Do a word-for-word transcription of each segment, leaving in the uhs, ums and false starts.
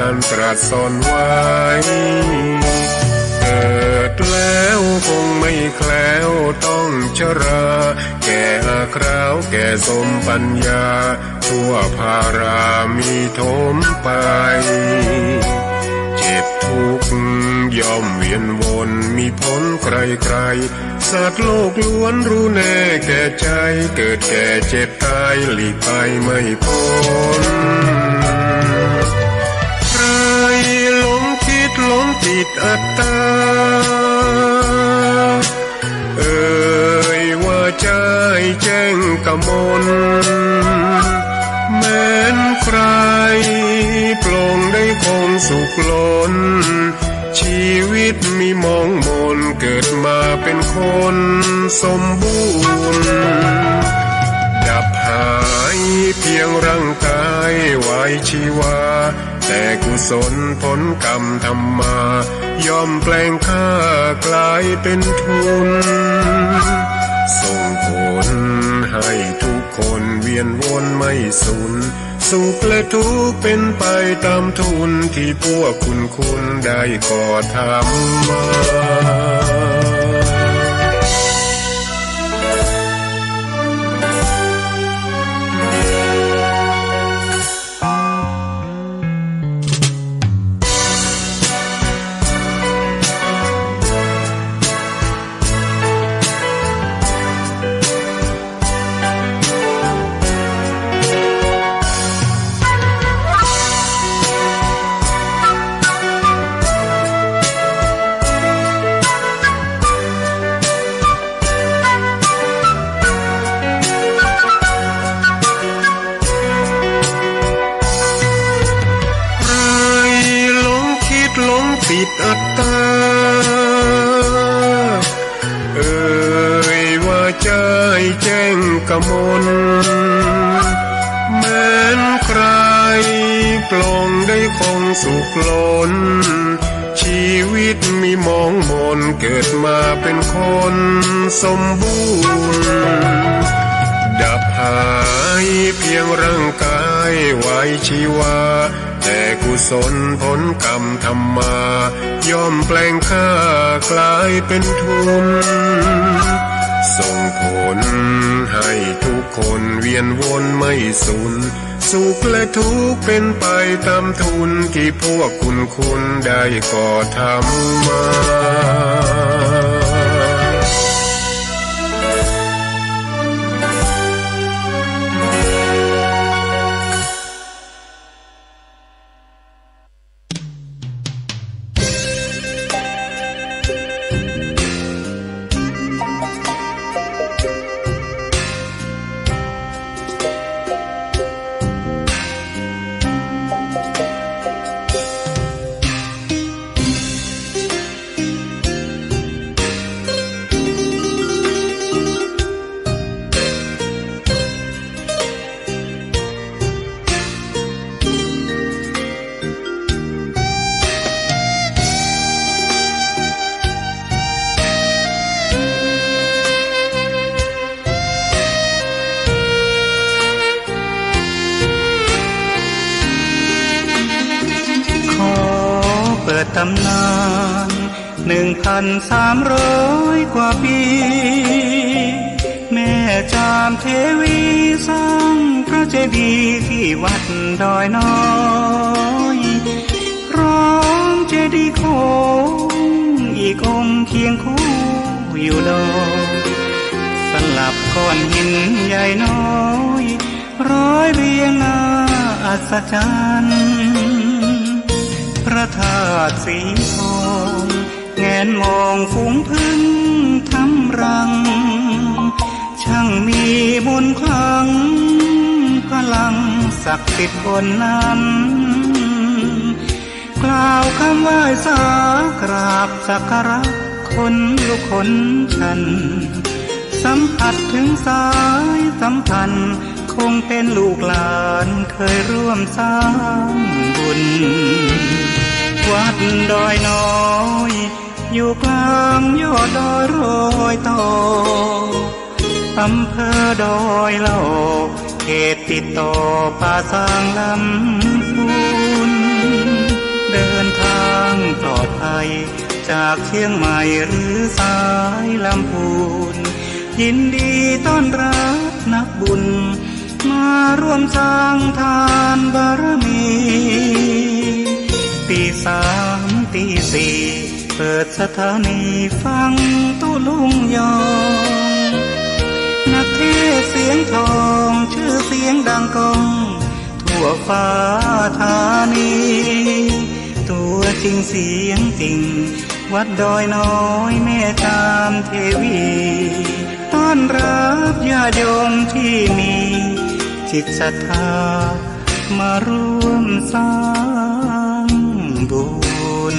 อันตรัสสอนไว้ เกิดแล้วคงไม่แคล้วต้องชรา แก่อาคราวแก่สมปัญญา ทั่วพารามีโถมไป เจ็บทุกข์ย่อมเวียนวน มีผลใครๆ สัตว์โลกล้วนรู้แน่แก่ใจ เกิดแก่เจ็บตายหลีกไปไม่พ้น ใครหลงคิดหลงติดอัตตา เอ่ยว่าใจแจ้งกมล แม้นใครปลงได้คงสุขล้น ชีวิตมีมองมน เกิดมาเป็นคนสมบูรณ์ ดับหายเพียงร่างกายไว้ชีวา แต่กุศลผลกรรมทำมา ย่อมแปลงค่ากลายเป็นทุน ส่งผลให้ทุกคนเวียนวนไม่สูญ สุขและทุกข์เป็นไปตามทุน ที่พวกคุณคุณได้ก่อทำมา ใครหลงคิดหลงติดอัตตา เอ่ยว่าใจแจ้งกมล แม้นใครปลงได้คงสุขล้น ชีวิตมีมองมน เกิดมาเป็นคนสมบูรณ์ ดับหายเพียงร่างกายไว้ชีวา แต่กุศลผลกรรมทำมา ย่อมแปลงค่ากลายเป็นทุน ส่งผลให้ทุกคนเวียนวนไม่สูญ สุขและทุกข์เป็นไปตามทุน ที่พวกคุณคุณได้ก่อทำมาขอเปิดตำนาน หนึ่งพันสามร้อยกว่าปี แม่จามเทวีสร้างพระเจดีย์ที่วัดดอยน้อย พร้อมเจดีย์โค้งอีกองค์เคียงคู่อยู่ดอย สลับก้อนหินใหญ่น้อย ร้อยเรียงน่าอัศจรรย์ พระธาตุสีทอง แงนมองฝูงผึ้งทำรัง ช่างมีมนต์ขลัง พลังศักดิ์สิทธิ์บนนั้น กล่าวคำไหว้สากราบสักการะ ขนลุกขนชัน สัมผัสถึงสายสัมพันธ์ คงเป็นลูกหลานเคยร่วมสร้างบุญ วัดดอยน้อย อยู่กลางยอดดอยรอยต่อ อำเภอดอยหล่อ เขตติดต่อป่าซางลำพูน จากเชียงใหม่หรือสายลำพูน ยินดีต้อนรับนักบุญ มาร่วมสร้างทานบารมี ตีสามตีสี่ เปิดสถานีฟังตุ๊ลุงยอง นักเทศน์เสียงทอง ชื่อเสียงดังก้อง ทั่วฟ้าธานี ตัวจริงเสียงจริง วัดดอยน้อยแม่จามเทวี ต้อนรับญาติโยมที่มีจิตศรัทธา มาร่วมสร้างบุญ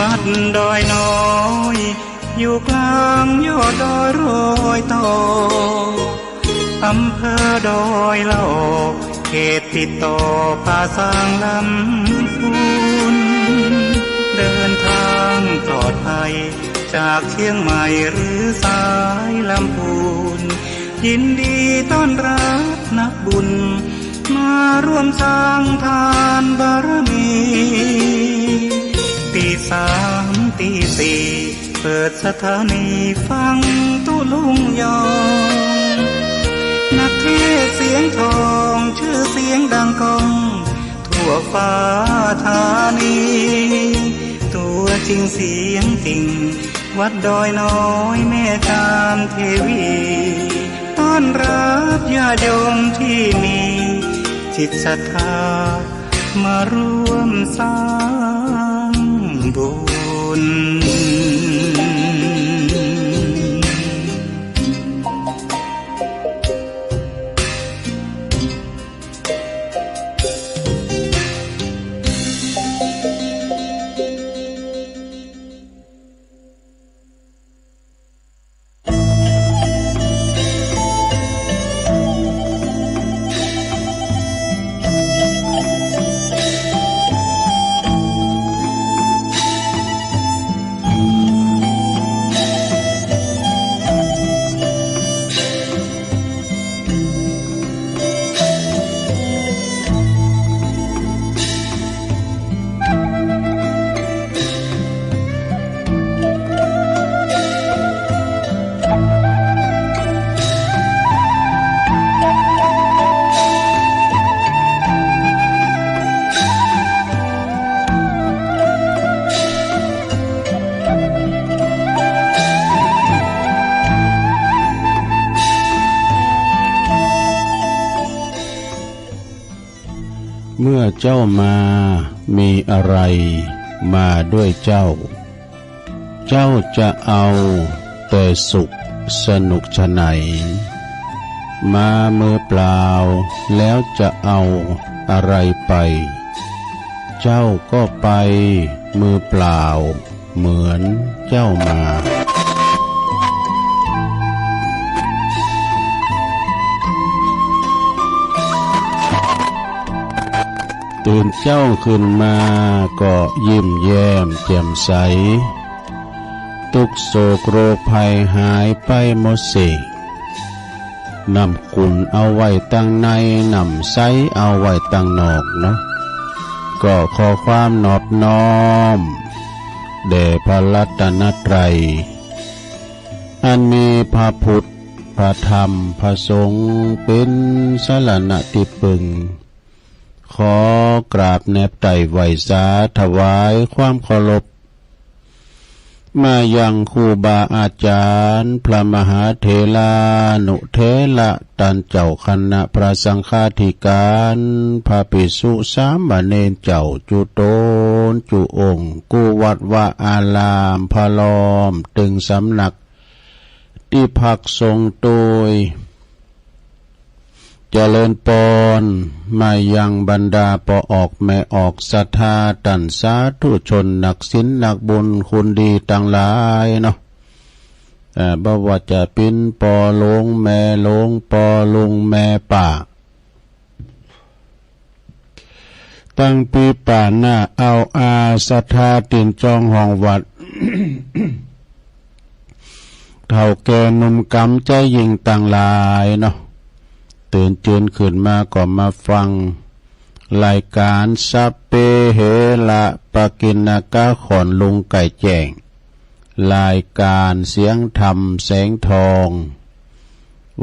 วัดดอยน้อย อยู่กลางยอดดอยรอยต่อ อำเภอดอยละออ เขตติดต่อป่าซางลำพูน เดินทางปลอดภัย จากเชียงใหม่หรือสายลำพูน ยินดีต้อนรับนักบุญ มาร่วมสร้างทานบารมี ตีสามตีสี่ เปิดสถานีฟังตุ๊ลุงยอง นักเทศน์เสียงทอง ชื่อเสียงดังก้อง ทั่วฟ้าธานี ตัวจริงเสียงจริง วัดดอยน้อยแม่จามเทวี ต้อนรับญาติโยมที่มีจิตศรัทธา มาร่วมสร้างบุญ เมื่อเจ้ามา มีอะไรมาด้วยเจ้า เจ้าจะเอาแต่สุขสนุกไฉน มามือเปล่า แล้วจะเอาอะไรไป เจ้าก็ไปมือเปล่า เหมือนเจ้ามา ตื่นเช้าขึ้นมาก็ยิ้มแย้มแจ่มใส ทุกข์โศกโรคภัยหายไปหมดสิ้น น้ำขุ่นเอาไว้ตังใน น้ำใสเอาไว้ตังนอกเนาะ ก็ขอความนอบน้อม แด่พระรัตนตรัย อันมีพระพุทธ พระธรรม พระสงฆ์ เป็นสรณะที่พึ่ง ขอกราบแนบไต่ไหว้สาถวายความเคารพ มายังครูบาอาจารย์ พระมหาเถรานุเถระ ต้านเจ้าคณะพระสังฆาธิการ พระภิกษุสามเณรเจ้าจุ๊ตนจุ๊องค์ กู้วัดวาอาราม พร้อมตึงสำนัก ตี้พักสงฆ์โตย เจริญปอนมายังบรรดาป้อออกแม่ออกศรัทธาต้านสาธุชนนักศีลนักบุญคุณดีตังหลายเนาะ เอ่อ บ่ว่าจะเป๋นป้อหลวงแม่หลวง ป้อลุงแม่ป้า ตังปีป้าน้าเอาอาศรัทธาตี๋นจองห้องวัด เฒ่าแก่หนุ่มก๋ำใจ๋ยิงตังหลายเนาะ ตื่นจืนขึ้นมาก็มาฟังรายก๋านสัพเพเหระปะกิณณกะ ขอนลุงไก่แจ้ง รายก๋านเสียงธรรมแสงทอง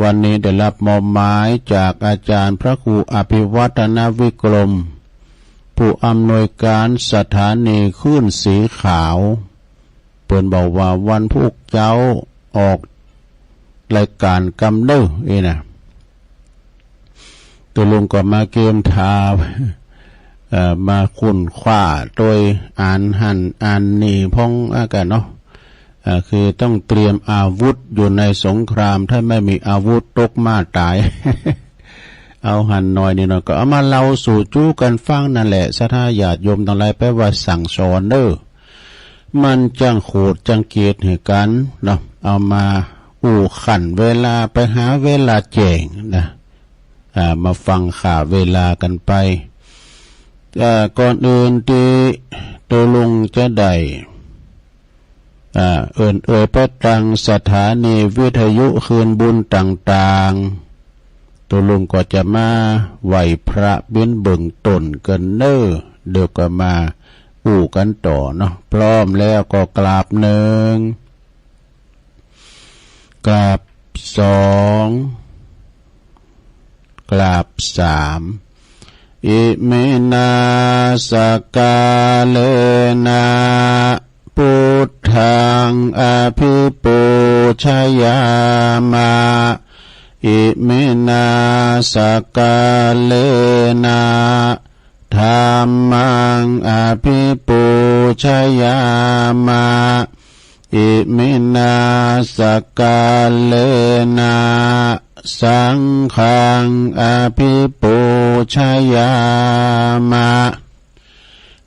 วันนี้ได้รับมอบหมายจากอาจารย์พระครูอภิวัฒนวิกรม ผู้อำนวยการสถานีคลื่นสีขาว เปิ้นบอกว่าวันพุธเจ๊าออกรายก๋านกำเนิดเอ้ยนะ ตุ๊ลุงก็มาเกียมถาม เอ่อ มาค้นคว้าโตยอ่านหั้นอ่านนี่พ่องอากันเนาะ เอ่อ คือต้องเตรียมอาวุธอยู่ในสงคราม ถ้าไม่มีอาวุธตกม้าต๋าย เอาหั้นหน่อยนี่เนาะ ก็เอามาเล่าสู่จู้กั๋นฟังนั่นแหละ ศรัทธาญาติโยมตังหลาย แป๋ว่าสั่งสอนเด้อ มันจั้งโขดจั้งเกตหื้อกั๋นเนาะ เอามาอู้ขั้นเวลา ไปหาเวลาแจ้งนะ อ่า มาฟังข่าวเวลากั๋นไป อ่า ก่อนอื่นตี้ตุ๊ลุงจะได้ อ่า เอิ้นเอ่ยไปตังสถานีวิทยุคืนบุญต่างๆ ตุ๊ลุงก็จะมาไหว้พระเป๋นเบื้องต้นกั๋นเน้อ เดี๋ยวก็มาอู้กั๋นต่อเนาะ พร้อมแล้วก็กราบหนึ่ง กราบสอง กราบสาม อิมินาสกาเลนะ พุทธังอภิปูชยามะ อิมินาสกาเลนะ ธัมมังอภิปูชยามะ อิมินาสกาเลนะ สังฆังอภิปูชยามะ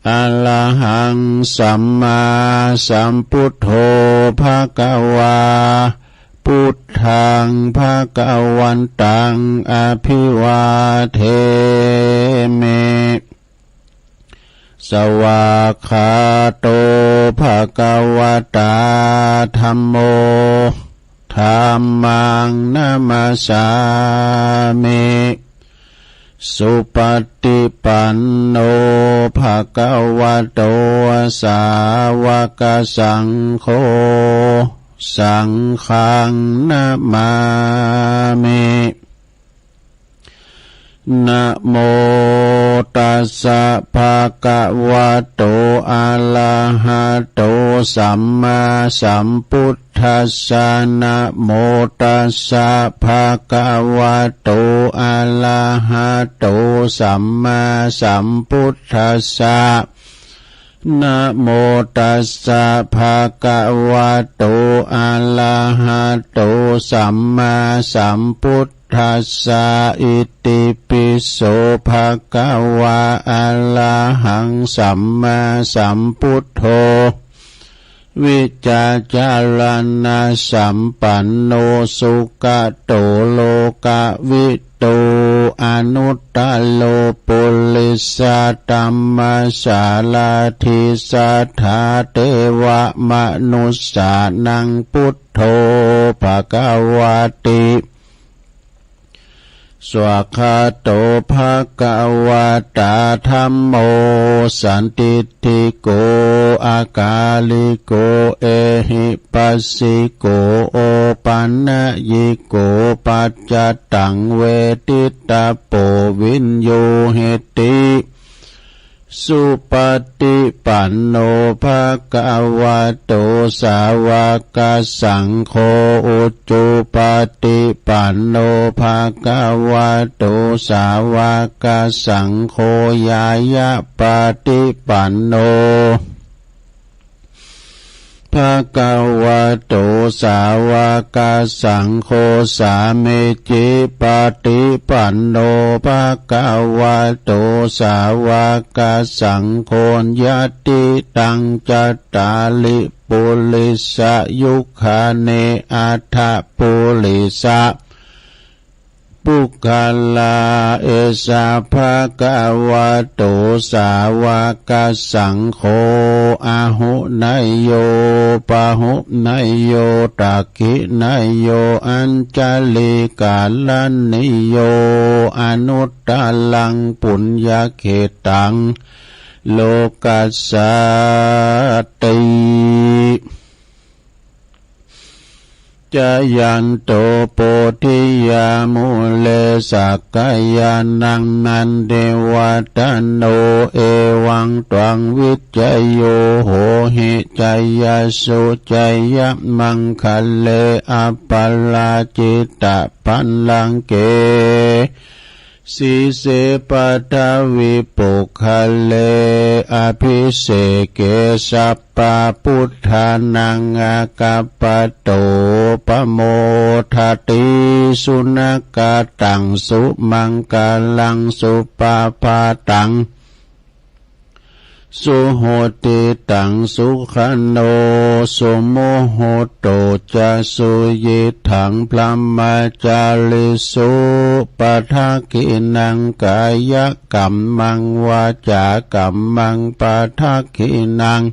อะระหังสัมมาสัมพุทโธ ภะคะวา พุทธังภะคะวันตัง อะภิวาเทมิ สวากขาโต ภะคะวะตา ธัมโม ธัมมังนะมัสสามิ สุปะฏิปันโน ภะคะวะโต สาวะกะสังโฆ สังฆังนะมามิ นะโมตัสสะ ภะคะวะโต อะระหะโต สัมมาสัมพุทธัสสะ นะโมตัสสะ ภะคะวะโต อะระหะโต สัมมาสัมพุทธัสสะ นะโมตัสสะ ภะคะวะโต อะระหะโต สัมมาสัมพุทธัสสะ อิติปิโส ภะคะวะ อะระหัง สัมมาสัมพุทโธ วิจจารณะสัมปันโน สุขะโต โลกะวิ ตู อนุตตะโร ปุริสะธัมมะสาราธิ สัทธาเตวะมะนุสสานัง พุทโธ ภะคะวะติ สวากขาโต ภะคะวะตา ธัมโม สันทิฏฐิโก อะกาลิโก เอหิปัสสิโก โอปันนยิโก ปัจจตัง เวทิตตะโป วิญญูหิติ สุปะฏิปันโน ภะคะวะโต สาวะกะสังโฆ อุจุปะฏิปันโน ภะคะวะโต สาวะกะสังโฆ ญาณะปะฏิปันโน ภะคะวะโต สาวกสังโฆ สามีจิปฏิปันโน ภะคะวะโต สาวกสังโฆ ยะติตัง จัตตาริ ปุริสะยุคานิ อัตถะปุริสะ ปุคคลา เอสะ ภะคะวะโต สาวกสังโฆ อาหุเนยโย ปาหุเนยโย ตักขิเนยโย อัญชะลีกะรณีโย อนุตตะรัง ปุญญะเขตัง โลกัสสาติ จายันโต โพธิยา มูเล สักกะยานัง นันทิวัฏฏะโน เอวังตวัง วิจโย โหหิ จายสสุ จายะมังคะเล อัปปะราจิตะปัลลังเก สีเส ปัทวิปุคคะเล อะภิเสเก สัพพะพุทธานัง อะกัปปะโต ปะโมทะติ สุนะกะตัง สุมังคะลัง สุปะพาตัง สุโหติตัง สุขะโน สุมุฮุตโต จะ สุยิตถัง พรหมจาริสุ ปะทักขิณัง กายะกัมมัง วาจากัมมัง ปะทักขิณัง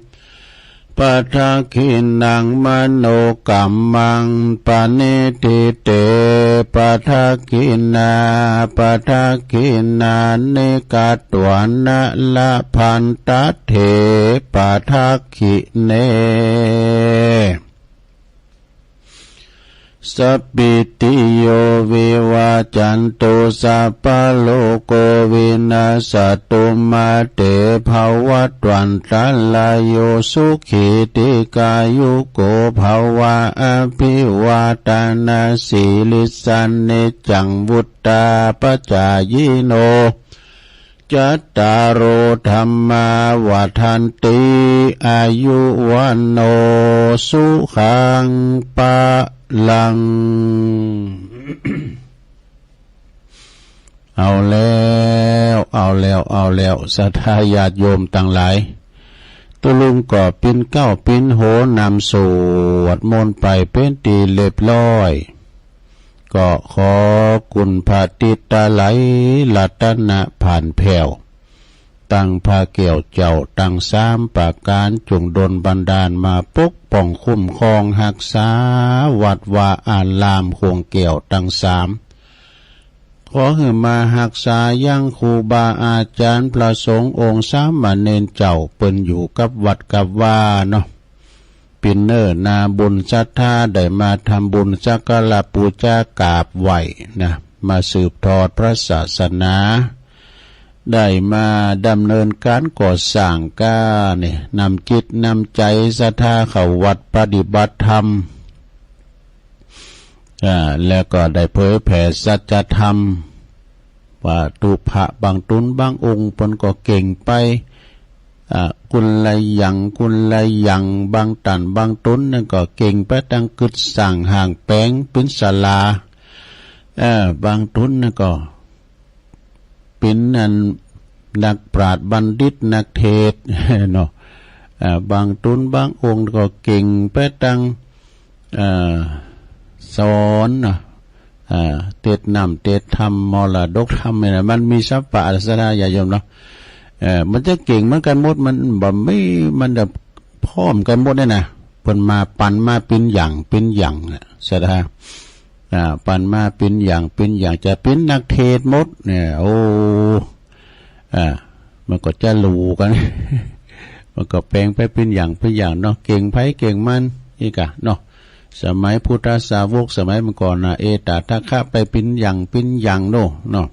ปะทักขิณัง มโนกัมมัง ปะนิฏฐิเต ปะทักขิณา ปะทักขิณานิ กัตวานะ ละพันตะเถ ปะทักขิเณ สัพพิติโย วิวัชชันตุ สัพพะโรโค วินัสสะตุ มา เต ภะวัตวันตะราโย สุขี ทีฆายุโก ภะวะ อะภิวาทะนะสีลิสสะ นิจจัง วุฑฒาปะจายิโน จัตตาโร ธัมมา วัฑฒันติ อายุ วัณโณ สุขัง พะลัง เอาแล้ว เอาแล้ว เอาแล้ว ศรัทธาญาติโยมตังหลาย ตุ๊ลุงก็ปิ้นเก๊าปิ้นโหนำสวดมนต์ไปเป๋นตี้เรียบร้อย ก็ขอคุณพระติดตะไหลรัตนะผ่านแผ้ว ตังพระแก้วเจ้าตังสามประก๋าน จงดลบันดาลมาปกป้องคุ้มครองฮักษาวัดวาอารามโค้งแก้วตังสาม ขอหื้อมาฮักษายังครูบาอาจ๋ารย์พระสงฆ์องค์สามเณรเจ้า เปิ้นอยู่กับวัดกับวาเนาะ ปิ้นเน้อนาบุญศรัทธาได้มาทำบุญสักการะปู๋จากราบไหว้นะ มาสืบทอดพระศาสนา ได้มาดำเนินการก่อสร้างก้าเนี่ย นำจิตนำใจ๋ศรัทธาเข้าวัดปฏิบัติธรรม อ่า แล้วก็ได้เผยแผ่สัจธรรม ว่าตุ๊พระบางตุ๊นบางองค์เปิ้นก็เก่งไป อ่า กุลละอย่าง กุลละอย่าง บางต้านบางตุ๊นนั่นก็เก่งไปตังกึ๊ดสร้างห้างแป๋งเป๋นศาลา เอ่อ บางตุ๊นนั่นก็ เป๋นอันนักปราชญ์บัณฑิตนักเทศน์เนาะ เอ่อ บางตุ๊นบางองค์ก็เก่งไปตัง เอ่อ สอนเนาะ เอ่อ เตสน์น้ำเตสน์ธรรม มรดกธรรมนี่นะ มันมีสัพพะศรัทธาญาติโยมเนาะ เอ่อ มันจะเก่งเหมือนกันหมด มันบ่มี มันจะพร้อมกันหมดเนี่ยนะ เปิ้นมาปันมาเป๋นอย่างเป๋นอย่างน่ะ ศรัทธา อ่า ปันมาเป๋นอย่างเป๋นอย่าง จะเป๋นนักเทศน์หมดเนี่ย โอ้ อ่า มันก็จะหลู่กัน มันก็แป๋งไปเป๋นอย่างเป๋นอย่างเนาะ เก่งไผเก่งมัน นี่กะเนาะ สมัยพุทธสาวกสมัยเมื่อก่อนน่ะ เอตถะคะไปเป๋นอย่างเป๋นอย่างโน่นเนาะ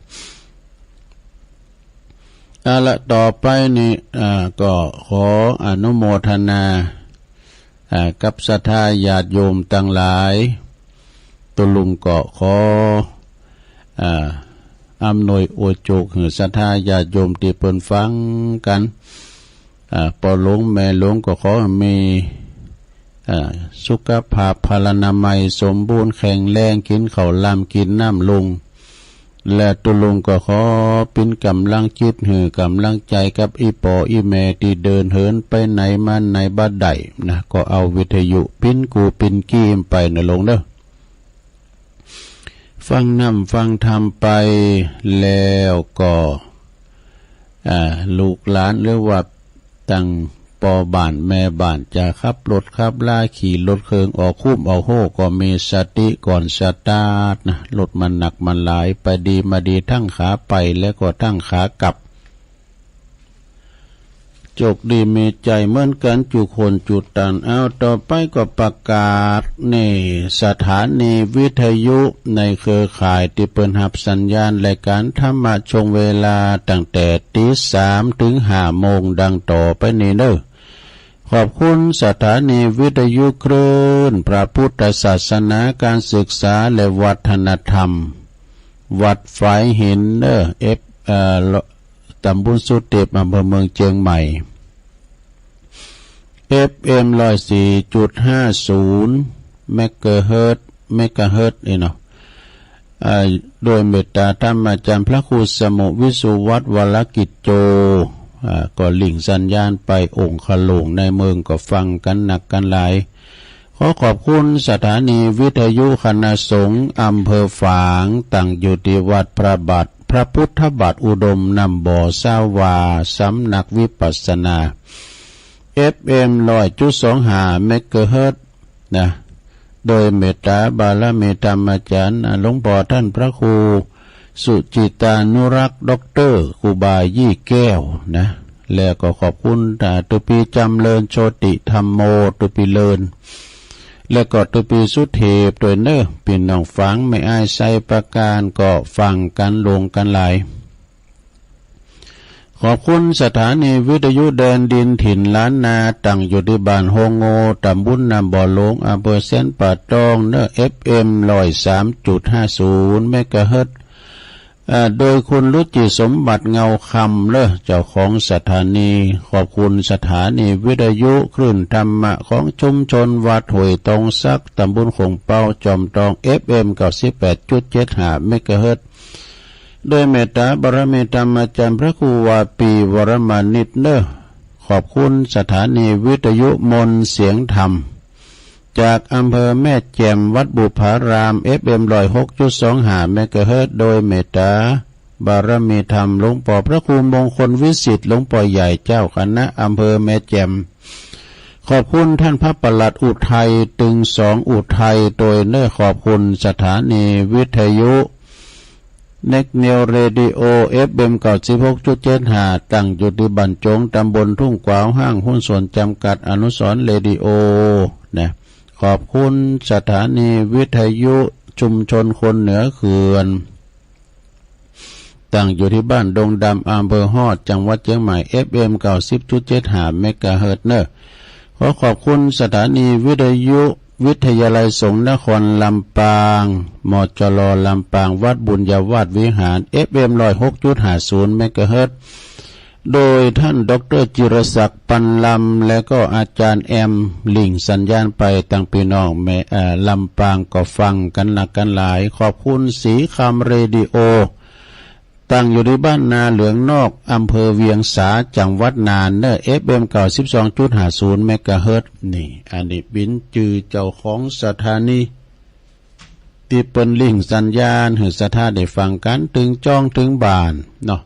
เอาละ ต่อไปนี่ อ่า ก็ขออนุโมทนา อ่า กับศรัทธาญาติโยมตังหลาย ตุ๊ลุงก็ขอ อ่า อำนวยอวยโจคหื้อศรัทธาญาติโยมตี้เปิ้นฟังกั๋น อ่า ป้อหลวงแม่หลวงก็ขอหื้อมี อ่า สุขภาพพลานามัยสมบูรณ์แข็งแรง กินข้าวลำกินน้ำลุง และตุ๊ลุงก็ขอเป๋นก๋ำลังจิตหื้อก๋ำลังใจ๋กับอี่ป้ออี่แม่ตี้เดินเหินไปไหนมาไหนบ่ได้นะ ก็เอาวิทยุเป๋นกู้เป๋นกี้ไปนะลุงเนอะ ฟังน้ำฟังธรรมไปแล้วก็ อ่า ลูกหลานหรือว่าตังป้อบ้านแม่บ้านจะขับรถขับลาขี่รถเคิงออกคุ้มออกโฮก็มีสติก่อนสตาร์ทนะ รถมันหนักมันหลาย ไปดีมาดีทั้งขาไปและก็ทั้งขากลับ โจคดีมีใจ๋เหมือนกั๋นจุคนจุตัน เอาต่อไปก็ประกาศในสถานีวิทยุในเครือข่ายตี้เปิ้นฮับสัญญาณรายการธรรมะช่วงเวลาตั้งแต่ตีสามถึงห้าโมงดังต่อไปนี้เนอะ ขอบคุณสถานีวิทยุคลื่นพระพุทธศาสนา การศึกษาและวัฒนธรรม วัดฝายหินเนอะ เอฟ เอ่อ ตำบลสุเทพ อำเภอเมืองเจียงใหม่ เอฟเอ็ม ร้อยสี่จุดห้าศูนย์ เมกะเฮิรตซ์ เมกะเฮิรตซ์นี่เนาะ อ่า โดยเมตตาธรรมาจารย์พระครูสมุวิสุวัฒน์ วรกิจโจ อ่า ก็หลิ้งสัญญาณไปองคลุงในเมืองก็ฟังกั๋นนักกั๋นหลาย ขอขอบคุณสถานีวิทยุคณะสงฆ์อำเภอฝาง ตั้งอยู่ตี้วัดพระบาท พระพุทธบาทอุดมน้ำบ่อ สาวา สำนักวิปัสสนา เอฟเอ็ม ร้อยจุดสองห้า เมกะเฮิรตซ์ นะ โดยเมตตาบารมีธรรมาจารย์ หลวงป้อท่านพระครูสุจิตานุรักษ์ ด็อกเตอร์ ครูบายี่แก้ว นะ แล้วก็ขอบคุณ อ่า ตุ๊ปีจำเริญ โชติธัมโม ตุ๊ปีเริญ แล้วก็ตุ๊ปีสุเทพด้วยเนอะ ปี้น้องฝางแม่อ้ายไซประการก็ฟังกั๋นหลวงกั๋นหลาย ขอบคุณสถานีวิทยุแดนดินถิ่นล้านนา ตั้งอยู่ตี้บ้านโฮงโง่ ตำบลน้ำบ่อหลวง อำเภอแสนป่าตอง เนอะ เอฟเอ็ม ร้อยสามจุดห้าศูนย์ เมกะเฮิรตซ์ อ่า โดยคุณรุจิสมบัติเงาคำ เนอะ เจ้าของสถานี ขอบคุณสถานีวิทยุคลื่นธรรมะของชุมชนวัดห้วยตองสัก ตำบลโข่งเป้า จอมตอง เอฟเอ็ม เก้าสิบแปดจุดเจ็ดห้า เมกะเฮิรตซ์ โดยเมตตาบารมีธรรมาจารย์พระครูวาปีวรมานิต เนอะ ขอบคุณสถานีวิทยุมนต์เสียงธรรม จากอำเภอแม่แจ่ม วัดบุพาราม เอฟเอ็ม ร้อยหกจุดสองห้า เมกะเฮิรตซ์ โดยเมตตาบารมีธรรมหลวงป้อพระครูมงคลวิสิทธิ์ หลวงป้อใหญ่เจ้าคณะอำเภอแม่แจ่ม ขอบคุณท่านพระปลัดอุทัย ตึงสองอุทัย โดยเนอะ ขอบคุณสถานีวิทยุ เน็กนิวเรดิโอ เอฟเอ็ม เก้าสิบหกจุดเจ็ดห้า ตั้งอยู่ตี้บ้านโจ๋ง ตำบลทุ่งกวาว ห้างหุ้นส่วนจำกัดอนุสรณ์เรดิโอ นะ ขอบคุณสถานีวิทยุชุมชนคนเหนือเขื่อน ตั้งอยู่ตี้บ้านดงดำ อำเภอฮอด จังหวัดเจียงใหม่ เอฟเอ็ม เก้าสิบจุดเจ็ดห้า เมกะเฮิรตซ์ เนอะ ขอขอบคุณสถานีวิทยุวิทยาลัยสงฆ์นครลำปาง มจล ลำปาง วัดบุญญาวาสวิหาร เอฟเอ็ม ร้อยหกจุดห้าศูนย์ เมกะเฮิรตซ์ โดยท่านด็อกเตอร์จิรศักดิ์ ปันลำ และก็อาจารย์แอม หลิ้งสัญญาณไปตังปี้น้องแม่ เอ่อ ลำปางก็ฟังกั๋นนักกั๋นหลาย ขอบคุณสีคำเรดิโอ ตั้งอยู่ตี้บ้านนาเหลืองนอก อำเภอเวียงสา จังหวัดน่าน เนอะ เอฟเอ็ม เก้าสิบสองจุดห้าศูนย์ เมกะเฮิรตซ์ นี่ อันนี้เป๋นจื้อเจ้าของสถานี ตี้เปิ้นหลิ้งสัญญาณหื้อศรัทธาได้ฟังกั๋น ตึงจ้องตึงบ้านเนาะ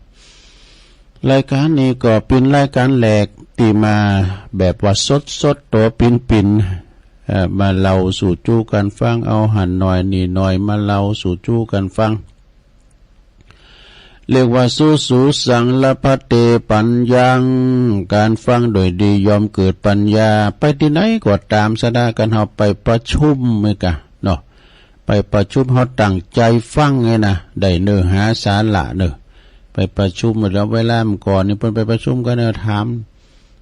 รายการนี้ก็เป๋นรายการแรกตี้มาแบบว่าสดๆ ตั๋วปิ๋นๆ เอ่อ มาเล่าสู่จู้กั๋นฟัง เอาหั้นหน่อยนี่หน่อยมาเล่าสู่จู้กั๋นฟัง เรียกว่าสูสูสังละพัตเตปัญญัง การฟังโดยดีย่อมเกิดปัญญา ไปตี้ไหนก็ต๋าม ศรัทธากั๋นเฮาไปประชุมเหมือนกั๋นเนาะ ไปประชุมเฮาตั้งใจ๋ฟังไงนะ ได้เนื้อหาสาระเนอะ ไปประชุมแล้วเวลาเมื่อก่อนนี่เปิ้นไปประชุมกั๋นเนอะ ถาม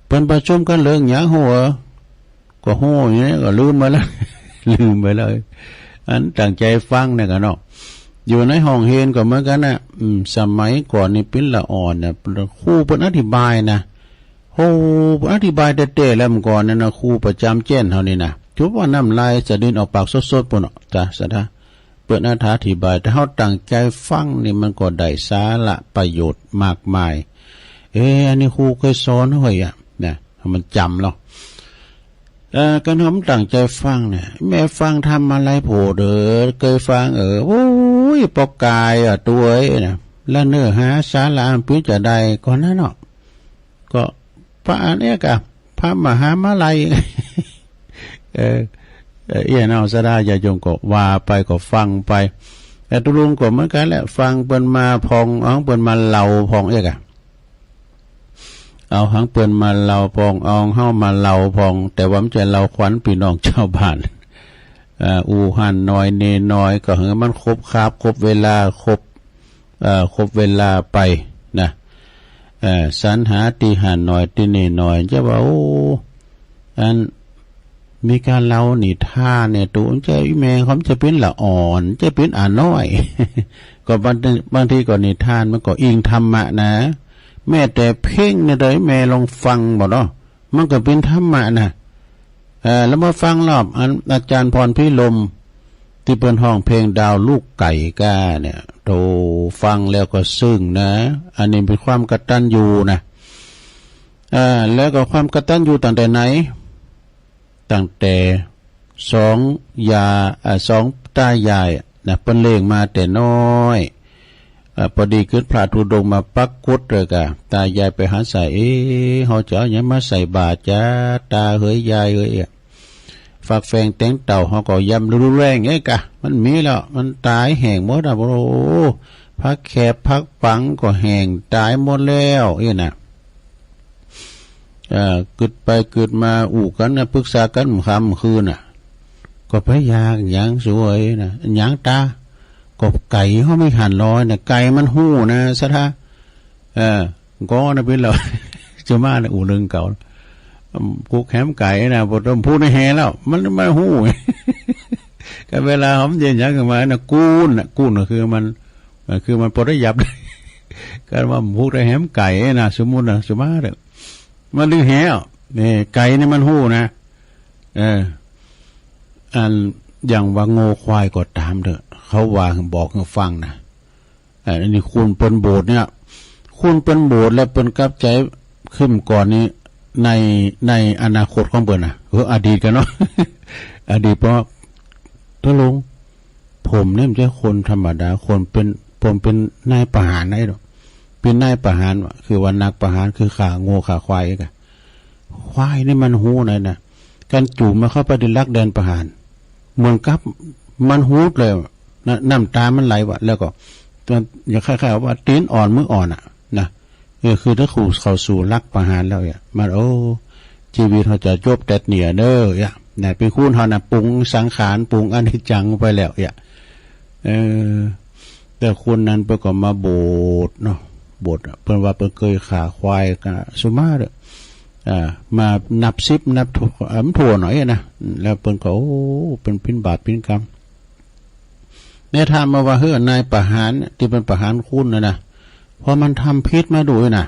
เปิ้นประชุมกั๋นเรื่องหยังฮู้เหรอ ก็ฮู้อยู่นี่ก็ลืมไปแล้ว ลืมไปแล้ว อันตั้งใจ๋ฟังเนี่ยกั๋นเนาะ อยู่ในห้องเฮียนก็เหมือนกั๋นนะ อืม สมัยก่อนนี่เป๋นละอ่อนเนี่ย ครูเปิ้นอธิบายนะ โห เปิ้นอธิบายแต๊ๆ แล้วเมื่อก่อนนั่นนะ ครูประจ๋ำแจ้นเฮานี่นะ จุบว่าน้ำลายสะดินออกปากสดๆ ปุ้นเนาะ จ้ะ สะท้า เปิ้นอธิบาย ถ้าเฮาตั้งใจฟังนี่มันก็ได้สาระประโยชน์มากมาย เอ๊ะ อันนี้ครูเคยสอนเฮ้ยอะ นะ มันจ๋ำเนาะ เอ่อ การเฮาตั้งใจฟังเนี่ย แม่ฟังธรรมะหลายโพดเด้อ เคยฟัง เออ โอ้ย ปอกกายอะ ตัวเอ้ยนะ แล้วเนื้อหาสาระมันเป็นจะใดก่อนนะเนาะ ก็พระอันเนี้ยกะ พระมหามาลัย เออ เออ เอี้ยเนาะ สะท้าญาติโยมก็ว่าไป ก็ฟังไป แต่ตุลุงก็เหมือนกันแหละ ฟังเปิ้นมาผ่อง เอาเปิ้นมาเล่าผ่องเอี้ยกะ เอาหังเปิ้นมาเล่าผ่อง เอาเฮามาเล่าผ่อง แต่ว่ามันจะเล่าขวัญพี่น้องชาวบ้าน เอ่อ อู้ห่านน้อยเนน้อย ก็หื้อมันครบคาบ ครบเวลา ครบ เอ่อ ครบเวลาไปนะ เอ่อ สรรหาตี้ห่านน้อยตี้เนน้อย จะว่า โอ้ อัน มีการเล่านิทานเนี่ย ตัวมันจะอีแม่เขามันจะเป็นละอ่อน จะเป็นอาน้อย ก็บางที บางทีก็นิทานมันก็อิงธรรมะนะ แม้แต่เพลงเนี่ย เดี๋ยวแม่ลองฟังบ่เนาะ มันก็เป็นธรรมะนะ เอ่อ แล้วมาฟังรอบ อันอาจารย์พรพิรมย์ ที่เปิ้นฮ้องเพลงดาวลูกไก่ก้าเนี่ย โธ่ ฟังแล้วก็ซึ้งนะ อันนี้เป็นความกตัญญูนะ เอ่อ แล้วก็ความกตัญญูตั้งแต่ไหน ตั้งแต่สองยา เอ่อ สองตายายนะ เปิ้นเลี้ยงมาแต่น้อย เอ่อ พอดีกึ๊ดพระธุดงค์มาปรากฏเลยกะ ตายายไปหาใส่ เอ๊ะ เฮาจะเอาหยังมาใส่บาตรจ้า ตาเหยยายเหยอะ ฟักแฟงแตงเต่าเฮาก็ยำรุนแรงเอ้ยกะ มันมีแล้ว มันตายแห้งหมดอะ โอ้ ผักแขบผักปังก็แห้งตายหมดแล้ว เอี้ยนะ เอ่อ กึ๊ดไปกึ๊ดมา อู้กันนะ ปรึกษากันค่ำคืนน่ะ ก็ไปอยากหยังสวยนะ หยังตา ก็ไก่เฮามีห่านลอยนะ ไก่มันฮู้นะ สะท้า เออ ก็นะเป็นเรา จะมานะ อู้เรื่องเก่า อืม กุกแหมไก่นะ บ่ต้องพูดในแห่แล้ว มัน มันฮู้ ก็เวลาเฮาเย็นหยังขึ้นมานะ กูนน่ะ กูนก็คือมัน เออ คือมันปลดระยับ การว่าพูดในแหมไก่นะ สมมุตินะ สมมุติเด้อ มันดึงแหว นี่ ไก่นี่มันฮู้นะ เออ อัน อย่างว่างัวควายก็ตามเถอะ เขาว่าบอกให้ฟังนะ เออ อันนี้คนเปิ้นโบสถ์เนี่ย คนเปิ้นโบสถ์แล้วเปิ้นกลับใจขึ้นก่อนนี้ ใน ในอนาคตของเปิ้นนะ เออ อดีตกันเนาะ อดีต เพราะ ตกลง ผมเนี่ยมันใช่คนธรรมดา คนเป็น ผมเป็นนายประหารนะ ไอ้ดอก เป็นนายประหารวะ คือว่านักประหาร คือฆ่างัวฆ่าควายกะ ควายนี่มันฮู้นะนะ การจูงมันเข้าไปในหลักแดนประหาร เหมือนกับมันฮู้เลยนะ น้ำตามันไหลวะ แล้วก็ อย่างคล้ายๆว่าตีนอ่อนมืออ่อนอะนะ เออ คือถ้าเขาเข้าสู่หลักประหารแล้วเนี่ย มัน โอ้ ชีวิตเขาจะจบแต่เนี่ยเด้อเนี่ย นะ เป็นคนเขานะ ปรุงสังขาร ปรุงอนิจจังไปแล้วเนี่ย เออ แต่คนนั้นเปิ้นก็มาโบสถ์เนาะ โบสถ์อะ เปิ้นว่าเปิ้นเคยฆ่าควายกะ สุมาเด้อ อ่า มานับสิบนับถ้วน อ่า มันถ้วนหน่อยนะ แล้วเปิ้นก็ โอ้ เป็นผิดบาปผิดกรรม แม่ถามมาว่า เฮ้อ นายประหารเนี่ย ที่เป็นประหารคุณนะนะ พอมันทำผิดมาด้วยนะ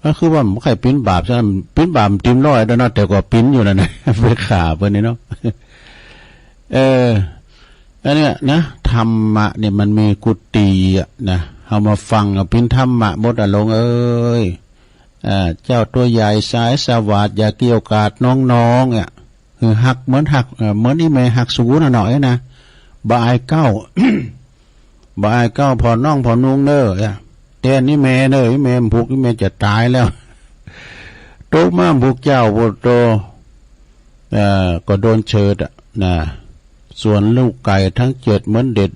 ก็คือว่ามันใครเป็นบาปซะ เป็นบาปเต็มร้อยแล้วเนาะ แต่ก็เป็นอยู่นะนะ ไปฆ่าเปิ้นนี่เนาะ เออ อันเนี้ยนะ ธรรมะเนี่ยมันมีกุฏิอะนะ เอามาฟังเอาเป็นธรรมะหมดอะ ลงเอ้ย อ่า เจ้าตัวใหญ่สายสวัสดิ์ อย่าเกี่ยวกาดน้องๆ เนี่ย คือฮักเหมือนฮัก เอ่อ เหมือนอีแม่ฮักสูน่ะเนาะ เอ้ยนะ บ่อายเก้า บ่อายเก้าพ่อน้องพ่อนุงเด้อ เอ้ย แต่นี่แม่เด้อ อีแม่มันผูก อีแม่จะตายแล้ว ตกมาผูกเจ้าโพดโต เอ่อ ก็โดนเชิดอะนะ ส่วนลูกไก่ทั้งเจ็ดเหมือนเด็ด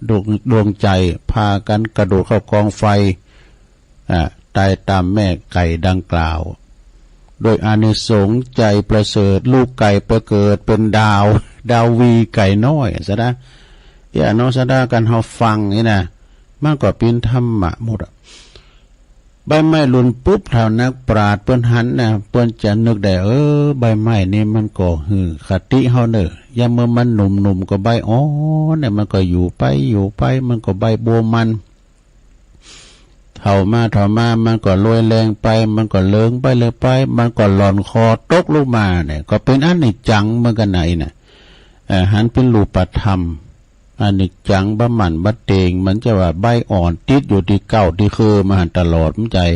ดวง ดวงใจ พากันกระโดดเข้ากองไฟ อ่า ตายตามแม่ไก่ดังกล่าว โดยอานิสงส์ใจประเสริฐ ลูกไก่ไปเกิดเป็นดาว ดาววีไก่น้อยซะนะ เอ้ย เนาะ สะท้า การเฮาฟังนี่นะ มันก็เป็นธรรมะหมดอะ ใบไม้หล่นปุ๊บ ถ้านักปราชญ์เปิ้นหันนะ เปิ้นจะนึกได้ เออ ใบไม้นี่มันก็หื้อคติเฮาเนอะ ยามเมื่อมันหนุ่มๆ ก็ใบอ่อนเนี่ย มันก็อยู่ไป อยู่ไป มันก็ใบบัวมัน ท เฒ่ามาเฒ่ามา มันก็รวยแรงไป มันก็เหลิงไปเลยไป มันก็หล่อนคอตกลงมาเนี่ย ก็เป็นอนิจจังเหมือนกันนะอีน่ะ เอ่อ หันเป็นรูปธรรม อนิจจัง บ่หมั่นบ่เตง มันจะว่าใบอ่อนติดอยู่ตี้เก๊าตี้เครือมาหั้นตลอด มันใจ๋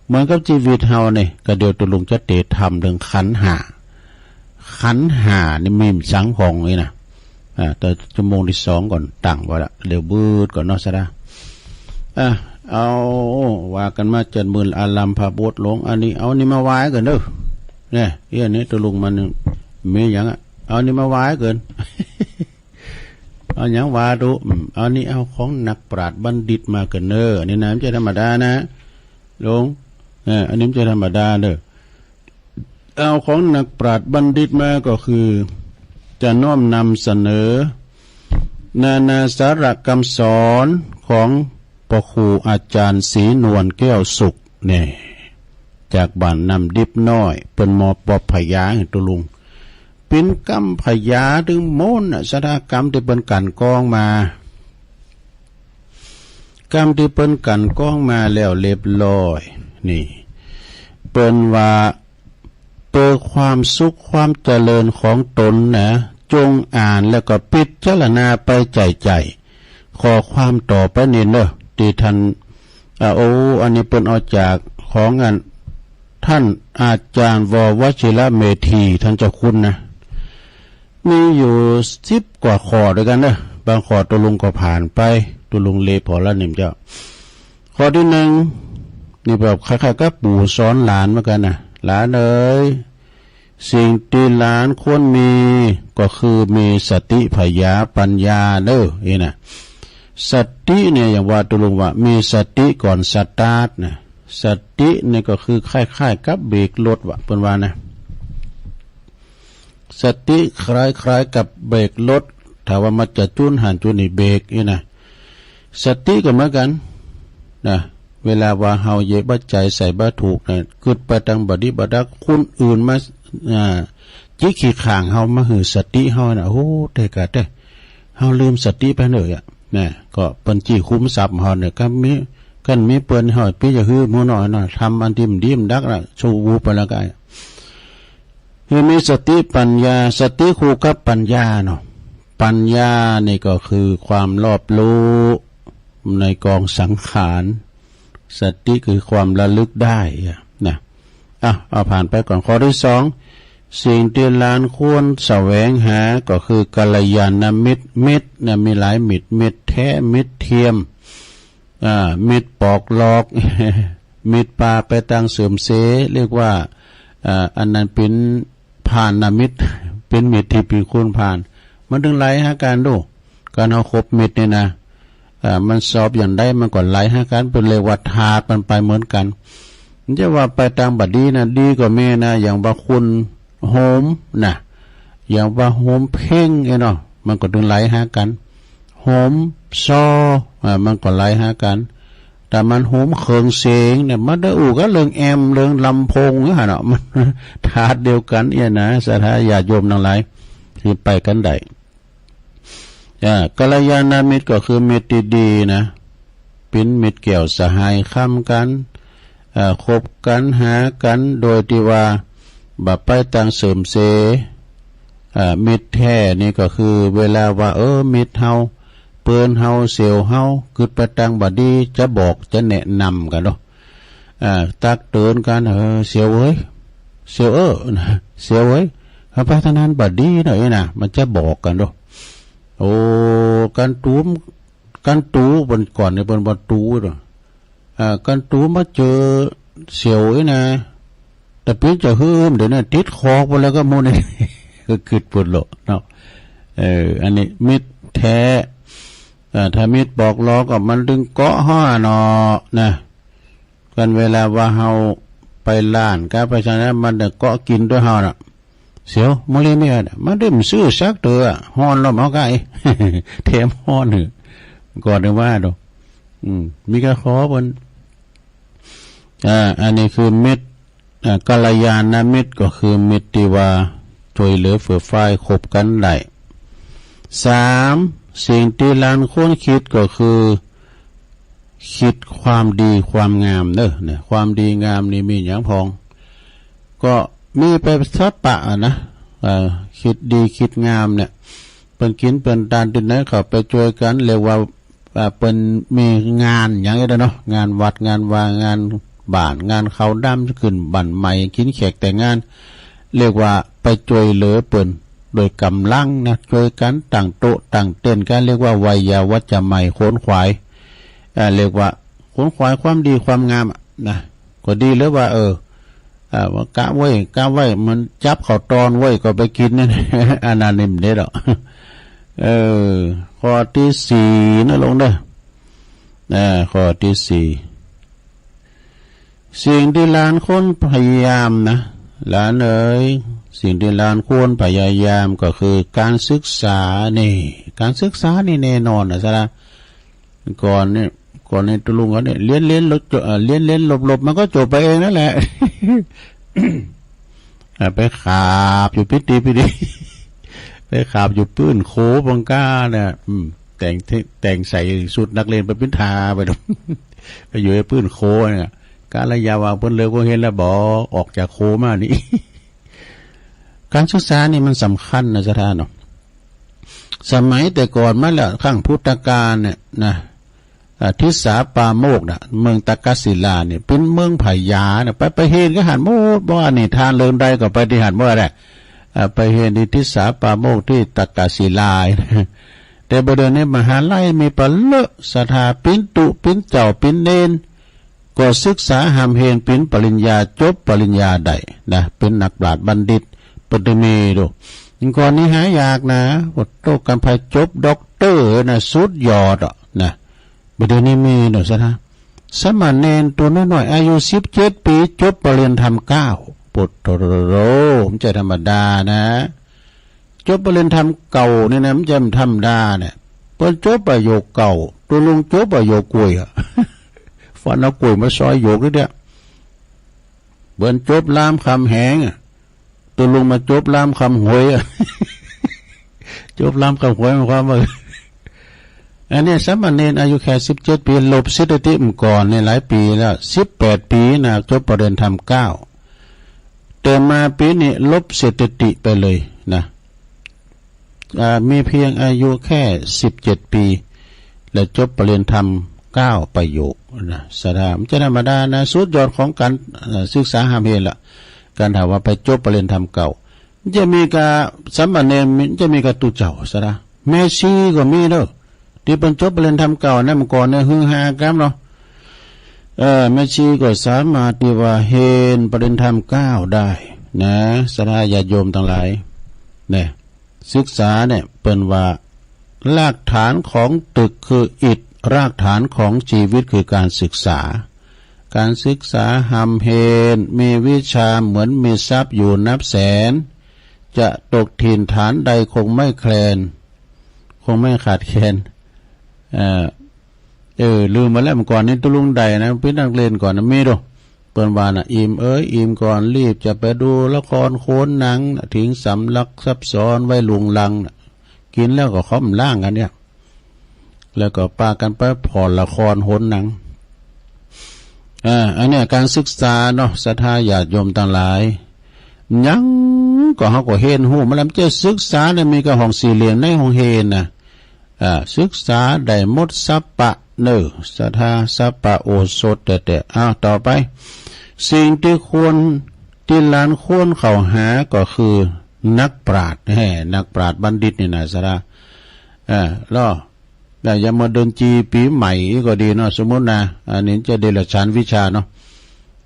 เหมือนกับชีวิตเฮาเนี่ย ก็เดี๋ยวตกลงจะเตะธรรมเรื่องขันธ์ห้า ขันธ์ห้านี่มีสังของนี่นะ อ่า แต่ชั่วโมงที่สองก่อนตั้งไว้ละ เดี๋ยวบืดก่อนเนาะซะนะ อ่ะ เอา ว่ากันมาเจินหมื่นอารามพระโบสถ์หลวง อันนี้ เอานี่มาไหว้กันเด้อ เนี่ย เอี้ยนี่ตกลงมันมีหยังอะ เอานี่มาไหว้กัน เอาหยังว่าดู อืม อันนี้เอาของนักปราชญ์บัณฑิตมากันเนอ อันนี้นะ ไม่ใช่ธรรมดานะ หลวง เออ อันนี้ไม่ใช่ธรรมดาเนอ เอาของนักปราชญ์บัณฑิตมาก็คือ จะน้อมนำเสนอ นานาสาระคำสอนของพระครูอาจารย์ศรีนวลแก้วสุข แน่ จากบ้านน้ำดิบน้อย เปิ้นมอบปอบพญาให้ตุลุง เป๋นกำพญาตึงหมดน่ะ ชะตากรรมตี้เปิ้นกลั่นกรองมา กรรมตี้เปิ้นกลั่นกรองมาแล้วเรียบร้อย นี่ เปิ้นว่า เพื่อความสุขความเจริญของตนนะ จงอ่านแล้วก็พิจารณาไปใจ่ๆ ข้อความต่อไปนี้เนอะ ตี้ท่าน อ่า โอ้ อันนี้เปิ้นเอาจากของอัน ท่านอาจารย์ ว.วชิระเมธี ท่านเจ้าคุณนะ มีอยู่สิบกว่าข้อด้วยกันเนอะ บางข้อตุลุงก็ผ่านไป ตุลุงเลพอละนิ่มเจ้า ข้อที่หนึ่ง นี่แบบคล้ายๆกับปู่สอนหลานเหมือนกันนะ หลานเอ๋ย สิ่งที่หลานควรมีก็คือมีสติผญาปัญญาเด้อ นี่นะ สติเนี่ยอย่างว่าตุลุงว่ามีสติก่อนสตาร์ทนะ สติเนี่ยก็คือคล้ายๆกับเบรกรถว่ะ เปิ้นว่านะ สติคล้ายๆกับเบรกรถ ถ้าว่ามันจะจุนหั้นจุนนี่เบรกนี่นะ สติก็เหมือนกันนะ เวลาว่าเฮาเยียะบ่ใจ๋ใส่บ่ถูกนะ กึ๊ดไปตางบ่ดีบ่ดัก คนอื่นมา อ่า จิกขี้ข้างเฮามาหื้อสติเฮานะ โอ้ แต่กะแต่ เฮาลืมสติไปเลยอะ นะ ก็เปิ้นจี้คุ้มทรัพย์เฮาเนี่ย คันมี คันมีเปิ้นเฮาไปจะหื้อหมู่น้อยนะ ทำอันตี้บ่ดีบ่ดักนะ ชู้บูไปแล้วก็ คือมีสติปัญญา สติคู่กับปัญญาเนาะ ปัญญานี่ก็คือความรอบรู้ในกองสังขาร สติคือความระลึกได้อะนะ อ่ะ เอาผ่านไปก่อน ข้อที่สอง สิ่งที่หลานควรแสวงหาก็คือกัลยาณมิตร มิตรเนี่ยมีหลายมิตร มิตรแท้ มิตรเทียม อ่า มิตรปอกหลอก มิตรปาไปตางเสื่อมเสีย เรียกว่า อ่า อันนั้นเป๋นพาลมิตร เป๋นมิตรตี้เป๋นคนพาล มันตึงไหลหากั๋นดู การเฮาคบมิตรนี่นะ อ่า มันสอบอย่างใดมันก็ไหลหากั๋น เปิ้นเรียกว่าธาตุมันไปเหมือนกั๋น มันจะว่าไปตางบ่ดีนะ ดีก็มีนะ อย่างว่าคนโฮมนะ อย่างว่าโฮมเพลงไอ้เนาะ มันก็ตึงไหลหากั๋น โฮมซอ อ่า มันก็ไหลหากั๋น แต่มันโฮมเครื่องเสียงเนี่ย มันได้อู้กันเรื่องแอมป์ เรื่องลำโพงนี่หั่นเนาะ มันธาตุเดียวกั๋นเนี่ยนะ ศรัทธาญาติโยมทั้งหลาย คือไปกั๋นได้ อ่า กัลยาณมิตรก็คือมิตรตี้ดีนะ เป๋นมิตรแก้วสหายค้ำกั๋น อ่า คบกั๋นหากั๋นโดยตี้ว่าบ่ไปตางเสื่อมเสีย อ่า มิตรแท้นี่ก็คือเวลาว่า เออ มิตรเฮา เปิ้นเฮา เสี่ยวเฮา กึ๊ดไปตางบ่ดี จะบอก จะแนะนำกั๋นเนาะ อ่า ตักเตือนกั๋น เออ เสี่ยวเอ้ย เสี่ยวเอ้อ เสี่ยวเอ้ย เฮาไปตางนั้นบ่ดีเนาะ เอ้ยนะ มันจะบอกกั๋นเนาะ โอ้ กั๋นตูม กั๋นตูเปิ้นก่อนนี่เปิ้นบ่ตูเนาะ อ่า กั๋นตูมาเจอเสี่ยวเอ้ยนะ แต่เป๋นจะหื้อเดี๋ยวนี้ติดคอไปแล้วก็หมู่นี่ ก็กึ๊ดเปิ้นโลดเนาะ เออ อันนี้มิตรแท้ อ่า ถ้ามิตรปอกหลอกก็มันตึงเกาะฮ้อเนาะนะ กันเวลาว่าเฮาไปร้านกาไปซะนะ มันจะเกาะกิ๋นด้วยเฮาน่ะ เสี่ยว มื้อนี้มีอะ มันได้บ่ซื้อสักเตื้อ ฮ้อนลมเฮาก็ไอ้ แถมฮ้อนหื้อ ก่อนนึกว่าดอก อืม มีกะขอเปิ้น อ่า อันนี้คือมิตร อ่า กัลยาณมิตรก็คือมิตรตี้ว่าช่วยเหลือเฟื่อฟ้ายคบกั๋นได้ สาม สิ่งตี้หลานควรคิดก็คือ คิดความดีความงามเนอะเนี่ย ความดีงามนี่มีหยังพอง ก็มีไปสัปปะอะนะ เอ่อ คิดดีคิดงามเนี่ย เปิ้นกินเปิ้นตานตี้ไหนเขาไปช่วยกัน เรียกว่า อ่า เปิ้นมีงานหยังอี้เนาะ งานวัดงานวา งานบ้าน งานเขาดำ ขึ้นบ้านใหม่ กินแขกแต่งงาน เรียกว่าไปช่วยเหลือเปิ้นโดยกำลังนะ ช่วยกันตั้งโต๊ะตั้งเต็นท์กัน เรียกว่าไวยาวัจจะไมย ขนขวาย อ่า เรียกว่าขนขวายความดีความงามอะนะ ก็ดีแล้วว่า เออ อ่า ว่ากะไว้ กะไว้ มันจับเขาตอนไว้ก็ไปกินนั่น อันนั้นนี่มันเด็ดดอก เออ ข้อที่สี่นะลุงเด้อ อ่า ข้อที่สี่ สิ่งที่หลานควรพยายามนะ หลานเอ๋ย สิ่งที่หลานควรพยายามก็คือการศึกษานี่ การศึกษานี่แน่นอนนะ สาระ ก่อนเนี่ย ก่อนเนี่ย ตุ๊ลุงเขาเนี่ย เรียน เรียน ลบ เอ่อ เรียน เรียน ลบ ลบ มันก็จบไปเองนั่นแหละ อ่ะ ไปขาบอยู่ปิ๊ดดีปิ๊ดดี ไปขาบอยู่ปื้นโขบังก้าเนี่ย อืม แต่งเท- แต่งใส่ชุดนักเรียนไปปิ๊นทาไปดู ไปอยู่ไอ้ปื้นโขเนี่ย กาละยาว่าเปิ้นเลิกโรงเรียนแล้วบ่ ออกจากโขมานี่ การศึกษานี่มันสำคัญนะ สาระเนาะ สมัยแต่ก่อนมาแล้ว ครั้งพุทธกาลเนี่ยนะ อ่า ทิสาปราโมกข์น่ะ เมืองตักกศิลาเนี่ย เป็นเมืองพญาน่ะ ไป ไปเฮนก็หั้นหมด บ่ว่านิทานเรื่องใดก็ไปตี้หั้นหมดแหละ อ่า ไปเฮนตี้ทิสาปราโมกข์ตี้ตักกศิลา แต่บัดเดี๋ยวนี้มหาลัยมีปะเลอะ สาระ ปิ้นตุ๊ปิ้นเจ้าปิ้นเณร ก็ศึกษาฮ่ำเฮนปิ้นปริญญา จบปริญญาได้นะ เป็นนักปราชญ์บัณฑิต เปิ้นตี้มีดู ก่อนนี้หายากนะ โอ้โห กันไผจบด็อกเตอร์นะ สุดยอดอะนะ บ่เดี๋ยวนี้มีเนาะ สาระ สามเณรตัวน้อยๆ อายุสิบเจ็ดปี๋ จบปริญญาธรรมเก้า โอ้โห บ่ใจ้ธรรมดานะ จบปริญญาธรรมเก้านี่นะ บ่ใจ้ธรรมดาเนี่ย เปิ้นจบประโยคเก้า ตุ๊ลุงจบประโยคกล้วยอะ ฟันเอากล้วยมาซอยโยกนี่เนี่ย เปิ้นจบรามคำแหงอะ ตุ๊ลุงมาจบรามคำหวยอะ จบรามคำหวยหมายความว่า อันเนี้ยสามเณรอายุแค่สิบเจ็ดปี๋ ลบสถิติเมื่อก่อนเนี่ยหลายปี๋แล้ว สิบแปดปี๋นะ จบปริญญาธรรมเก้า แต่มาปี๋นี้ลบสถิติไปเลยนะ อ่า มีเพียงอายุแค่สิบเจ็ดปี๋ และจบปริญญาธรรมเก้าประโยคนะ สาระ บ่ใจ้ธรรมดานะ สุดยอดของการ เอ่อ ศึกษาฮ่ำเฮนละ การถามว่าไปจบปริญญาธรรมเก้า บ่ใจ้มีกาสามเณร บ่ใจ้มีกาตุ๊เจ้า สาระ แม่ชีก็มีเด้อ ตี้เปิ้นจบปริญญาธรรมเก้านั้น เมื่อก่อนเนี่ยฮือฮากั๋นเนาะ เอ่อ แม่ชีก็สามารถตี้ว่าเฮนปริญญาธรรมเก้าได้นะ สาระญาติโยมตังหลาย เนี่ย ศึกษาเนี่ย เปิ้นว่ารากฐานของตึกคืออิฐ รากฐานของชีวิตคือการศึกษา การศึกษาฮ่ำเฮน มีวิชาเหมือนมีทรัพย์อยู่นับแสน จะตกถิ่นฐานใดคงไม่แคลน คงไม่ขาดแคลน เอ่อ เออ ลืมไปแล้ว เมื่อก่อนนี้ตุ๊ลุงใดนะ ปิ้นนักเรียนก่อนนะ มีดู เปิ้นว่าน่ะ อิ่มเอ๋ย อิ่มก่อน รีบจะไปดูละครโขนหนังน่ะ ถิงสำลักซับซ้อนไว้ลุงลังน่ะ กินแล้วก็ค่อมล้างกันเนี่ย แล้วก็ปากันไปผ่อนละครโขนหนัง อ่า อันเนี้ยการศึกษาเนาะ ศรัทธาญาติโยมตังหลาย หยังก็เฮาก็เฮียนฮู้มาแล้ว บ่ใจ้ศึกษาเนี่ย มีกาห้องสี่เหลี่ยมในห้องเฮียนน่ะ อ่า ศึกษาได้หมดสัปปะเนอ ศรัทธา สัปปะโอสถแต๊ๆ อ้าว ต่อไป สิ่งที่ควร ที่หลานควรเข้าหาก็คือนักปราชญ์ แฮ่ นักปราชญ์บัณฑิตนี่นะ ศรัทธา อ่า แล้ว แต่อย่ามาเดินจีปี๋ใหม่อีกก็ดีเนาะ สมมุตินะ อันนี้จะเดรัจฉานวิชาเนาะ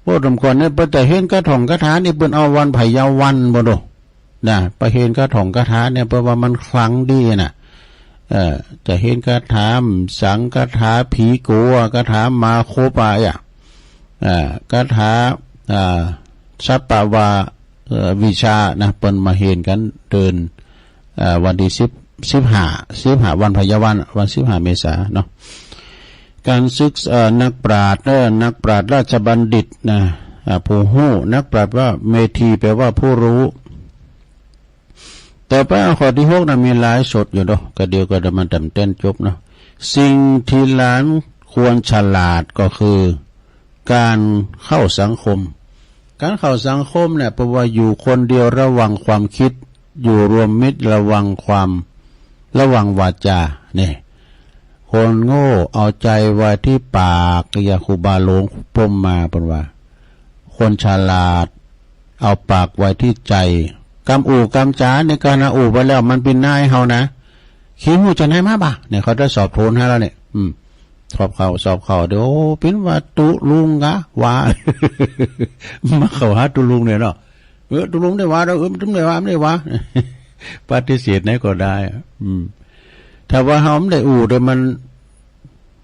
พวกสมควรเนี่ย เปิ้นจะเฮียนคาถงคาถานี่ เปิ้นเอาวันไผยาวันบ่ดู นะ ไปเฮียนคาถงคาถาเนี่ย เปิ้นว่ามันขลังดีน่ะ เอ่อ จะเฮียนคาถาสัง คาถาผีกั๋ว คาถาหมาคบอะ อ่ะ อ่า คาถา อ่า สัปปะวา เอ่อ วิชานะ เปิ้นมาเฮียนกั๋นเดือน เอ่อ วันตี้สิบ สิบห้า สิบห้า วันไผยาวัน วันสิบห้าเมษาเนาะ การศึกษา เอ่อ นักปราชญ์ เอ่อ นักปราชญ์ราชบัณฑิตนะ อ่า ผู้ฮู้ นักปราชญ์ว่าเมธี แปลว่าผู้รู้ ต่อไปข้อตี้หกนะ มีหลายสดอยู่เนาะ กะเดียวก็จะมาต๋ามแต้นจบเนาะ สิ่งที่หลาน ควรฉลาดก็คือการเข้าสังคม การเข้าสังคมเนี่ย เพราะว่าอยู่คนเดียวระวังความคิด อยู่รวมมิตรระวังความ ระวังวาจา เนี่ย คนโง่เอาใจไว้ที่ปาก อย่างครูบาหลวงพรหมมาเปิ้นว่า คนฉลาดเอาปากไว้ที่ใจ กำอู้กำจ๋าในการเอาอู้ไปแล้ว มันเป็นนายเฮานะ คิดฮู้จะไหนมาบ่า เนี่ย เขาจะสอบโทนให้แล้วเนี่ย อืม สอบเข้า สอบเข้า เดี๋ยว เป็นว่าตุลุงกะ ว่า มาเข้าหาตุลุงเนี่ยเนาะ เออ ตุลุงได้ว่า เออ มันได้ว่า มันได้ว่า ปฏิเสธไหนก็ได้อะ อืม ถ้าว่าเฮาไม่ได้อู้ แต่มัน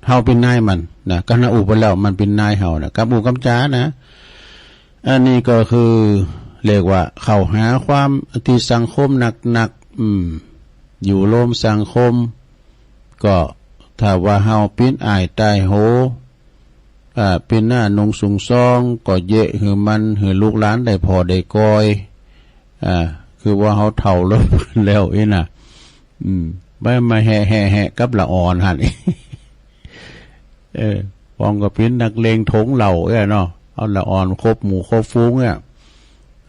เฮาเป็นนายมันนะ การเอาอู้ไปแล้ว มันเป็นนายเฮานะ กำอู้กำจ๋านะ อันนี้ก็คือ เรียกว่าเข้าหาความที่สังคมหนักๆ อืม อยู่ร่วมสังคม ก็ถ้าว่าเฮาปิ้นอ้ายตายโห อ่า ปิ้นหน้าหนุ่งสูงซอง ก็เยะหื้อมัน หื้อลูกหลานได้ผ่อได้กอย อ่า คือว่าเฮาเฒ่าแล้ว แล้วอี้น่ะ อืม ไปมาแหะแหะแหะกับละอ่อนหั่น เออ ปองก็ปิ้นนักเลงถงเหล้าเอ้ยเนาะ เอาละอ่อนคบหมู่คบฝูงเนี่ย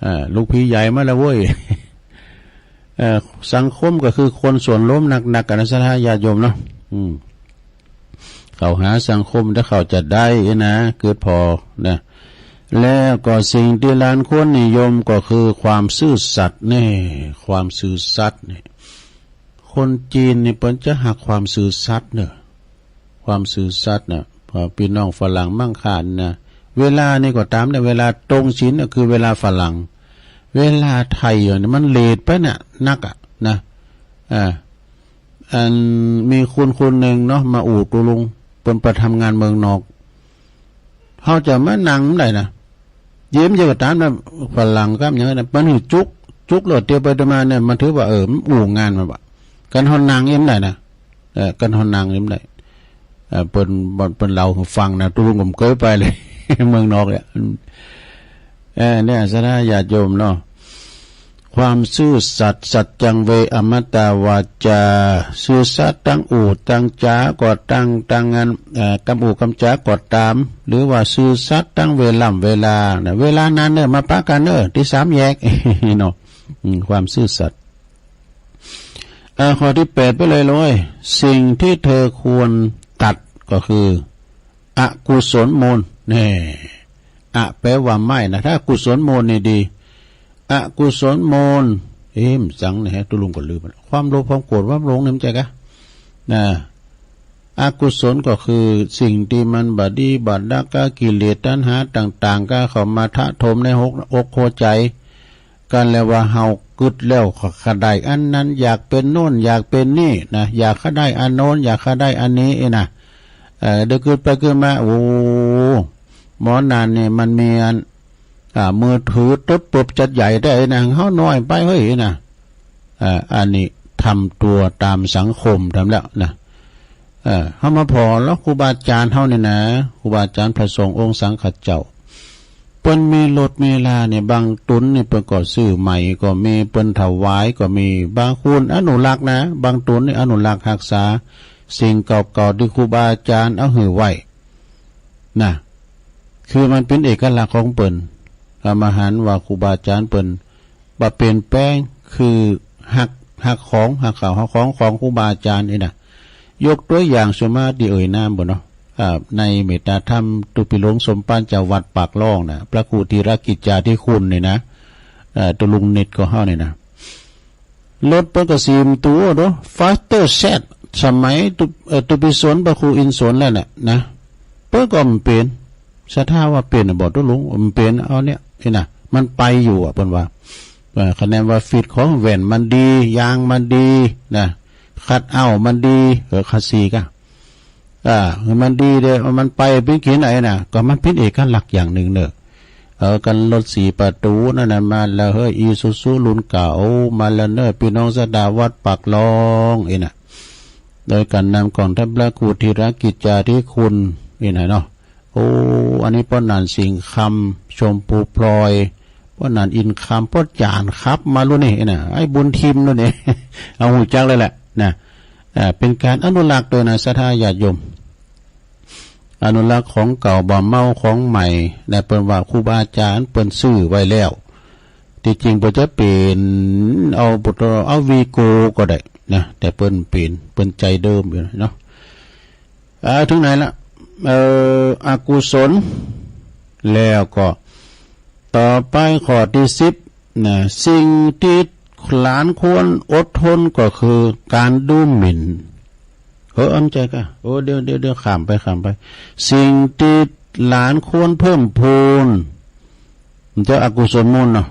อ่า ลูกพี่ใหญ่มาแล้วเว้ย เอ่อ สังคมก็คือคนส่วนรวมหนักๆ กันนะ ศรัทธาญาติโยมเนาะ อืม เข้าหาสังคมถ้าเข้าจะได้นะ เกิดพอนะ แล้วก็สิ่งที่หลานควรนิยมก็คือความซื่อสัตย์นี่ ความซื่อสัตย์นี่ คนจีนนี่เปิ้นจะฮักความซื่อสัตย์เนอะ ความซื่อสัตย์น่ะ พอพี่น้องฝรั่งมั่งค่านี่นะ เวลานี่ก็ตามเนี่ย เวลาตรงศีลน่ะ คือเวลาฝรั่ง เวลาไทยอ่ะนี่มันเลทไปน่ะ นักอ่ะนะ อ่า อันมีคนคนหนึ่งเนาะ มาอู้ตุลุง เปิ้นไปทำงานเมืองนอก เฮาจะมานั่งบ่ได้นะ เยี่ยมเยอะก็ตามนะ ฝรั่งกับหยังนะ มันหื้อจุก จุกแล้วเตียวไปเตียวมาเนี่ย มันถือว่า เออ มันอู้งานมันว่ะ กันเฮานั่งเอ็มได้นะ เออ กันเฮานั่งเอ็มได้ เออ เปิ้น เปิ้นเล่าให้ฟังนะ ตุลุงก็บ่เคยไปเลย เมืองนอกเนี่ย เออ เนี่ย ศรัทธาญาติโยมเนาะ ความซื่อสัตย์ สัจจังเว อมตะวาจา ซื่อสัตย์ตังอู้ตังจาก็ตัง ตังอัน เอ่อ กำอู้กำจาก็ตาม หรือว่าซื่อสัตย์ตังเวล่ำเวลานะ เวลานั้นเนอะ มาปะกันเนอะ ที่สามแยก เนาะ อืม ความซื่อสัตย์ อ่า ข้อที่แปดไปเลยเลย สิ่งที่เธอควรตัดก็คือ อกุศลมูล แน่ อะ แปลว่าไม่นะ ถ้ากุศลมูลนี่ดี อกุศลมูล เอ๊ะ มันสังนะฮะ ตุลุงก็ลืมแล้ว ความโลภ ความโกรธ ความหลงนี่มันใช่กะ นะ อกุศลก็คือสิ่งที่มันบ่ดี บ่ดักกะ กิเลสตัณหาต่างๆ ก็เข้ามาทะถมในหก อกหัวใจ กันแล้วว่าเฮากึ๊ดแล้ว ข้าได้อันนั้น อยากเป็นโน่น อยากเป็นนี่นะ อยากข้าได้อันโน้น อยากข้าได้อันนี้เอ้ยนะ เออ เดี๋ยวกึ๊ดไปกึ๊ดมา โอ้ หมอนานนี่มันมีอัน อ่า มือถือตึ๊บปุ๊บจัดใหญ่ได้นะ เฮาน้อยไปเฮ้ยนะ อ่า อันนี้ทำตัวตามสังคมทำแล้วนะ เออ เฮามาผ่อแล้วครูบาอาจารย์เฮานี่นะ ครูบาอาจารย์พระสงฆ์องค์สังฆเจ้า เปิ้นมีรถมีลาเนี่ย บางตนเนี่ยเปิ้นก็ซื้อใหม่ก็มี เปิ้นถวายก็มี บางคนอนุรักษ์นะ บางตนเนี่ยอนุรักษ์รักษาสิ่งเก่าๆ ที่ครูบาอาจารย์เอาหื้อไว้ นะ คือมันเป็นเอกลักษณ์ของเปิ้น อามาหันว่าครูบาอาจารย์เปิ้นบ่เปลี่ยนแปลง คือฮัก ฮักของ ฮักข้าวฮักของของครูบาอาจารย์นี่นะ ยกตัวอย่างส่วนมากที่เอ่ยนามบ่เนาะ อ่า ในเมตตาธรรมตุปิโลงสมปัญญาวัดปากล่องนะ พระครูธีรกิจจาธิคุณนี่นะ เอ่อ ตุลุงนิดก็เฮานี่นะ รถเปิ้นก็สีมตูโด ฟาสเตอร์แซด สมัยตุ เอ่อ ตุปิสนพระครูอินสนแล้วน่ะนะ เปิ้นก็บ่เปลี่ยน ศรัทธาว่าเปลี่ยนบ่ตุลุง บ่เปลี่ยน เอาเนี่ย นี่นะ มันไปอยู่อ่ะ เปิ้นว่า เอ่อ คะแนนว่าฟิตของแว่นมันดี ยางมันดีนะ คัทเอาท์มันดี เออ คัสซีกะ อ่า มันดีเด้ มันไปปิ้นกินไอ้น่ะ ก็มันเป็นเอกลักษณ์อย่างหนึ่งเนอะ เออ กันรถสี่ประตูนั่นน่ะ มาแล้วเฮ้ย อีซูซูรุ่นเก่า มาแล้วเนอะ พี่น้องศรัทธาวัดปากล่อง เอ้ยน่ะ โดยการนำของท่านพระครูธีรกิจจาธิคุณ เอ้ยน่ะเนาะ โอ้ อันนี้ป้อหนานสิงห์คำ ชมพูพลอย ป้อหนานอินคำ ป้อจานครับ มารุ่นนี้น่ะ ไอ้บุญทิมรุ่นนี้ เอาฮู้จักเลยแหละนะ อ่า เป็นการอนุรักษ์โดยนะ ศรัทธาญาติโยม อนุรักษ์ของเก่า บ่เมาของใหม่ นะ เปิ้นว่าครูบาอาจารย์เปิ้นซื้อไว้แล้ว ที่จริงบ่จะเป๋น เอาบ่ต้อง เอาวีโก้ก็ได้นะ แต่เปิ้นเป๋น เปิ้นใจเดิมอยู่เนาะ อ่า ถึงไหนละ เอ่อ อกุศล แล้วก็ ต่อไปข้อที่สิบนะ สิ่งที่หลานควรอดทนก็คือการดูหมิ่น เออ อำใจกะ โอ้ เดี๋ยว เดี๋ยว เดี๋ยว ข้ามไป ข้ามไป สิ่งที่หลานควรเพิ่มพูน มันจะอกุศลมูลเนาะ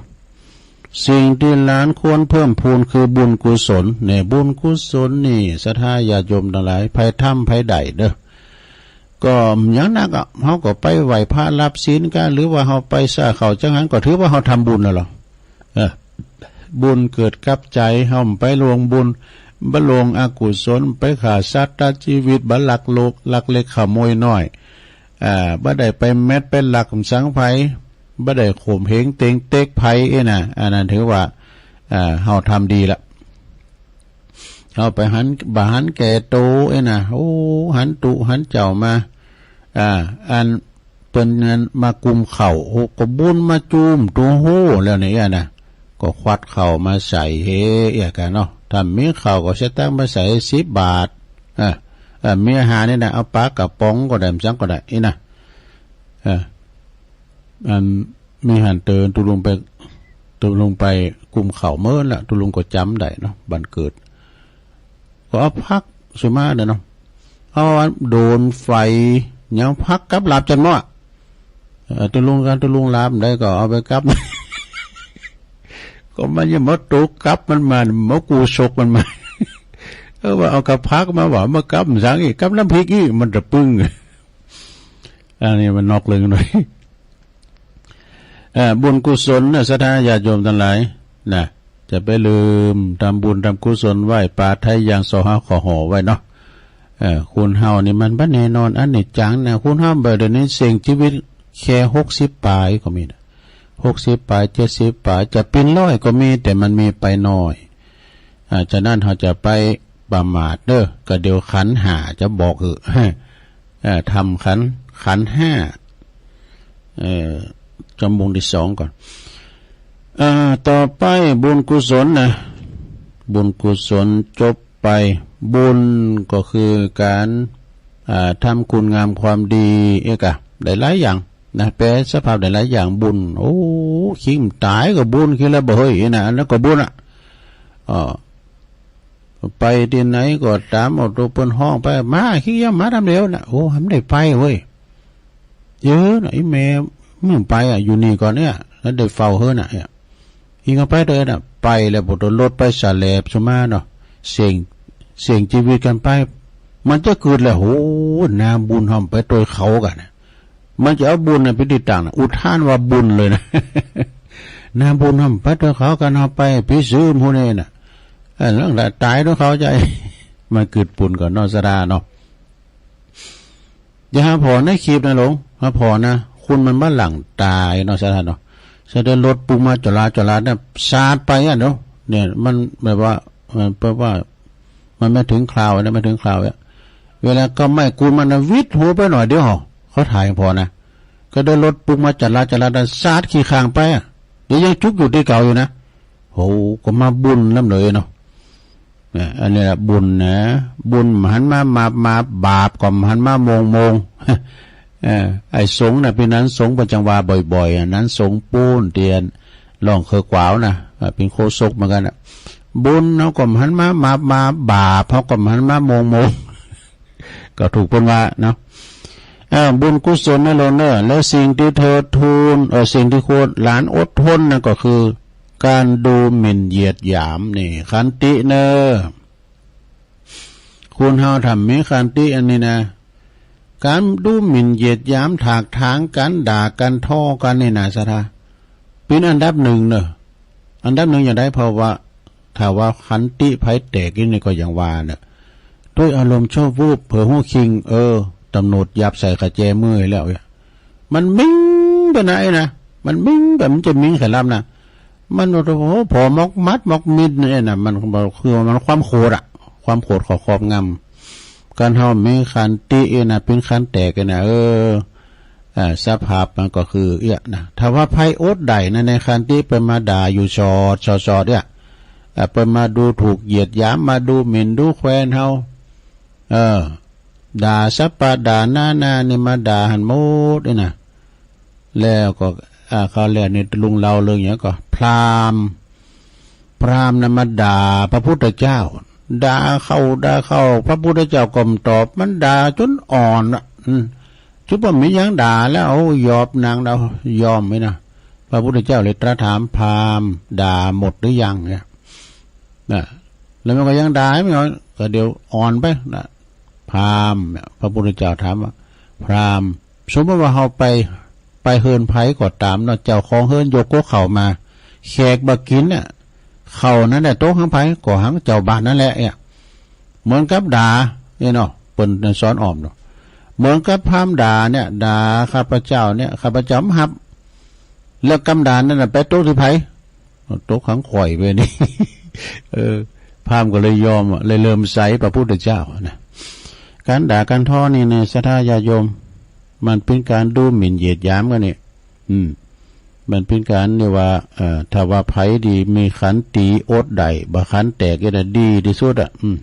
สิ่งที่หลานควรเพิ่มพูนคือบุญกุศล เนี่ย บุญกุศลนี่ ศรัทธาญาติโยมทั้งหลาย ไผทำไผได้เด้อ ก็อย่างนักอะ เฮาก็ไปไหว้พระรับศีลกะ หรือว่าเฮาไปสร้างเขาจังหั้น ก็ถือว่าเฮาทำบุญแล้วเหรอ เออ บุญเกิดกับใจ เฮาบ่ไปลงบุญ บ่ลงอกุศล ไปฆ่าสัตว์ตัดชีวิต บ่ลักโลก ลักเล็กขโมยน้อย อ่า บ่ได้ไปแมดไปลักสังไผ บ่ได้ข่มเหงเต็งเต็กไผ เอ้ยนะ อันนั้นถือว่า อ่า เฮาทำดีละ เฮาไปหัน บ่หันแก่โต เอ้ยนะ โอ้ หันตุ๊หันเจ้ามา อ่า อันเปิ้นนั้นมากุมข้าว โอ้ ก็บุญมาจุ่มตัวโหแล้วเนี่ยนะ ก็ควัดข้าวมาใส่เฮเอียกะเนาะ ถ้ามีข้าวก็สตางค์มาใส่สิบบาท อ่า อ่า มีอาหารนี่นะ เอาปลากระป๋องก็ได้ หยังก็ได้ เอ้ยนะ อ่า อันมีหันเติน ตุ๊ลุงไป ตุ๊ลุงไปกุมข้าวเมินละ ตุ๊ลุงก็จ๋ำได้เนาะ บันเกิด ก็เอาผักสุมาเด้อเนาะ เอาอันโดนไฟ ยังผักกับลาบจันทร์หม้อ เอ่อ ตุ๊ลุงกัน ตุ๊ลุงลาบได้ก็เอาไปกับ ก็มันยังมาตกกับมันมา มากูซกมันมา เออ ว่าเอากับผักมา ว่ามากับสังอีก กับน้ำพริกอีก มันตะปึง อันนี้มันนอกเรื่องหน่อย เอ่อ บุญกุศลนะ ศรัทธาญาติโยมทั้งหลายนะ จะไปลืมทำบุญทำกุศล ไหว้ปลาไถ่ยาง ซอหาข้อห่อไว้เนาะ เอ่อ คนเฮานี่มันบ่แน่นอน อันนี้จังนะ คนเฮาบ่เดี๋ยวนี้เสี่ยงชีวิตแค่หกสิบปลายก็มีนะ หกสิบปลาย เจ็ดสิบปลาย จะเป็นร้อยก็มี แต่มันมีไปน้อย อ่า ฉะนั้นเฮาจะไปประมาทเด้อ ก็เดี๋ยวขันธ์ห้าจะบอกหื้อ เอ่อ ทำขันธ์ ขันธ์ห้า เอ่อ ชั่วโมงที่สองก่อน อ่า ต่อไปบุญกุศลนะ บุญกุศลจบไป บุญก็คือการ อ่า ทำคุณงามความดี เอ๊ะกะ ได้หลายอย่างนะ แปลสภาพได้หลายอย่าง บุญ โอ้ ขี้มันต๋ายก็บุญ ขี้แล้วบ่เฮยนะ อันนั้นก็บุญอะ อ่า ไปตี้ไหนก็ต๋ามเอาตั๋วเปิ้นฮ้องไป มา ขี้เกียจมาต๋ามเดียวนะ โอ้ มันได้ไปเว้ย เยอะนะ อีแม่ มึงไปอะ อยู่นี่ก่อนเนี่ย แล้วได้เฝ้าเฮอน่ะเนี่ย อิงเอาไปเถอะนะ ไปแล้ว บ่ต้อง รถไปสาแหลบสุมาเนาะ เสี่ยง เสี่ยงชีวิตกันไป มันจะเกิดแหละ โห นาบุญเฮาไปตวยเขากั๋นนะ มันจะเอาบุญน่ะไปติดตั้งนะ อุทานว่าบุญเลยนะ นาบุญเฮาไปตวยเขากั๋น เฮาไปผีซื้อหมู่นี่น่ะ เออ หลังจากต๋ายตวยเขาจะ มันเกิดปุญก่อนเนาะ ศรัทธาเนาะ อย่าหาผ่อในคลิปนะหลวง หาผ่อนะ คนมันบ่หลั่งต๋ายเนาะ ศรัทธาเนาะ เสด็จรถปุ๊บมาจอดลาจอดลาเนี่ย สาดไปอ่ะเนาะ เนี่ย มันแบบว่า มันแปลว่า มันไม่ถึงคราวนะ ไม่ถึงคราวอ่ะ เวลาก็ไหม้กูมันนะ วิดหัวไปหน่อยเดียว เขาถ่ายผ่อนะ ก็ได้รถปุ๊บมาจอดลาจอดลาเนี่ย สาดขี้ข้างไปอ่ะ เดี๋ยวยังจุกอยู่ตี้เก่าอยู่นะ โห ก็มาบุญนำเลยเนาะ เนี่ย อันนี้แหละบุญนะ บุญบ่หันมามา มา บาปก็บ่หันมาโมงโมง เออ ไอ้สงฆ์น่ะ เป๋นนั้นสงฆ์เปิ้นจั่งว่าบ่อยๆ อ่ะ นั้นสงฆ์ปูนเตียน ร้องเคิกวาวนะ อ่ะ เป๋นโฆษกเหมือนกันน่ะ บุญเฮาก็บ่หันมามา มา บาปเฮาก็บ่หันมาโมงโมง ก็ถูกเปิ้นว่าเนาะ เออ บุญกุศลนะหลวงเนอะ แล้วสิ่งที่เธอทูล เออ สิ่งที่ควรหลานอดทนนั่นก็คือ การดูหมิ่นเหยียดหยามนี่ ขันติเนอะ คนเฮาถ้ามีขันติอันนี้นะ การดูหมิ่นเหยียดหยาม ถากถางกัน ด่ากัน ท้อกันนี่นะ ศรัทธา เป๋นอันดับหนึ่งเนอะ อันดับหนึ่งอย่างใด เพราะว่า ถ้าว่าขันติไผแตกนี่ นี่ก็อย่างว่าเนอะ ด้วยอารมณ์ชั่ววูบ เผลอฮู้คิง เออ ตำรวจยับใส่กะแจมือแล้วเนี่ย มันมิ่งไปไหนนะ มันมิ่งไป มันจะมิ่งใครรับนะ มัน โอ้โห ผ่อมอกมัดมอกมิดเนี่ยนะ มัน คือมันความโขดอะ ความโขดขอครอบงำ กันเฮามีขันติเอนะ เป็นขันแตกเอนะ เออ อ่า สภาพมันก็คือเอี้ยนะ ถ้าว่าไผอดได้นะ ในขันติเปิ้นมาด่าอยู่สอดสอดสอดเอี้ย อ่า เปิ้นมาดูถูกเหยียดหยาม มาดูหมิ่นดูแควนเฮา เออ ด่าสัปปะด่านานานี่ มาด่าหั้นหมดเอี้ยนะ แล้วก็ อ่า คราวแล้วนี่ลุงเล่าเรื่องหยังก็ พราหมณ์ พราหมณ์นะมาด่าพระพุทธเจ้า ด่าเข้าด่าเข้า พระพุทธเจ้าก็บ่ตอบ มันด่าจนอ่อนอะ อืม จุดว่ามีหยังด่าแล้ว เอายอมนางเรายอมไว้นะ พระพุทธเจ้าเลยตรัสถามพราหมณ์ ด่าหมดหรือยังเนี่ย นะ แล้วมันก็ยังด่าไม่หมด ก็เดี๋ยวอ่อนไปนะ พราหมณ์เนี่ย พระพุทธเจ้าถามว่า พราหมณ์ สมมติว่าเฮาไป ไปเฮือนไผก็ตามเนาะ เจ้าของเฮือนยกกับข้าวมา แขกบ่กินน่ะ ข้าวนั้นแหละตกหังไผ ก็หังเจ้าบ้านนั่นแหละเนี่ย เหมือนกับด่าเนี่ยเนาะ เปิ้นสอนอ้อมเนาะ เหมือนกับพราหมณ์ด่าเนี่ย ด่าข้าพเจ้าเนี่ย ข้าพเจ้าบ่ฮับ แล้วกำด่านั้นน่ะไปตกที่ไผ ตกหังข้อยไปนี่ เออ พราหมณ์ก็เลยยอมอะ เลยเริ่มใสพระพุทธเจ้านะ การด่าการท้อนี่นะ ศรัทธาญาติโยม มันเป็นการดูหมิ่นเหยียดหยามกันนี่ อืม มันเป็นการเนี่ยว่า เอ่อ ถ้าว่าไผดีมีขันติอดได้ บ่ขันแตกเอี้ยนะ ดีที่สุดอะ อืม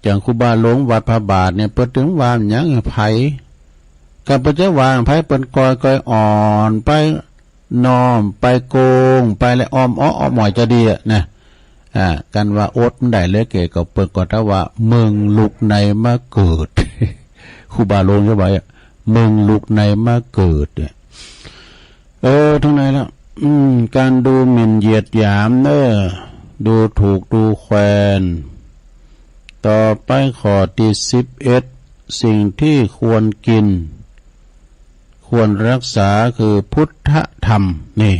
อย่างครูบาหลวงวัดพระบาทเนี่ย เปิ้นถึงว่าหยังไผ ก็บ่ใจ้ว่าไผ เปิ้นก้อยๆ อ่อนไป น้อมไปโกงไปและอ้อมอ้ออ้อมอ้อยจะดีอะนะ อ่า กันว่าอดมันได้เหลือเกิน ก็เปิ้นก็ถ้าว่าเมืองลุกในมาเกิด ครูบาหลวงจะว่าอะ เมืองลุกในมาเกิดเนี่ย เออ ถึงไหนแล้ว อืม การดูหมิ่นเหยียดหยามเนอะ ดูถูกดูแควน ต่อไปข้อที่สิบเอ็ด สิ่งที่ควรกิน ควรรักษาคือพุทธธรรม นี่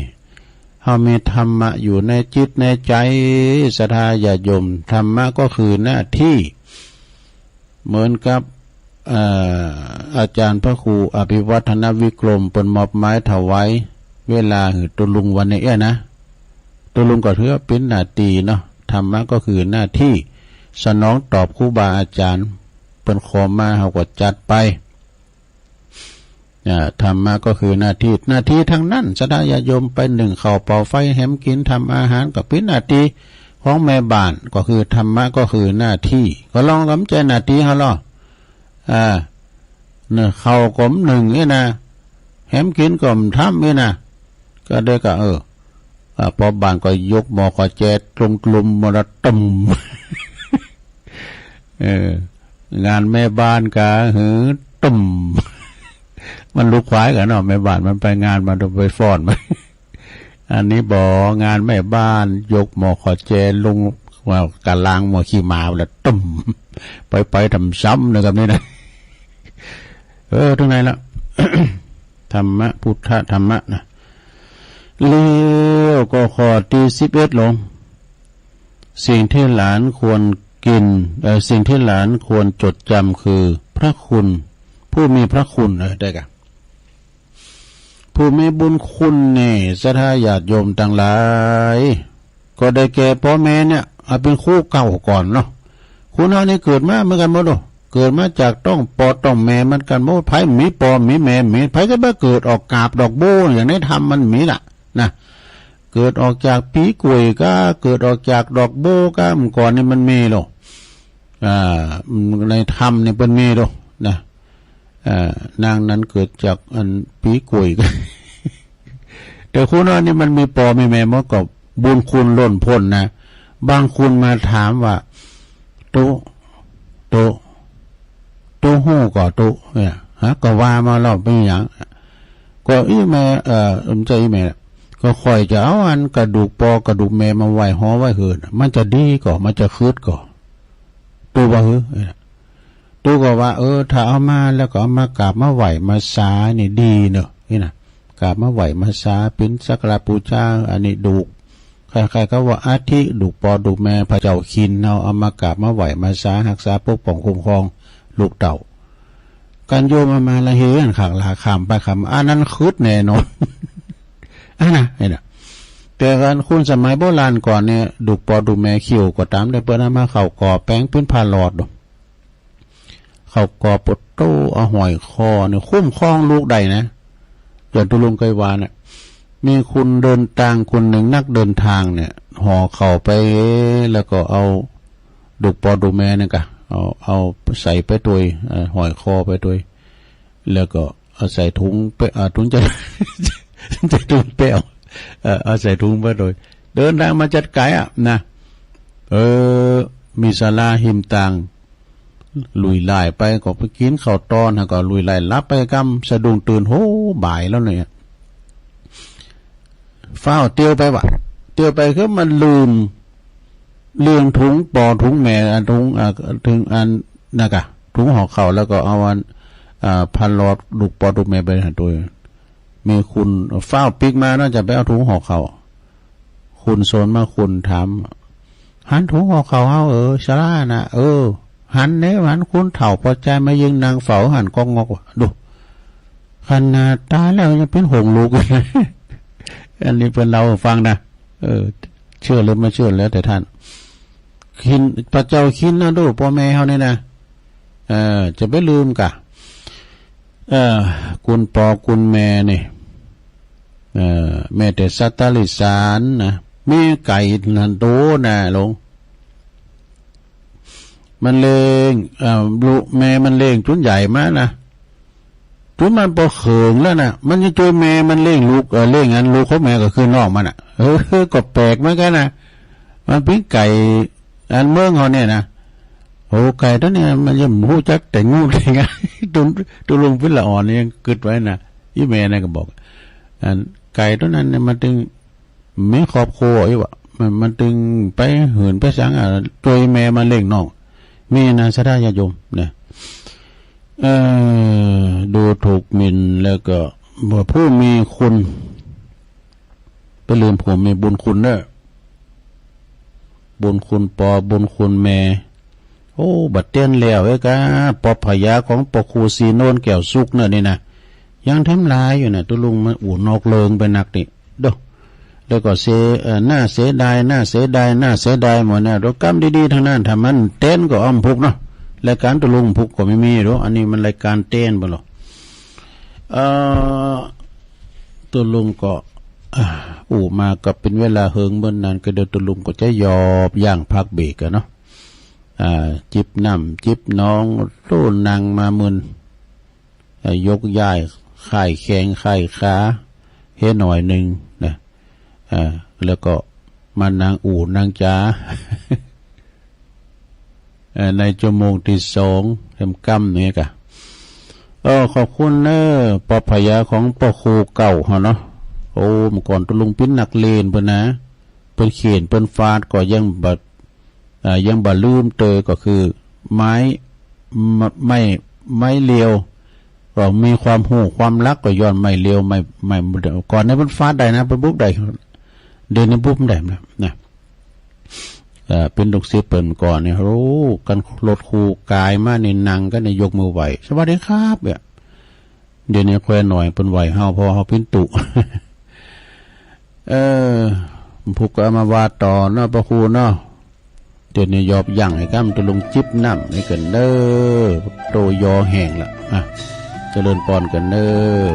เฮามีธรรมะอยู่ในจิตในใจ ศรัทธาญาติโยม ธรรมะก็คือหน้าที่ เหมือนกับ เอ่อ อาจารย์พระครูอภิวัฒนวิกรม เปิ้นมอบหมายถวายเวลาหื้อตุ๊ลุงวันนี้เอี้ยนะ ตุ๊ลุงก็ถือว่าเป็นหน้าที่เนาะ ธรรมะก็คือหน้าที่ สนองตอบครูบาอาจารย์ เปิ้นขอมา เฮาก็จัดไป อ่า ธรรมะก็คือหน้าที่ หน้าที่ทั้งนั้น ศรัทธาญาติโยม ไปนึ่งข้าวเป่าไฟ แหมกิน ทำอาหาร ก็เป็นหน้าที่ของแม่บ้าน ก็คือธรรมะก็คือหน้าที่ ก็ลองกำใจหน้าที่เฮาลอ อ่า นึ่งข้าวก็นึ่งเอี้ยนะ แหมกินก็ทำเอี้ยนะ ก็ได้ก็ เออ อ่า พ่อบ้านก็ยกหม้อข้าวแจ้ลงกลุ่มหมดละ ตึม เออ งานแม่บ้านก็หื้อตึม มันลุกขวายกันเนาะ แม่บ้านมันไปงาน มันต้องไปฟ้อนมัน อันนี้บ่ งานแม่บ้าน ยกหม้อข้าวแจ้ลง ว่า กะลางหม้อขี้หมาแล้ว ตึม ไปไปทำซ้ำนะครับนี่นะ เออ ถึงไหนละ ธรรมะ พุทธธรรมะนะ แล้วก็ข้อที่สิบเอ็ดลง สิ่งที่หลานควรกิน เอ่อ สิ่งที่หลานควรจดจำคือพระคุณ ผู้มีพระคุณ เออ ได้กะ ผู้มีบุญคุณนี่ ศรัทธาญาติโยมตังหลาย ก็ได้แก่พ่อแม่เนี่ย เอาเป็นครูเก่าก่อนเนาะ คนเฮานี่เกิดมาเหมือนกันหมดโอ้ เกิดมาจากต๊องปอต๊องแม่เหมือนกันหมด ไผมีปอมีแม่มี ไผก็บ่เกิดออกกาบดอกโบ้ อย่างในธรรมมันมีล่ะ นะ เกิดออกจากปีกล้วยก็ เกิดออกจากดอกโบ้ก็ เมื่อก่อนนี่มันมีโล อ่า ในธรรมนี่เปิ้นมีโล นะ อ่า นางนั้นเกิดจากอันปีกล้วยก็ แต่คนเฮานี่มันมีปอมีแม่หมด ก็บุญคุณล้นพ้นนะ บางคนมาถามว่า ตุ๊ ตุ๊ ตุ๊ฮู้ก่อตุ๊ เนี่ย ฮะ ก็ว่ามาแล้วเป็นหยัง ก็อีแม่ เอ่อ บ่ใจ้อีแม่ ก็ข้อยจะเอาอันกระดูกปอกระดูกแม่มาไว้หอไว้เฮือน มันจะดีก่อ มันจะคืดก่อ ตุ๊ว่าหื้อ ตุ๊ก็ว่า เออ ถ้าเอามาแล้วก็เอามากราบมาไหว้มาสานี่ดีเนอะ นี่นะ กราบมาไหว้มาสา เป็นสักการะบูชา อันนี้ดุ ใครๆ ก็ว่าอัฐิดุปอดุแม่พระเจ้าคิน เอา เอามากราบมาไหว้มาสา ฮักษาปกป้องคุ้มครองลูกเต้า การโยมเอามาละเฮอันข้างละข้ามไปข้ามมา อันนั้นคืดแน่นอน อันนะ เห็นนะ แต่การคนสมัยโบราณก่อนเนี่ย ดุปอดุแม่คิ้วก็ตามได้ เปิ้นเอามาเข้าก่อแปลงเป็นผ้าหลอด เข้ากอบโปโต เอาห้อยคอนี่คุ้มครองลูกได้นะ อย่างตุลุงเคยว่าน่ะ มีคนเดินทางคนหนึ่ง นักเดินทางเนี่ย ห่อข้าวไป แล้วก็เอาลูกปอลูกแม่เนี่ยกะ เอา เอาใส่ไปด้วย เอ่อ ห้อยคอไปด้วย แล้วก็เอาใส่ถุงไป อ่า ถุงจะ ใส่ถุงแป้ว เอ่อ เอาใส่ถุงไปด้วย เดินทางมาจัดไกลอะนะ เออ มีศาลาหิมตาง ลุยลายไปก็ไปกินข้าวตอน แล้วก็ลุยลายหลับไปกำ สะดุ้งตื่น โห บ่ายแล้วเนี่ย ฟ้าวเตียวไปวะ เตียวไปคือมันลืม ลืมถุงปอถุงแม่ อันถุง อ่า ถุงอัน นั่นกะ ถุงห่อข้าว แล้วก็เอาอัน อ่า พันหลอดลูกปอลูกแม่ไปหาตัว มีคนฟ้าวปิ๊กมา น่าจะไปเอาถุงห่อข้าว คนโซนมา คนถาม หันถุงห่อข้าวเฮา เออ ศาลาน่ะ เออ หันเด้ หันคนเฒ่าปอใจมายืนนั่งเฝ้าหันก๊อกงอกว่ะ ดู ขนาดตายแล้วยังเป็นห่วงลูก อันนี้เปิ้นเล่าให้ฟังนะ เออ เชื่อหรือไม่เชื่อแล้วแต่ท่าน คิน พระเจ้าคินนะดู พ่อแม่เฮานี่นะ เออ จะไปลืมกะ เออ คุณปอคุณแม่นี่ เออ แม้แต่สัตว์เดรัจฉานนะ มีไก่นั่นโตนะลง มันเล่ง เอ่อ ลูกแม่มันเล่งจุนใหญ่มานะ จุนมันปอเขิงแล้วนะ มันยังช่วยแม่มันเล่งลูก เอ่อ เล่งอันลูกของแม่ก็คือน้องมันน่ะ เออ ก็แปลกเหมือนกันนะ มันเป็นไก่อันเมืองเขาเนี่ยนะ โอ้ ไก่ตัวเนี้ยมันยังบ่ฮู้จักแต่งูแต่งา ตุ ตุลุงพินละอ่อนนี่ยังกึดไว้นะ อีแม่นั่นก็บอก อันไก่ตัวนั้นเนี่ยมันตึง มีครอบครัวอีกวะ มัน มันตึงไปหืนไปสัง อ่ะ ช่วยแม่มาเลี้ยงน้อง มีนะ ศรัทธาญาติโยมนะ เอ่อ ดูถูกหมิ่น แล้วก็บ่ผู้มีคุณ ไปลืมผู้มีบุญคุณเด้อ บุญคุณปอ บุญคุณแม่ โอ้ บัดเตียนแล้วเอ้ยกะ ปอพญาของปอครูศรีโนนแก้วสุขเนอะนี่นะ ยังแถมหลายอยู่นะ ตุลุงมาอู้นอกเริงไปนักนี่ โด แล้วก็เสีย เอ่อ น่าเสียดาย น่าเสียดาย น่าเสียดายหมดนะ โด กำดีๆ ทั้งนั้น ถ้ามันเต้นก็อ้อมพุกเนาะ รายการตุลุงพุกก็ไม่มีหรอก อันนี้มันรายการเต้นไปหรอก เอ่อ ตุลุงก็ อ่า อู้มาก็เป็นเวลาเหิงเบิ่นนาน ก็เดี๋ยวตุลุงก็จะหยอบย่างพักเบรกกันเนาะ อ่า จิบน้ำ จิบหนอง โต้นั่งมามึน อ่า ยกย้าย ค่ายแข้ง ค่ายขา เฮ็ดหน่อยหนึ่งนะ อ่า แล้วก็มานั่งอู้นั่งจา เอ่อ ในชั่วโมงที่สอง แถมกำนี่กะ เออ ขอบคุณเนอะ ปอพญาของปอครูเก่าเฮาเนาะ โอ้ เมื่อก่อนตุลุงปิ้นนักเลงเปิ้นนะ เปิ้นเข่น เปิ้นฟาดก็ยังบ่ อ่า ยังบ่ลืมเตย ก็คือไม้ ไม้ ไม้เรียว ก็มีความฮู้ความรักก็ย้อนไม้เรียว ไม้ ไม้ ก่อนนี้เปิ้นฟาดได้นะ เปิ้นบุบได้ เดี๋ยวนี้บุบบ่ได้นะ นะ เอ่อ เป็นลูกศิษย์เปิ้นก่อนนี่ โอ้ กันรถครูกายมานี่ นั่งกันนี่ยกมือไหว้ สวัสดีครับ เนี่ย เดี๋ยวนี้แควนหน่อยเปิ้นไหว้เฮา เพราะเฮาปิ้นตุ เออ พุกก็เอามาว่าต่อเนาะ ปอครูเนาะ เดี๋ยวนี้หยอบย่างให้กำ ตุลุงจิบน้ำให้กันเด้อ โตยอแห้งละ อ่ะ เจริญปอนกันเด้อ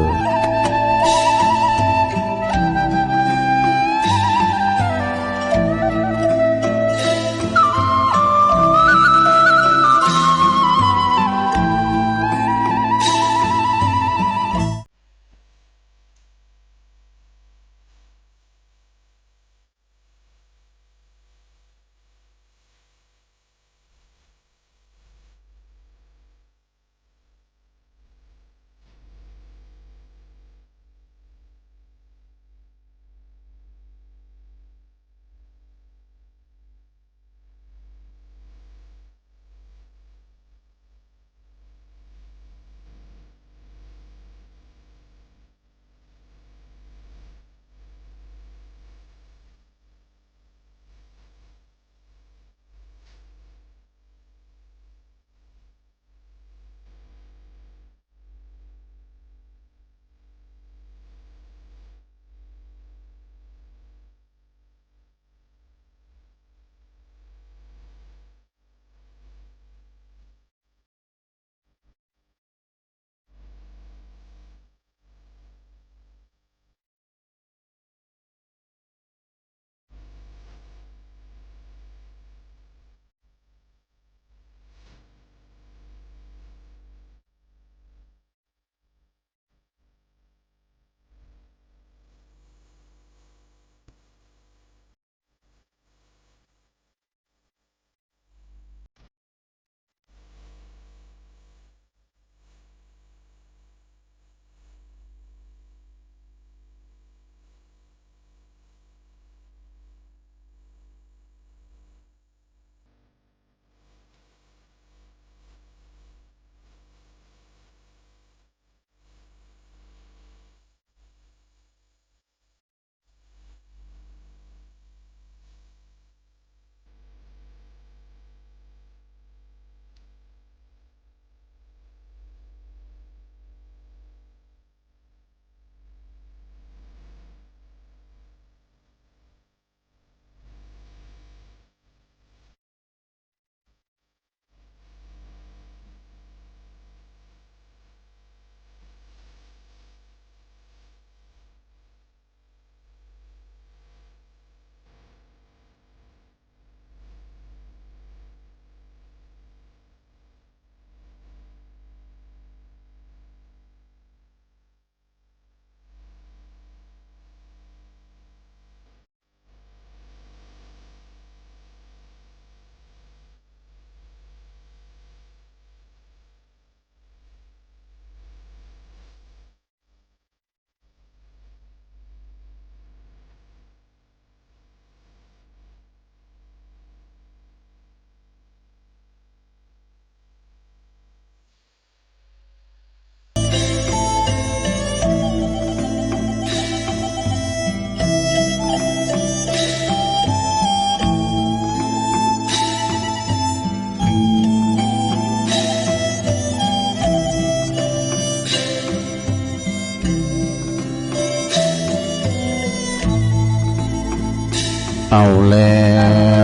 เอาแล้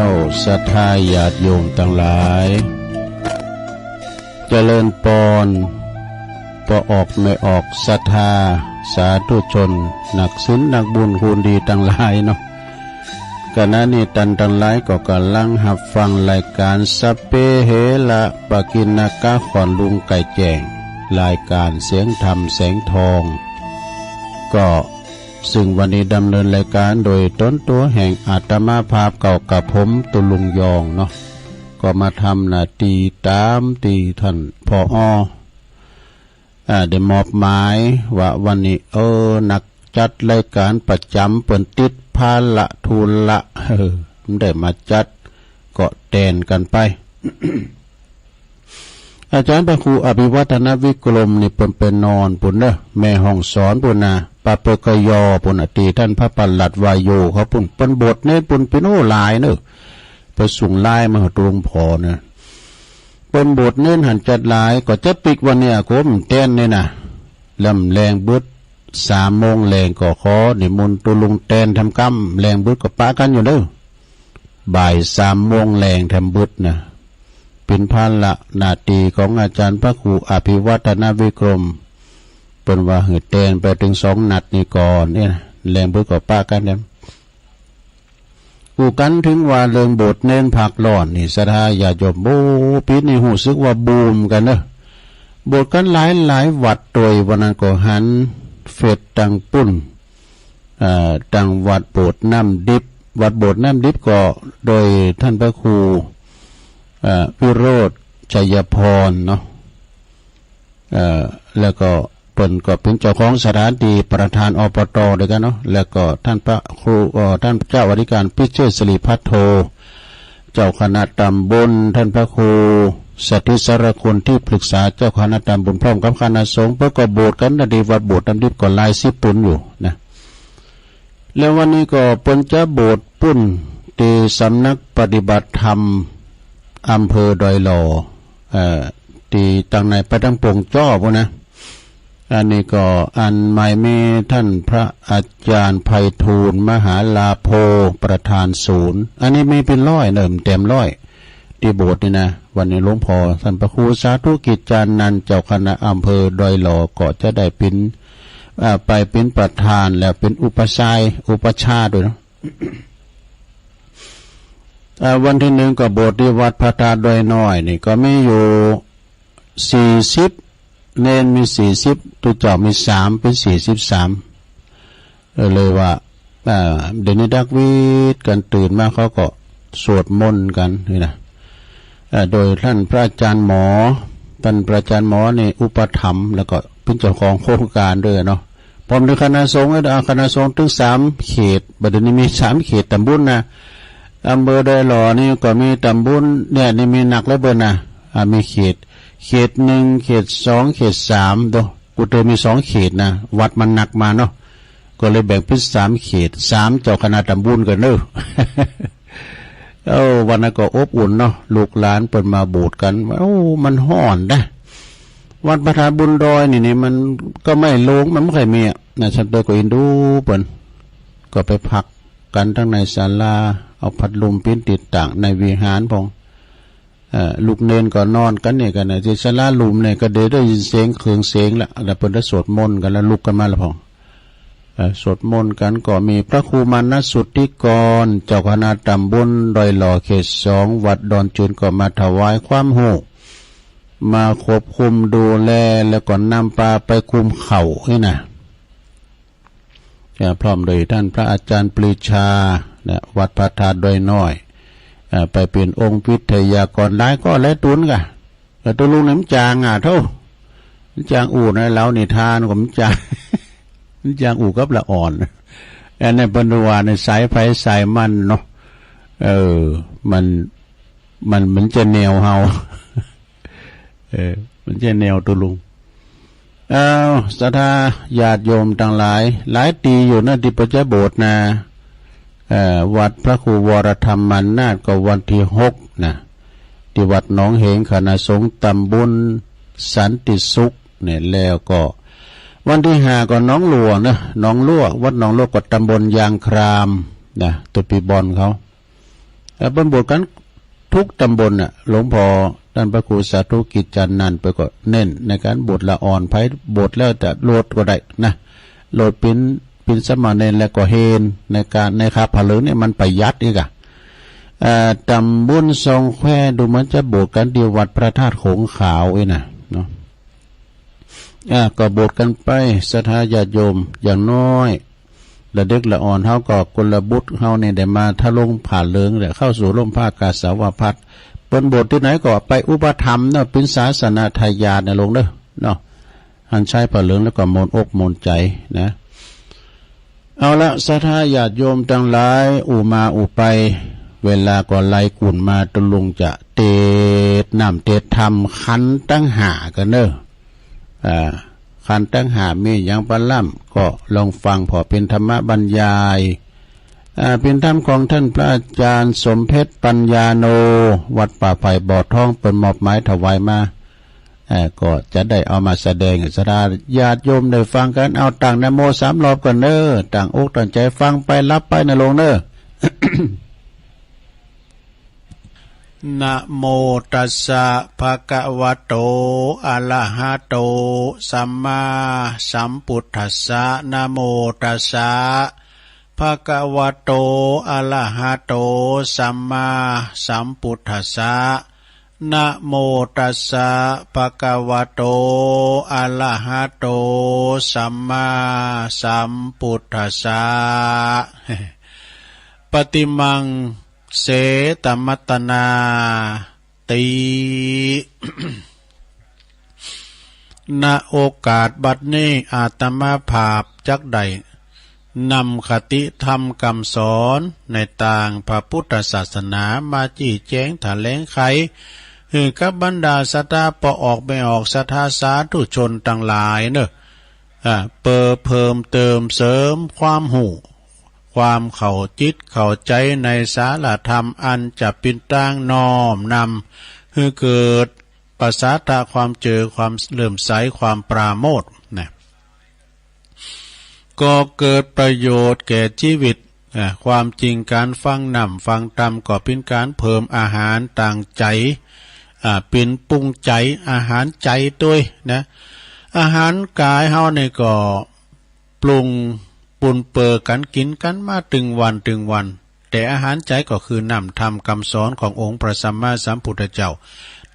ว ศรัทธาญาติโยมตังหลาย เจริญปอน ป้อออกแม่ออก ศรัทธา สาธุชน นักศีลนักบุญ คนดีตังหลายเนาะ ขณะนี้ต้านตังหลายก็กำลังฮับฟังรายการ สัพเพเหระปกิณณกะ ของลุงไก่แจ้ง รายการเสียงธรรมแสงทอง ก็ ซึ่งวันนี้ดำเนินรายการโดยตนตั๋วแห่งอาตมาภาพเก่ากับผมตุลุงยองเนาะ ก็มาทำหน้าตี้ต๋ามตี้ต้าน ผอ อ่า ได้มอบหมายว่าวันนี้ เออ นักจัดรายการประจ๋ำเปิ้นติดภาระธุระ เออ บ่ได้มาจัด ก็แตนกั๋นไป อาจ๋ารย์พระครูอภิวัฒนวิกรมนี่เปิ้นไปนอนปู้นเนาะ แม่ฮ่องสอนปู้นนะ ปปกย ปู้นนะ ตี้ต้านพระปลัดวาโยเขาปู้น เปิ้นบวชเณรปู้น เปิ้นโอ้หลายเนาะ ไปส่งไลน์มาหื้อหลวงพ่อนะ เปิ้นบวชเณรหั้นจัดหลาย ก็จะปิ๊กวันนี้โกมแตนนี่นะ ลำแลงบึด สามโมงแลงก็ขอนิมนต์ตุลุงแตนแถมกำ แลงบึดก็ปะกั๋นอยู่เนาะ บ่ายสามโมงแลงแถมบึดนะ เป๋นภาระหน้าตี้ของอาจ๋ารย์พระครูอภิวัฒนวิกรม เปิ้นว่าหื้อแตนไปเถิงสองนัดนี่ก่อนเนี่ยนะ แลงบึดก็ปะกั๋นแถม อู้กั๋นเถิงว่าเรื่องบวชเณรภาคร้อนนี่ ศรัทธาญาติโยม โอ้ ปี๋นี้ฮู้สึกว่าบูมกั๋นเนาะ บวชกั๋นหลายหลายวัดโตย วันนั้นก็หันเฟซตังปู้น เอ่อ ตังวัดโบสถ์น้ำดิบ วัดโบสถ์น้ำดิบก็โดยต้านพระครู เอ่อ วิโรจน์ ชัยพรเนาะ เอ่อ แล้วก็เปิ้นก็เป๋นเจ้าของสถานตี้ ประธาน อปต ด้วยกั๋นเนาะ แล้วก็ต้านพระครู เอ่อ ต้านเจ้าอธิการพิเชษฐศิริภัทโท เจ้าคณะตำบล ต้านพระครูสถิตสารคุณ ที่ปรึกษาเจ้าคณะตำบล พร้อมกับคณะสงฆ์ เปิ้นก็บวชกั๋นตี้วัดโบสถ์น้ำดิบก็หลายสิบปูนอยู่นะ แล้ววันนี้ก็เปิ้นจะบวชปู้นตี้สำนักปฏิบัติธรรมอำเภอดอยหล่อ เอ่อ ตี้ตังในไปตังโป่งจ้อปู้นนะ อันนี้ก็อันหมายมีต้านพระอาจ๋ารย์ไพฑูรย์ มหาลาโภ ประธานศูนย์ อันนี้มีเป๋นร้อยเนาะ แถมร้อย ตี้โบสถ์นี่นะ วันนี้หลวงพ่อต้านพระครูสาธุกิจจานันท์ เจ้าคณะอำเภอดอยหล่อ ก็จะได้เป๋น เอ่อ ไปเป๋นประธาน แล้วเป๋นอุปัชฌาย์ อุปัชฌาย์ด้วยเนาะ เอ่อ วันตี้หนึ่งก็บวชตี้วัดพระธาตุดอยน้อยนี่ก็มีอยู่สี่สิบ เณรมีสี่สิบ ตุ๊เจ้ามีสาม เป๋นสี่สิบสาม เออ เลยว่า เอ่อ เดี๋ยวนี้ดักวีดกั๋น ตื่นมาเขาก็สวดมนต์กั๋นนี่นะ เอ่อ โดยต้านพระอาจ๋ารย์หมอ ต้านพระอาจ๋ารย์หมอนี่อุปถัมภ์ แล้วก็เป๋นเจ้าของโครงการด้วยเนาะ พร้อมด้วยคณะสงฆ์ เอ่อ คณะสงฆ์ตึงสามเขต บัดนี้มีสามเขตตำบลนะ อำเภอดอยหล่อนี่ก็มีตำบล เนี่ย นี่มีนักแล้วเปิ้นนะ อ่า มีเขต เขตหนึ่ง เขตสอง เขตสาม โต กูเตอมีสองเขตนะ วัดมันนักมาเนาะ ก็เลยแบ่งเป๋นสามเขต สามเจ้าคณะตำบลกั๋นเนาะ เออ วันนั้นก็อบอุ่นเนาะ ลูกหลานเปิ้นมาโบสถ์กั๋น โอ้ มันฮ้อนนะ วัดพระธาตุบนดอยนี่ นี่มันก็ไม่โล่ง มันบ่ค่อยมีอะนะ ฉันเตอก็อินดูเปิ้น ก็ไปพักกั๋นตังในศาลา เอาพัดลมเป๋นตี้ตั้งในวิหารพ่อง เอ่อ ลูกเณรก็นอนกั๋นเนี่ยกั๋นนะ ตี้ศาลาลุ่มเนี่ยก็ได้ ได้ยินเสียงเครื่องเสียงละ แล้วเปิ้นได้สวดมนต์กั๋น แล้วลุกกั๋นมาละพ่อง เอ่อ สวดมนต์กั๋นก็มีพระครูมานะสุทธิกร เจ้าคณะตำบลดอยหล่อเขตสอง วัดดอนจืน ก็มาถวายความรู้ มาควบคุมดูแล แล้วก็นำปาไปคุมข้าวนี่นะ เอ่อ พร้อมด้วยต้านพระอาจ๋ารย์ปรีชา นะ วัดพระธาตุดอยน้อย เอ่อ ไปเป๋นองค์วิทยากร หลายก็หลายตูนกะ แต่ตัวลุงนี่มันจ๋างอ่ะ โธ่ มันจ๋างอู้ในเล้านิทานก็มันจ๋าง มันจ๋างอู้กับละอ่อน อันนี้เปิ้นว่าในสายไผสายมันเนาะ เออ มัน มัน มันจะแนวเฮา เออ มันจะแนวตัวลุง อ้าว ศรัทธาญาติโยมตังหลาย หลายตี้อยู่นะตี้เปิ้นจะโบสถ์นะ เอ่อ วัดพระครูวรธรรมานาถก็วันตี้หกนะ ตี้วัดหนองเหง คณะสงฆ์ตำบลสันติสุขเนี่ย แล้วก็วันตี้ห้าก็หนองลัวนะ หนองลัว วัดหนองลัวก็ตำบลยางครามนะ ตัวปีบอลเขา เอ่อ เปิ้นบวชกันทุกตำบลน่ะ หลวงพ่อต้านพระครูสาธุกิจจานันท์ เปิ้นก็เน้นในการบวชละอ่อน ไผบวชแล้วจะโลดก็ได้นะ โลดเป๋น เป๋นสามเณรแล้วก็เฮน ในการ ในคาบผ้าเหลืองเนี่ยมันประหยัดอีกอะ เอ่อ ตำบลสองแควดูเหมือนจะบวชกันที่วัดพระธาตุโขงขาวนี่นะ เนาะ อ่า ก็บวชกันไป ศรัทธาญาติโยม อย่างน้อย ละเด็กละอ่อนเฮาก็ กุลบุตรเฮานี่ได้มาทรงผ้าเหลือง ได้เข้าสู่ร่มผ้ากาสาวพัสตร์ เปิ้นบวชตี้ไหนก็ไปอุปถัมภ์เนาะ เป๋นศาสนทายาทนะโลมเด้อ เนาะ หันใช้ผ้าเหลืองแล้วก็ม่วนอกม่วนใจนะ เอาละ ศรัทธาญาติโยมตังหลาย อู้มาอู้ไป เวลาก็ไล่กุ่นมา ตกลงจะเตศน์น้ำเตศน์ธรรมขันธ์ตังห้ากั๋นเน่อ อ่า ขันธ์ตังห้ามีหยังปะล่ำ ก็ลองฟังผ่อเป๋นธรรมบรรยาย อ่า เป๋นธรรมของท่านพระอาจารย์สมเพชรปัญญาโน วัดป่าไผ่บ่อทอง เปิ้นมอบหมายถวายมา เอ่อ ก็จะได้เอามาแสดงให้ศรัทธาญาติโยมได้ฟังกัน เอาตั้งนะโมสามรอบก่อนเน่อ ตั้งอกตั้งใจฟังไป หลับไปนะโลมเน่อ นะโมตัสสะ ภะคะวะโต อะระหะโต สัมมาสัมพุทธัสสะ นะโมตัสสะ ภะคะวะโต อะระหะโต สัมมาสัมพุทธัสสะ นะโมตัสสะ ภะคะวะโต อะระหะโต สัมมาสัมพุทธัสสะ ปะติมัง เสตมัตตนา ติ ณ โอกาสบัดนี้ อาตมาภาพจักได้นำคติธรรมคำสอนในตางพระพุทธศาสนามาจี้แจงแถลงไข หื้อกับบรรดาศรัทธาป้อออกแม่ออกศรัทธาสาธุชนตังหลายเน่อ อ่า เปื้อเพิ่มเติมเสริมความฮู้ ความเข้าจิตเข้าใจในสาระธรรม อันจะเป๋นตางน้อมนำหื้อเกิดประสาทะความเจื้อ ความเลื่อมใส ความปราโมทย์นะ ก็เกิดประโยชน์แก่ชีวิต อ่า ความจริงก๋านฟังน้ำฟังธรรมก็เป๋นก๋านเพิ่มอาหารตางใจ๋ อ่า เป๋นปรุงใจ๋ อาหารใจ๋ตวยนะ อาหารก๋ายเฮานี่ก็ ปรุงปูนเปื้อกั๋นกิ๋นกั๋นมาตึงวันตึงวัน แต่อาหารใจ๋ก็คือน้ำธรรมคำสอนขององค์พระสัมมาสัมพุทธเจ้า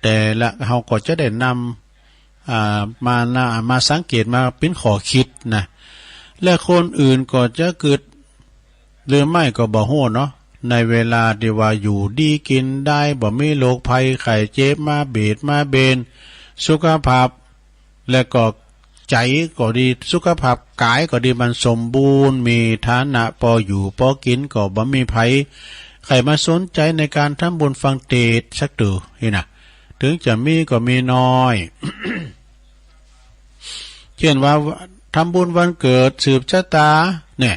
แต่ละเฮาก็จะได้นำ อ่า มานะ มาสังเกตมาเป๋นข้อคิดนะ และคนอื่นก็จะกึ๊ด หรือไม่ก็บ่ฮู้เนาะ ในเวลาตี้ว่าอยู่ดีกิ๋นดาย บ่มีโรคภัยไข้เจ็บมาเบียดมาเบียน สุขภาพ และก็ใจ๋ก็ดี สุขภาพก๋ายก็ดี มันสมบูรณ์ มีฐานะ ปออยู่ปอกิ๋น ก็บ่มีไผใค่มาสนใจ๋ในก๋านทำบุญฟังเตสน์สักเตื้อ นี่นะ เถิงจะมีก็มีน้อย เช่นว่าทำบุญวันเกิดสืบชะตาเนี่ย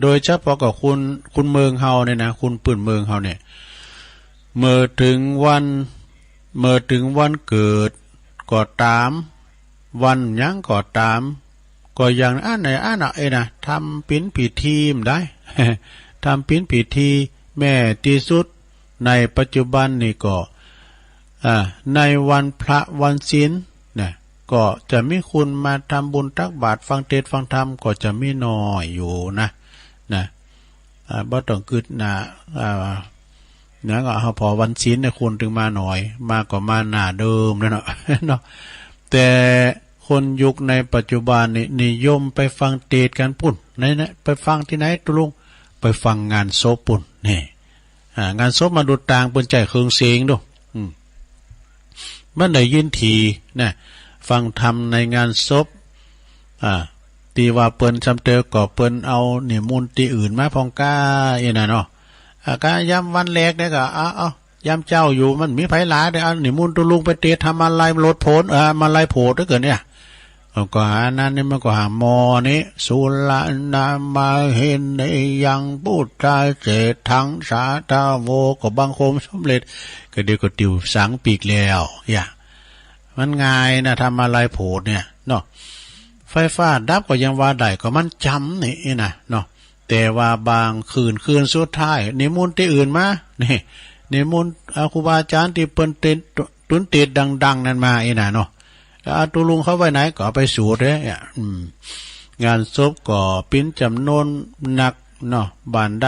โดยเฉพาะกับคน คนเมืองเฮาเนี่ยนะ คนพื้นเมืองเฮาเนี่ย เมื่อเถิงวัน เมื่อเถิงวันเกิดก็ต๋าม วันหยังก็ต๋าม ก็อย่างอันไหนอันน่ะ เอ้ยนะ ทำเป๋นพิธีมันได้ ทำเป๋นพิธี แม้ตี้สุดในปัจจุบันนี่ก็ อ่า ในวันพระวันศีลนะ ก็จะมีคนมาทำบุญตักบาตรฟังเตสน์ฟังธรรมก็จะมีน้อยอยู่นะ นะ อ่า บ่ต้องกึ๊ดนะ อ่า นะ ก็เอาผ่อวันศีลเนี่ยคนเถิงมาน้อย มาก็มาหน้าเดิมนั่นเนาะ เนาะ แต่คนยุคในปัจจุบันนี่นิยมไปฟังเตสน์กั๋นปู้น ไหนๆ ไปฟังตี้ไหนตกลง ไปฟังงานศพปู้น นี่ อ่า งานศพมาดูต่าง เปิ้นใจ๊เครื่องเสียงดู อืม มันได้ยินถี่นะ ฟังธรรมในงานศพ อ่า ตี้ว่าเปิ้นซ้ำเติมก็เปิ้นเอานิมนต์ตี้อื่นมาพ่องก้า อี้น่ะเนาะ อ่า ก็ยามวันแรกเนี่ยก็ เอา เอา ยามเจ๊าอยู่มันมีไผหลายเด้อ เอานิมนต์ตกลงไปเตสน์ทำอาลัยโผด เอ่อ อาลัยโผดเด้อเกินเนี่ย ก็หานั้นนี่มันก็หาหม้อนี้ สุรานามาเฮเนยัง พุทธาเสฏฐัง สาธาโว ก็บังคมสำเร็จ ก็เดี๋ยวก็ติวสังปีกแล้ว อย่า มันง่ายนะ ทำอาลัยโผดเนี่ยเนาะ ไฟฟ้าดับก็ยังว่าได้ ก็มันจ๋ำนี่นะเนาะ แต่ว่าบางคืน คืนสุดท้าย นิมนต์ตี้อื่นมา นี่ นิมนต์ อ่า ครูบาอาจารย์ตี้เปิ้นเตด ตุ๊นเตดดังๆ นั้นมา อี้น่ะเนาะ อ่า ตุ๊ลุงเขาไว้ไหนก็เอาไปสวดเด้อ เนี่ย อืม งานศพก็เป๋นจ๋ำนวนนักเนาะ บ้านใด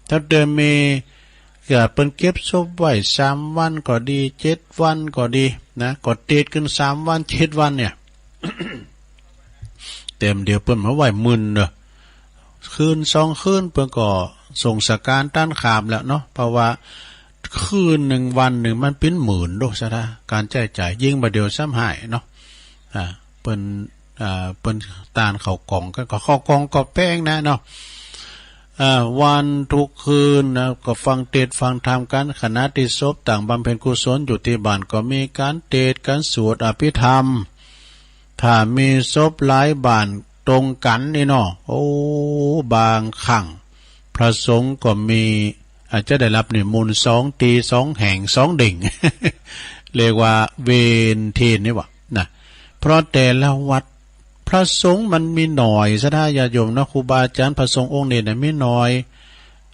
ถ้าเดิมมี ก็เปิ้นเก็บศพไว้สามวันก็ดี เจ็ดวันก็ดีนะ ก็เตดกั๋นสามวัน เจ็ดวันเนี่ย เตรียมเดี๋ยวเปิ้นมาไหว้มื้อเนาะ คืนสองคืนเปิ้นก็สงสการต้านขามแล้วเนาะ เพราะว่าคืนหนึ่งวันหนึ่งมันเป๋นหมื่นโด ศรัทธา การใจ๊จ่าย ยิ่งบ่าเดี่ยวซ้ำหายเนาะ อ่า เปิ้น อ่า เปิ้นต้านเข้ากล่องกั๋น ก็เข้ากล่องก็แพงนะเนาะ อ่า วันทุกคืนนะ ก็ฟังเตสน์ฟังธรรมกั๋น ขณะตี้ศพต่างบำเพ็ญกุศลอยู่ตี้บ้าน ก็มีก๋านเตสน์ก๋านสวดอภิธรรม ถ้ามีศพหลายบ้านตรงกั๋นนี่เนาะ โอ้ บางครั้งพระสงฆ์ก็มี อาจจะได้รับนิมนต์สองตี้ สองแห่ง สองเด้ง เรียกว่าเวรเทรนนี่หว่านะ เพราะแต่ละวัดพระสงฆ์มันมีน้อย ศรัทธาญาติโยมเนาะ ครูบาอาจารย์พระสงฆ์องค์นี้น่ะมีน้อย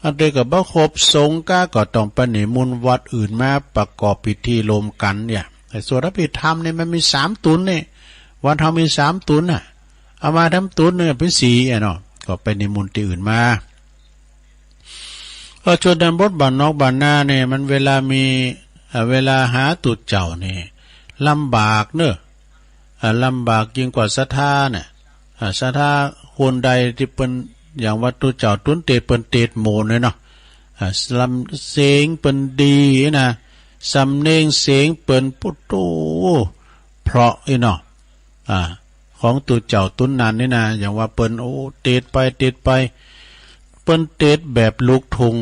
อันเดียวก็บ่ครบ สงฆ์กาก็ต้องไปนิมนต์วัดอื่นมาประกอบพิธีรวมกั๋นเนี่ย ไอ้สวดอภิธรรมนี่มันมีสามตุ๊นนี่ วัดเฮามีสามตุ๊นน่ะ เอามาทำตุ๊นหนึ่งเป๋นสี่อะเนาะ ก็ไปนิมนต์ตี้อื่นมา ก็ชนบทบ้านนอกบ้านนาเนี่ย มันเวลามี อ่า เวลาหาตุ๊เจ้านี่ ลำบากเนอะ อ่า ลำบากยิ่งกว่าศรัทธาเนี่ย อ่า ศรัทธาคนใดตี้เปิ้น อย่างว่าตุ๊เจ้าตุ๊นเตสน์เปิ้นเตสน์โมนเลยเนาะ อ่า ลำเสียงเปิ้นดีนะ สำเนียงเสียงเปิ้น โอ้โห เพราะอี้เนาะ อ่า ของตุ๊เจ้าตุ๊นนั้นนี่นะ อย่างว่าเปิ้น โอ้ เตสน์ไป เตสน์ไป เปิ้นเตสน์แบบลูกทุ่ง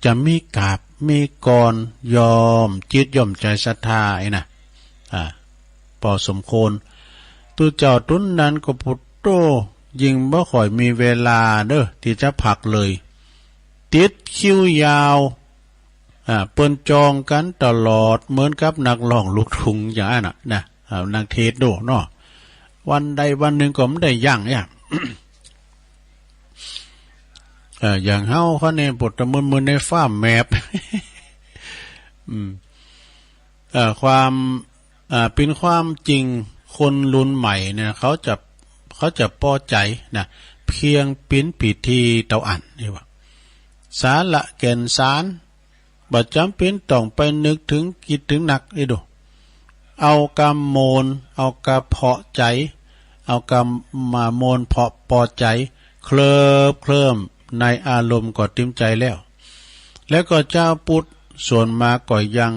จะมีกาบ มีกลอน ย้อมจิตย้อมใจ๋ศรัทธาอี้นะ อ่า พอสมควร ตุ๊เจ้าตุ๊นนั้นก็ โอ้โห ยิ่งบ่ค่อยมีเวลาเนอะ ตี้จะพักเลย ติดคิวยาว อ่า เปิ้นจองกั๋นตลอด เหมือนกับนักร้องลูกทุ่งอย่างนั้นน่ะนะ อ่า นักเทศน์โดเนาะ วันใดวันหนึ่งก็บ่ได้ยั้งเนี่ย เอ่อ อย่างเฮาเขาเนี่ย ปวดตะมึนๆ ในฟ้าแมบ อืม เอ่อ ความ อ่า เป๋นความจริง คนรุ่นใหม่เนี่ย เขาจะ เขาจะปอใจ๋นะ เพียงเป๋นพิธีเต้าอั้น นี่ว่า สาระแก่นสาร บ่จ๋ำเป๋นต้องไปนึกถึง กึ๊ดถึงนัก อี้โด เอากำโมน เอากำเพาะใจ๋ เอากำมาโมนเพาะปอใจ๋ เคลิ้บเคลิ้มในอารมณ์ก็เต็มใจ๋แล้ว แล้วก็จาวพุทธส่วนมากก็ยัง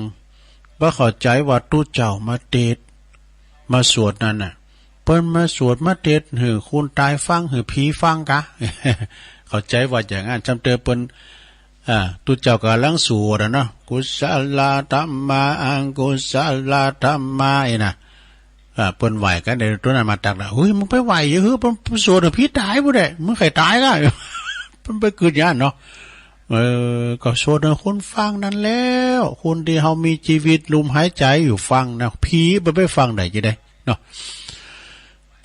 บ่เข้าใจ๋ว่าตุ๊เจ้ามาเตสน์ มาสวดนั้นน่ะ เปิ้นมาสวดมาเตสน์หื้อคนต๋ายฟัง หื้อผีฟังกา เข้าใจ๋ว่าอย่างนั้น จำเตอเปิ้น อ่า ตุ๊เจ้าก่ำลังสวดอะเนาะ กุศลธัมมา อกุศลธัมมา อี้นะ อ่า เปิ้นไหว้กั๋น เดี๋ยวตุ๊นั้นมาตั๊กนะ เฮ้ย มึงไปไหว้เยอะ เฮ้ย เปิ้นสวดหื้อผีต๋ายพุ้นแหละ มึงใค่ต๋ายละ เปิ้นไปกึ๊ดอย่างนั้นเนาะ เออ ก็สวดหื้อคนฟังนั้นแล้ว คนตี้เฮามีจีวิตลมหายใจ๋อยู่ฟังนะ ผีบ่ไปฟังได้จะได๋เนาะ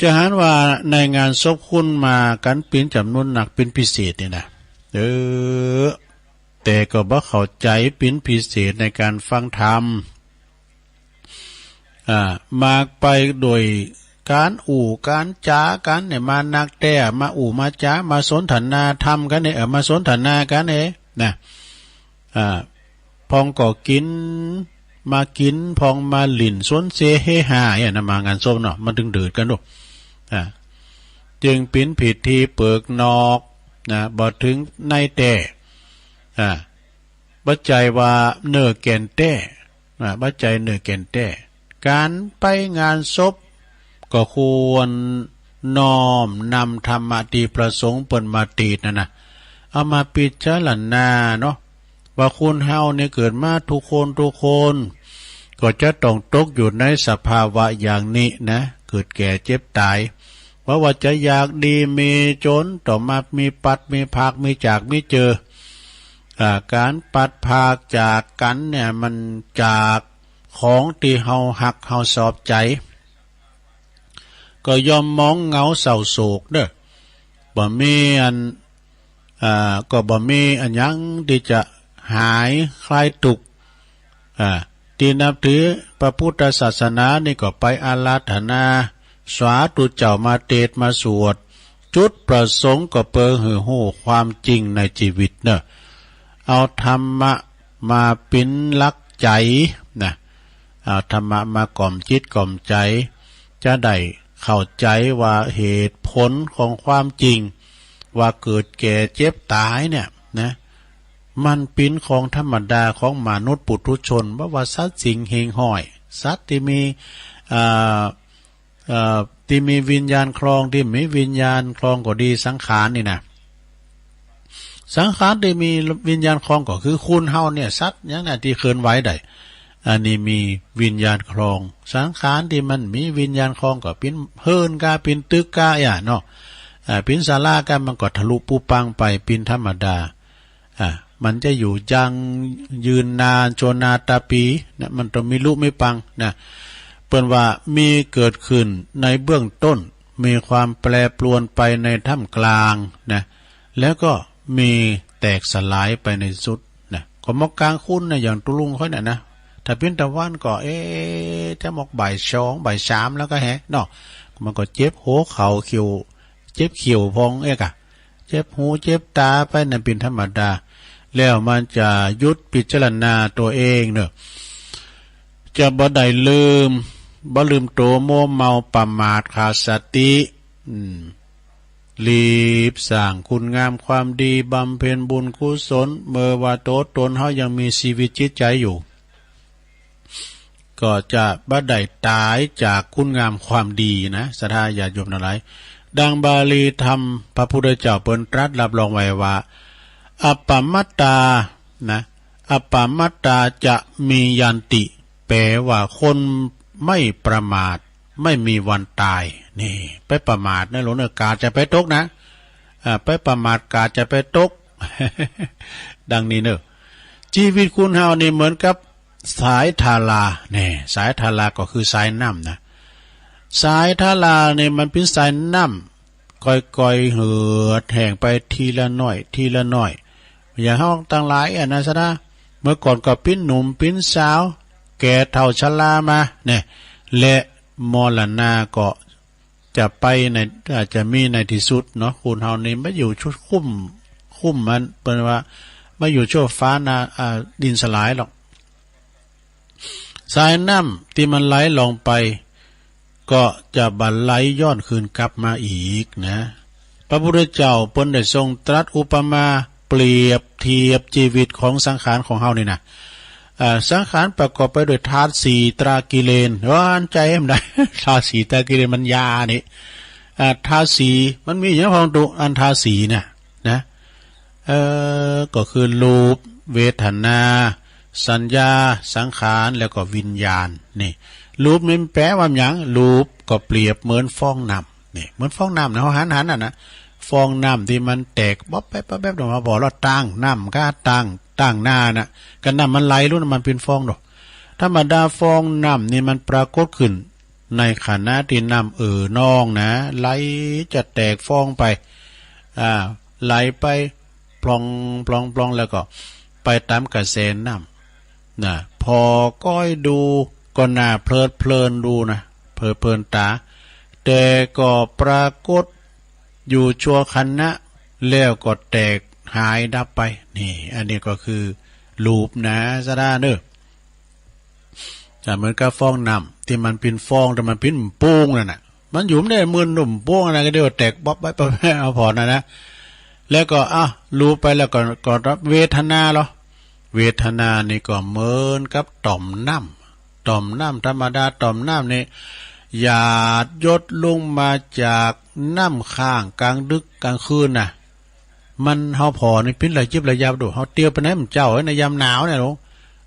จะหันว่าในงานศพคนมากั๋นเป๋นจ๋ำนวนนักเป๋นพิเศษนี่นะ เออ แต่ก็บ่เข้าใจ๋เป๋นพิเศษในก๋านฟังธรรม อ่า มากไปโดยก๋านอู้ก๋านจ๋ากั๋นเนี่ย มานักแต๊ มาอู้มาจ๋า มาสนทนาธรรมกั๋นเนี่ย เออ มาสนทนากั๋นเนี่ยนะ อ่า พองก็กิ๋น มากิ๋น พองมาหลิ้นสวนเสเฮฮาเนี่ยนะ มางานศพเนาะ มันตึงดื้อกั๋นโด อ่า จึงเป๋นพิธีเปิกนอกนะ บ่ถึงในแต๊ อ่า บ่ใจ้ว่าเนื้อแก่นแต๊ อ่า บ่ใจ้เนื้อแก่นแต๊ ก๋านไปงานศพก็ควรน้อมนำธรรมะตี้พระสงฆ์เปิ้นมาเตสน์นั่นนะ เอามาพิจารณาเนาะ ว่าคนเฮาเนี่ยเกิดมาทุกคนทุกคน ก็จะต้องตกอยู่ในสภาวะอย่างนี้นะ เกิดแก่เจ็บต๋าย บ่ว่าจะอยากดีมีจ๋น ต้องมามีพลัดมีพราก มีจากมีเจอ อ่า ก๋านพลัดพรากจากกั๋นเนี่ย มันจากของตี้เฮาฮักเฮาชอบใจ๋ ก็ย่อมหมองเหงาเศร้าโศกเด้อ บ่มีอัน อ่า ก็บ่มีอะหยังตี้จะหายคลายตุ๊กข์ อ่า ตี้นับถือพระพุทธศาสนานี่ก็ไปอาราธนาสาธุเจ้ามาเตสน์มาสวด จุดประสงค์ก็เปื้อหื้อฮู้ความจริงในชีวิตเนาะ เอาธรรมะมาเป๋นหลักใจ๋นะ เอาธรรมะมากล่อมจิตกล่อมใจ๋ จะได้เข้าใจ๋ว่าเหตุผลของความจริง ว่าเกิดแก่เจ็บต๋ายเนี่ยนะ มันเป๋นของธรรมดาของมนุษย์ปุถุชน บ่ว่าสัตว์สิ่งหิ่งห้อย สัตว์ตี้มี อ่า เอ่อ ตี้มีวิญญาณครอง ตี้บ่มีวิญญาณครองก็ดี สังขารนี่นะ สังขารตี้มีวิญญาณครองก็คือคนเฮาเนี่ย สัตว์หยังนะตี้เคลื่อนไหวได้ อันนี้มีวิญญาณครอง สังขารตี้มันบ่มีวิญญาณครองก็เป๋นเฮือนกา เป๋นตึกกา อย่างเนาะ อ่า เป๋นศาลากา มันก็ทะลุปุพังค์ไปเป๋นธรรมดา อ่ะ มันจะอยู่ยั่งยืนนานชั่วนาตาปีนะ มันต้องมีลุมีปังนะ เปิ้นว่ามีเกิดขึ้นในเบื้องต้น มีความแปรปรวนไปในท่ามกลางนะ แล้วก็มีแตกสลายไปในสุดนะ ก็มอกกลางคืนนะ อย่างตุ๊ลุงข้อยน่ะนะ ถ้าเป๋นตะวันก็ เอ๊ะ จะมอกบ่ายสอง บ่ายสามแล้วก็แหะเนาะ มันก็เจ็บหัวเข่าเขียว เจ็บเขียวพองเอ๊ะกะ เจ็บหูเจ็บต๋าไปนั่นเป๋นธรรมดา แล้วมันจะหยุดพิจารณาตัวเองเนาะ จะบ่ได้ลืม บ่ลืมโต มัวเมาประมาทขาดสติ อืม รีบสร้างคุณงามความดี บำเพ็ญบุญกุศล เมื่อว่าตัวตนเฮายังมีชีวิตจิตใจ๋อยู่ ก็จะบ่ได้ต๋ายจากคุณงามความดีนะ ศรัทธาญาติโยมทั้งหลาย ดังบาลีธรรมพระพุทธเจ้าเปิ้นตรัสรับรองไว้ว่า อัปปมัตตา นะ อัปปมัตตาจะมียันติ แปลว่าคนไม่ประมาท ไม่มีวันต๋าย นี่ ไปประมาทนะหลวงเนอะ กาดจะไปตกนะ อ่า ไปประมาทกาดจะไปตก ดังนี้เนอะ ชีวิตคนเฮานี่เหมือนกับสายทารา นี่ สายทาราก็คือสายน้ำนะ สายทารานี่มันเป๋นสายน้ำ ค่อยๆ เหือดแห้งไปทีละน้อย ทีละน้อย อย่างเฮาตังหลายอะนะ ศรัทธา เมื่อก่อนก็เป๋นหนุ่มเป๋นสาว แก่เฒ่าชรามา เนี่ย และมรณะก็จะไปใน อาจจะมีในที่สุดเนาะ คนเฮานี่บ่อยู่ชั่วคุ้ม คุ้มมัน เปิ้นว่าบ่อยู่ชั่วฟ้านะ อ่า ดินสลายหรอก สายน้ำตี้มันไหลลงไป ก็จะบ่ไหลย้อนคืนกลับมาอีกนะ พระพุทธเจ้าเปิ้นได้ทรงตรัสอุปมาเปรียบเทียบชีวิตของสังขารของเฮานี่นะ อ่า สังขารประกอบไปด้วยธาตุสี่ตรากิเลส ว่าอันใจ๋มันได้ ธาตุสี่ตรากิเลสมันยานี่ อ่า ธาตุสี่มันมีหยังพ่องตุ๊ อันธาตุสี่น่ะ นะ เอ่อ ก็คือรูป เวทนา สัญญา สังขาร แล้วก็วิญญาณ นี่ รูปนี่มันแปลว่าหยัง รูปก็เปรียบเหมือนฟองน้ำ นี่ เหมือนฟองน้ำนะ เฮาหันๆ นั่นนะ ฟองน้ำตี้มันแตกบ๊อบแป๊บบ๊อบแป๊บลงมา พอเราตั้งน้ำก็ตั้ง ตั้งหน้าน่ะ ก็น้ำมันไหลลู้น มันเป๋นฟองดอก ธรรมดาฟองน้ำนี่มันปรากฏขึ้น ในขณะตี้น้ำเอ่อนองนะ ไหลจะแตกฟองไป อ่า ไหลไปพลองพลองพลอง แล้วก็ไปต๋ามกระแสน้ำนะ พอก้อยดูก็น่าเพลิดเพลินดูนะ เพลิดเพลินต๋า แต่ก็ปรากฏอยู่ชั่วขณะ แล้วก็แตกหายดับไป นี่ อันนี้ก็คือรูปนะ ศรัทธาเนอะ อ่า เหมือนกับฟองน้ำตี้มันเป๋นฟอง แต่มันเป๋นโป่งนั่นน่ะ มันอยู่บ่ได้ มันโป่งนั่นก็เดี๋ยวแตกบ๊อบไปไปเอาผ่อนนะนะ แล้วก็ อ่ะ รูปไปแล้วก็ ก็เวทนาเหรอ เวทนานี่ก็เหมือนกับต่อมน้ำ ต่อมน้ำธรรมดา ต่อมน้ำนี่หยาดหยดลงมาจากน้ำข้างกลางดึกกลางคืนน่ะ มันเฮาผ่อนี่เป๋นระยิบระยับดู เฮาเตียวไปไหนมันเจ้า ในยามหนาวเนี่ยหลวง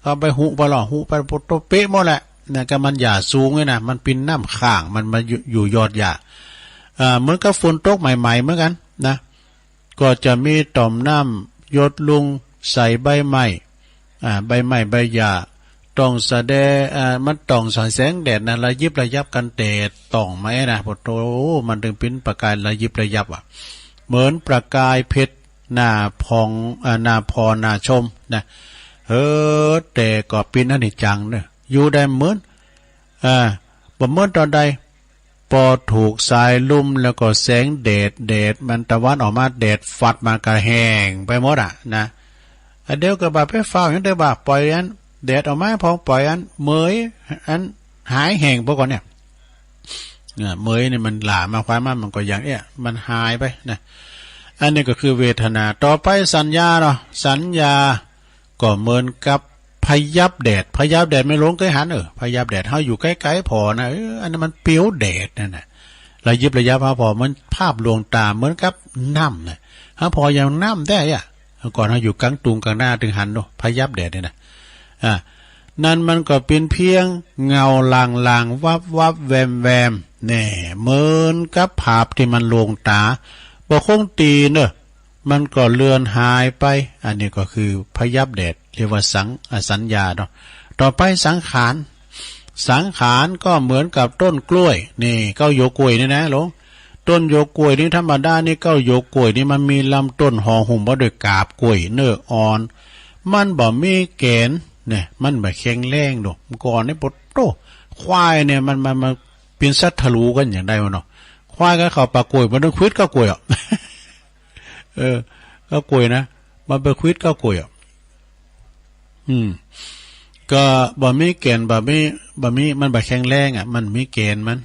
เอาไปหุไปหล่อหุไปโปะโตะเป๊ะหมดแหละ นะ ก็มันหยาดสูงเลยนะ มันเป๋นน้ำข้าง มันมาอยู่ อยู่ยอดหญ้า อ่า เหมือนกับฝนตกใหม่ๆ เหมือนกันนะ ก็จะมีต่อมน้ำหยดลงใส่ใบไม้ อ่า ใบไม้ใบหญ้า ต้องแสดง อ่า มันต้องสายแสงแดดนะ ระยิบระยับกันแดด ต่องไม้นะ โอ้โห มันถึงเป๋นประกายระยิบระยับอะ เหมือนประกายเพชร หน้าผ่อง เอ่อ หน้าผ่อ หน้าชมนะ เออ แต่ก็เป็นอนิจจังเนอะ อยู่ได้เหมือน เออ บ่เหมือนตอนใด พอถูกสายลมแล้วก็แสงแดด แดดมันตะวันออกมา แดดฟัดมาก็แห้งไปหมดอะนะ อ่ะ เดี๋ยวก็บ่าไปฟ้าวหยัง เดี๋ยวบ่าปล่อยอันแดดออกมา พอปล่อยอันเหมย อันหายแห้งไปก่อนเนี่ย เนี่ย เหมยนี่มันหล่ามาควายมา มันก็อย่างเอี้ย มันหายไปนะ อันนี้ก็คือเวทนา ต่อไปสัญญาเนาะ สัญญาก็เหมือนกับพยับแดด พยับแดด แม่หลวงเคยหัน เออ พยับแดด เฮาอยู่ใกล้ๆผ่อนะ เออ อันนั้นมันเปียวแดดนั่นน่ะ ระยิบระยับ เฮาผ่อเหมือนภาพลวงตา เหมือนกับน้ำน่ะ เฮาผ่ออย่างน้ำแต๊อะ ก่อนเฮาอยู่กลางตุงกลางนาตึงหันเนาะ พยับแดดนี่นะ อ่า นั่นมันก็เป็นเพียงเงาลางๆ วับๆ แวมๆ แน่ เหมือนกับภาพที่มันลวงตา บ่คงตีเนอะ มันก็เลือนหายไป อันนี้ก็คือพยับแดด เรียกว่าสัง อ่า สัญญาเนาะ ต่อไปสังขาร สังขารก็เหมือนกับต้นกล้วย นี่ เก๊าหยวกกล้วยนี่นะหลวง ต้นหยวกกล้วยนี่ธรรมดานี่ เก๊าหยวกกล้วยนี่มันมีลำต้นห่อหุ้มไว้ด้วยกาบกล้วยเนื้ออ่อน มันบ่มีแก่นเนี่ย มันบ่แข็งแรงดอก เมื่อก่อนนี่ปะโต้ ควายเนี่ยมัน มัน มันเป็นศัตรูกันอย่างใดวะเนาะ ควายกับเก๊ากล้วย มันต้องขวิดเก๊ากล้วยอะ เออ เก๊ากล้วยนะ มันไปขวิดเก๊ากล้วยอะ อืม ก็บ่มีแก่น บ่มี บ่มี มันบ่แข็งแรงอะ มันมีแก่นมัน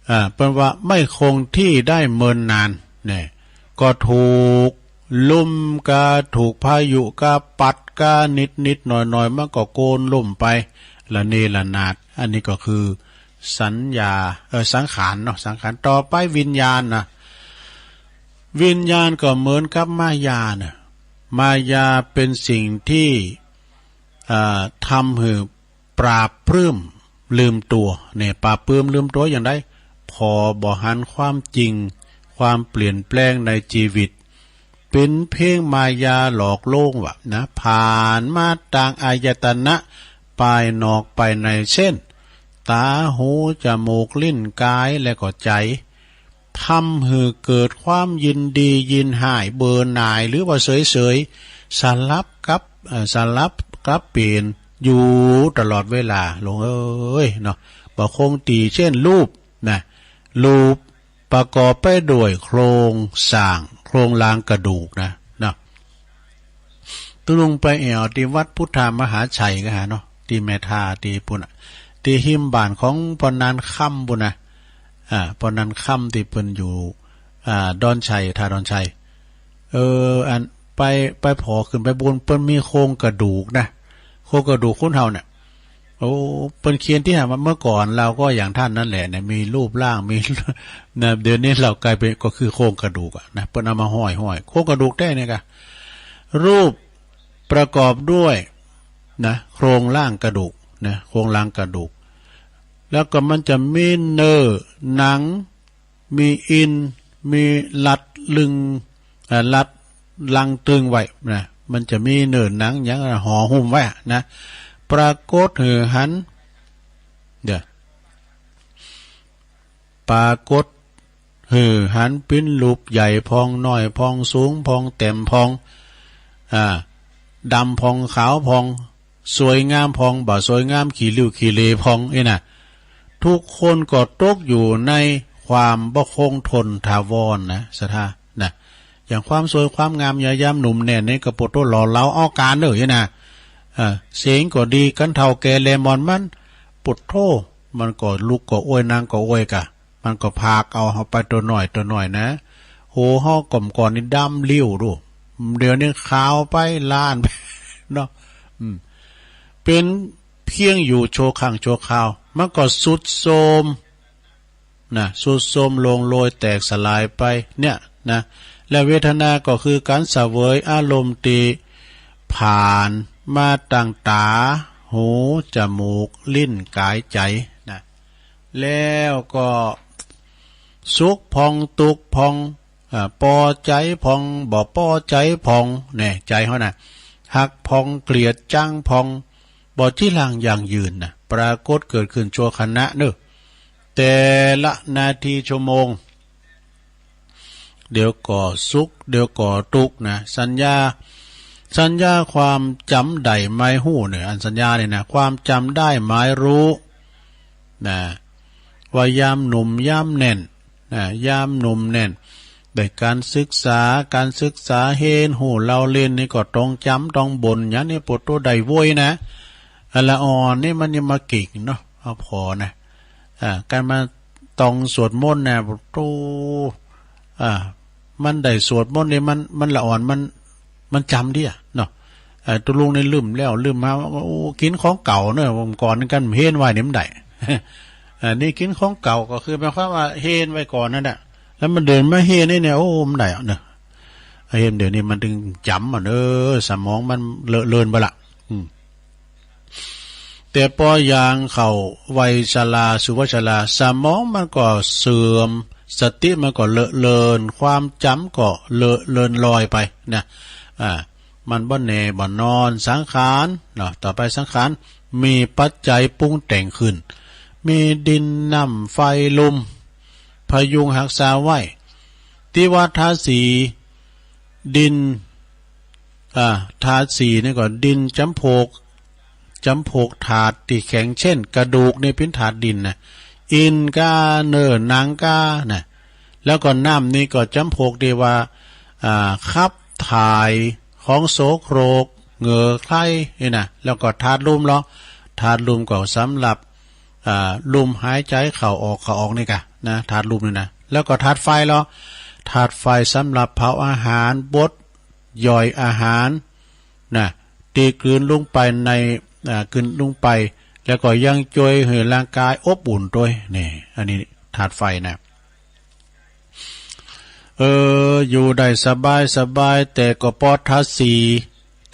อ่า เปิ้นว่าไม่คงที่ได้เมินนาน เนี่ย ก็ถูกลมกา ถูกพายุกา ปัดกา นิดๆ หน่อยๆ มันก็โกนล้มไป ระเนระนาด อันนี้ก็คือสัญญา เออ สังขารเนาะ สังขาร ต่อไปวิญญาณนะ วิญญาณก็เหมือนกับมายาน่ะ มายาเป็นสิ่งที่ อ่า ทำหื้อปราบปรื้มลืมตั๋ว เนี่ย ปราบปรื้มลืมตั๋วอย่างใด ผ่อบ่หันความจริง ความเปลี่ยนแปลงในชีวิต เป็นเพียงมายาหลอกลวงวะนะ ผ่านมาตางอายตนะ ภายนอกภายใน เช่น ตา หู จมูก ลิ้น กาย และก็ใจ ทำหื้อเกิดความยินดียินฮ้าย เบื่อหน่าย หรือว่าเฉยๆ สลับกับ เอ่อ สลับกับเปลี่ยนอยู่ตลอดเวลา หลวงเอ้ยเนาะ บ่คงตี้ เช่น รูปนะ รูปประกอบไปด้วยโครงสร้าง โครงร่างกระดูกนะ เนาะ ตุ๊ลุงไปแอ่วตี้วัดพุทธมหาชัยก็หาเนาะ ตี้แม่ทาตี้ปู้นน่ะ ตี้ฮิมบ้านของป้อนันคำปู้นน่ะ อ่า ป้อนันคำตี้เปิ้นอยู่ อ่า ดอนชัย ท่าดอนชัย เออ อันไป ไปผ่อขึ้นไปปู้น เปิ้นมีโครงกระดูกนะ โครงกระดูกคนเฮาเนี่ย โอ้ เปิ้นเขียนตี้หั้นว่าเมื่อก่อนเราก็อย่างท่านนั่นแหละเนี่ย มีรูปร่าง มี นะ เดี๋ยวนี้เรากลายเป็น ก็คือโครงกระดูกอะนะ เปิ้นเอามาห้อยๆ โครงกระดูกแต๊เนี่ยกะ รูปประกอบด้วยนะ โครงร่างกระดูกนะ โครงร่างกระดูก แล้วก็มันจะมีเนื้อหนัง มีอิน มีหลัดลึง เอ่อ หลัดลังตึงไว้นะ มันจะมีเนื้อหนังหยังห่อหุ้มไว้นะ ปรากฏหื้อหัน เดี๋ยว ปรากฏหื้อหันเป๋นรูปใหญ่พ่อง น้อยพ่อง สูงพ่อง แต้มพ่อง อ่า ดำพ่อง ขาวพ่อง สวยงามพ่อง บ่สวยงาม ขี้ริ้วขี้เหร่พ่อง อี้นะ ทุกคนก็ตกอยู่ในความบ่คงทนถาวรนะ ศรัทธานะ อย่างความสวยความงามยามหนุ่มแน่นนี่ก็ปะโต้หล่อเหลาเอาการเด้อ อี้นะ เออ เสียงก็ดี คันเฒ่าแก่แลหมอนมัน ปะโต้ มันก็ลุกก็อ้วย นั่งก็อ้วยกะ มันก็พากเอาเฮาไปตัวน้อยตัวน้อยนะ โห เฮาก่อมก่อนนี่ดำริ้วดู เดี๋ยวนี้ขาวไปล้าน เนาะ อืม เป๋นเพียงอยู่ชั่วครั้งชั่วคราว มันก็ทรุดโทรมนะ ทรุดโทรมร่วงโรยแตกสลายไป เนี่ยนะ และเวทนาก็คือการเสวยอารมณ์ตี้ผ่านมาตางตา หู จมูก ลิ้น กาย ใจนะ แล้วก็สุขพ่อง ตุ๊กข์พ่อง อ่า ปอใจ๋พ่อง บ่ปอใจ๋พ่อง แน่ ใจเฮานะ ฮักพ่อง เกลียดจังพ่อง บ่จีรังยั่งยืนนะ ปรากฏเกิดขึ้นชั่วขณะเนอะ แต่ละนาทีชั่วโมง เดี๋ยวก็สุข เดี๋ยวก็ทุกข์นะ สัญญา สัญญาความจำได้หมายฮู้เนี่ย อันสัญญาเนี่ยนะ ความจำได้หมายรู้นะ ว่ายามหนุ่มยามแน่นนะ ยามหนุ่มแน่น ได้การศึกษา การศึกษาเฮียนฮู้เล่าเรียนนี่ก็ต้องจำต้องบ่นอย่างนี้ ปวดตัวได้โว้ยนะ อันละอ่อนนี่มันยังมากิ่งเนาะ เอาพอนะ อ่า การมาต้องสวดมนต์นะ โอ้ อ่า มันได้สวดมนต์นี่มัน มันละอ่อน มัน มันจำเดียเนาะ เอ่อ ตุลุงนี่ลืมแล้วลืมมา โอ้ กินของเก่าเนอะ ก่อนกันเฮียนไว้นี่มันได้ อันนี้กินของเก่าก็คือหมายความว่าเฮียนไว้ก่อนนั่นแหละ แล้วมันเดินมาเฮียนนี่เนี่ย โอ้ มันได้เนอะ เฮียนเดี๋ยวนี้มันถึงจำอ่ะเนอะ สมองมันเลอะเลือนไปละ อืม แต่พอยางเข้าวัยชรา สู่วัยชรา สมองมันก็เสื่อม สติมันก็เลอะเลือน ความจำก็เลอะเลือนลอยไปนะ อ่า มันบ่แน่บ่นอน สังขารเนาะ ต่อไปสังขารมีปัจจัยปรุงแต่งขึ้น มีดินน้ำไฟลม พยุงรักษาไว้ ที่ว่าธาตุสี่ ดิน อ่า ธาตุสี่นี่ก็ดินจำพวก จำพวกธาตุที่แข็ง เช่น กระดูกนี่เป็นธาตุดินนะ เอ็นก้า เนื้อหนังก้านะ แล้วก็น้ำนี่ก็จำพวกที่ว่า อ่า ขับถ่าย ของโสโครก เหงื่อใครนี่นะ แล้วก็ธาตุลมเหรอ ธาตุลมก็สำหรับ อ่า ลมหายใจเข้าออก เข้าออกนี่กะนะ ธาตุลมนี่นะ แล้วก็ธาตุไฟเหรอ ธาตุไฟสำหรับเผาอาหาร บด ย่อยอาหารนะ ที่กลืนลงไปใน อ่า กลืนลงไป แล้วก็ยังช่วยให้ร่างกายอบอุ่นด้วย นี่ อันนี้ธาตุไฟนะ เออ อยู่ได้สบายสบาย แต่ก็เพราะธาตุสี่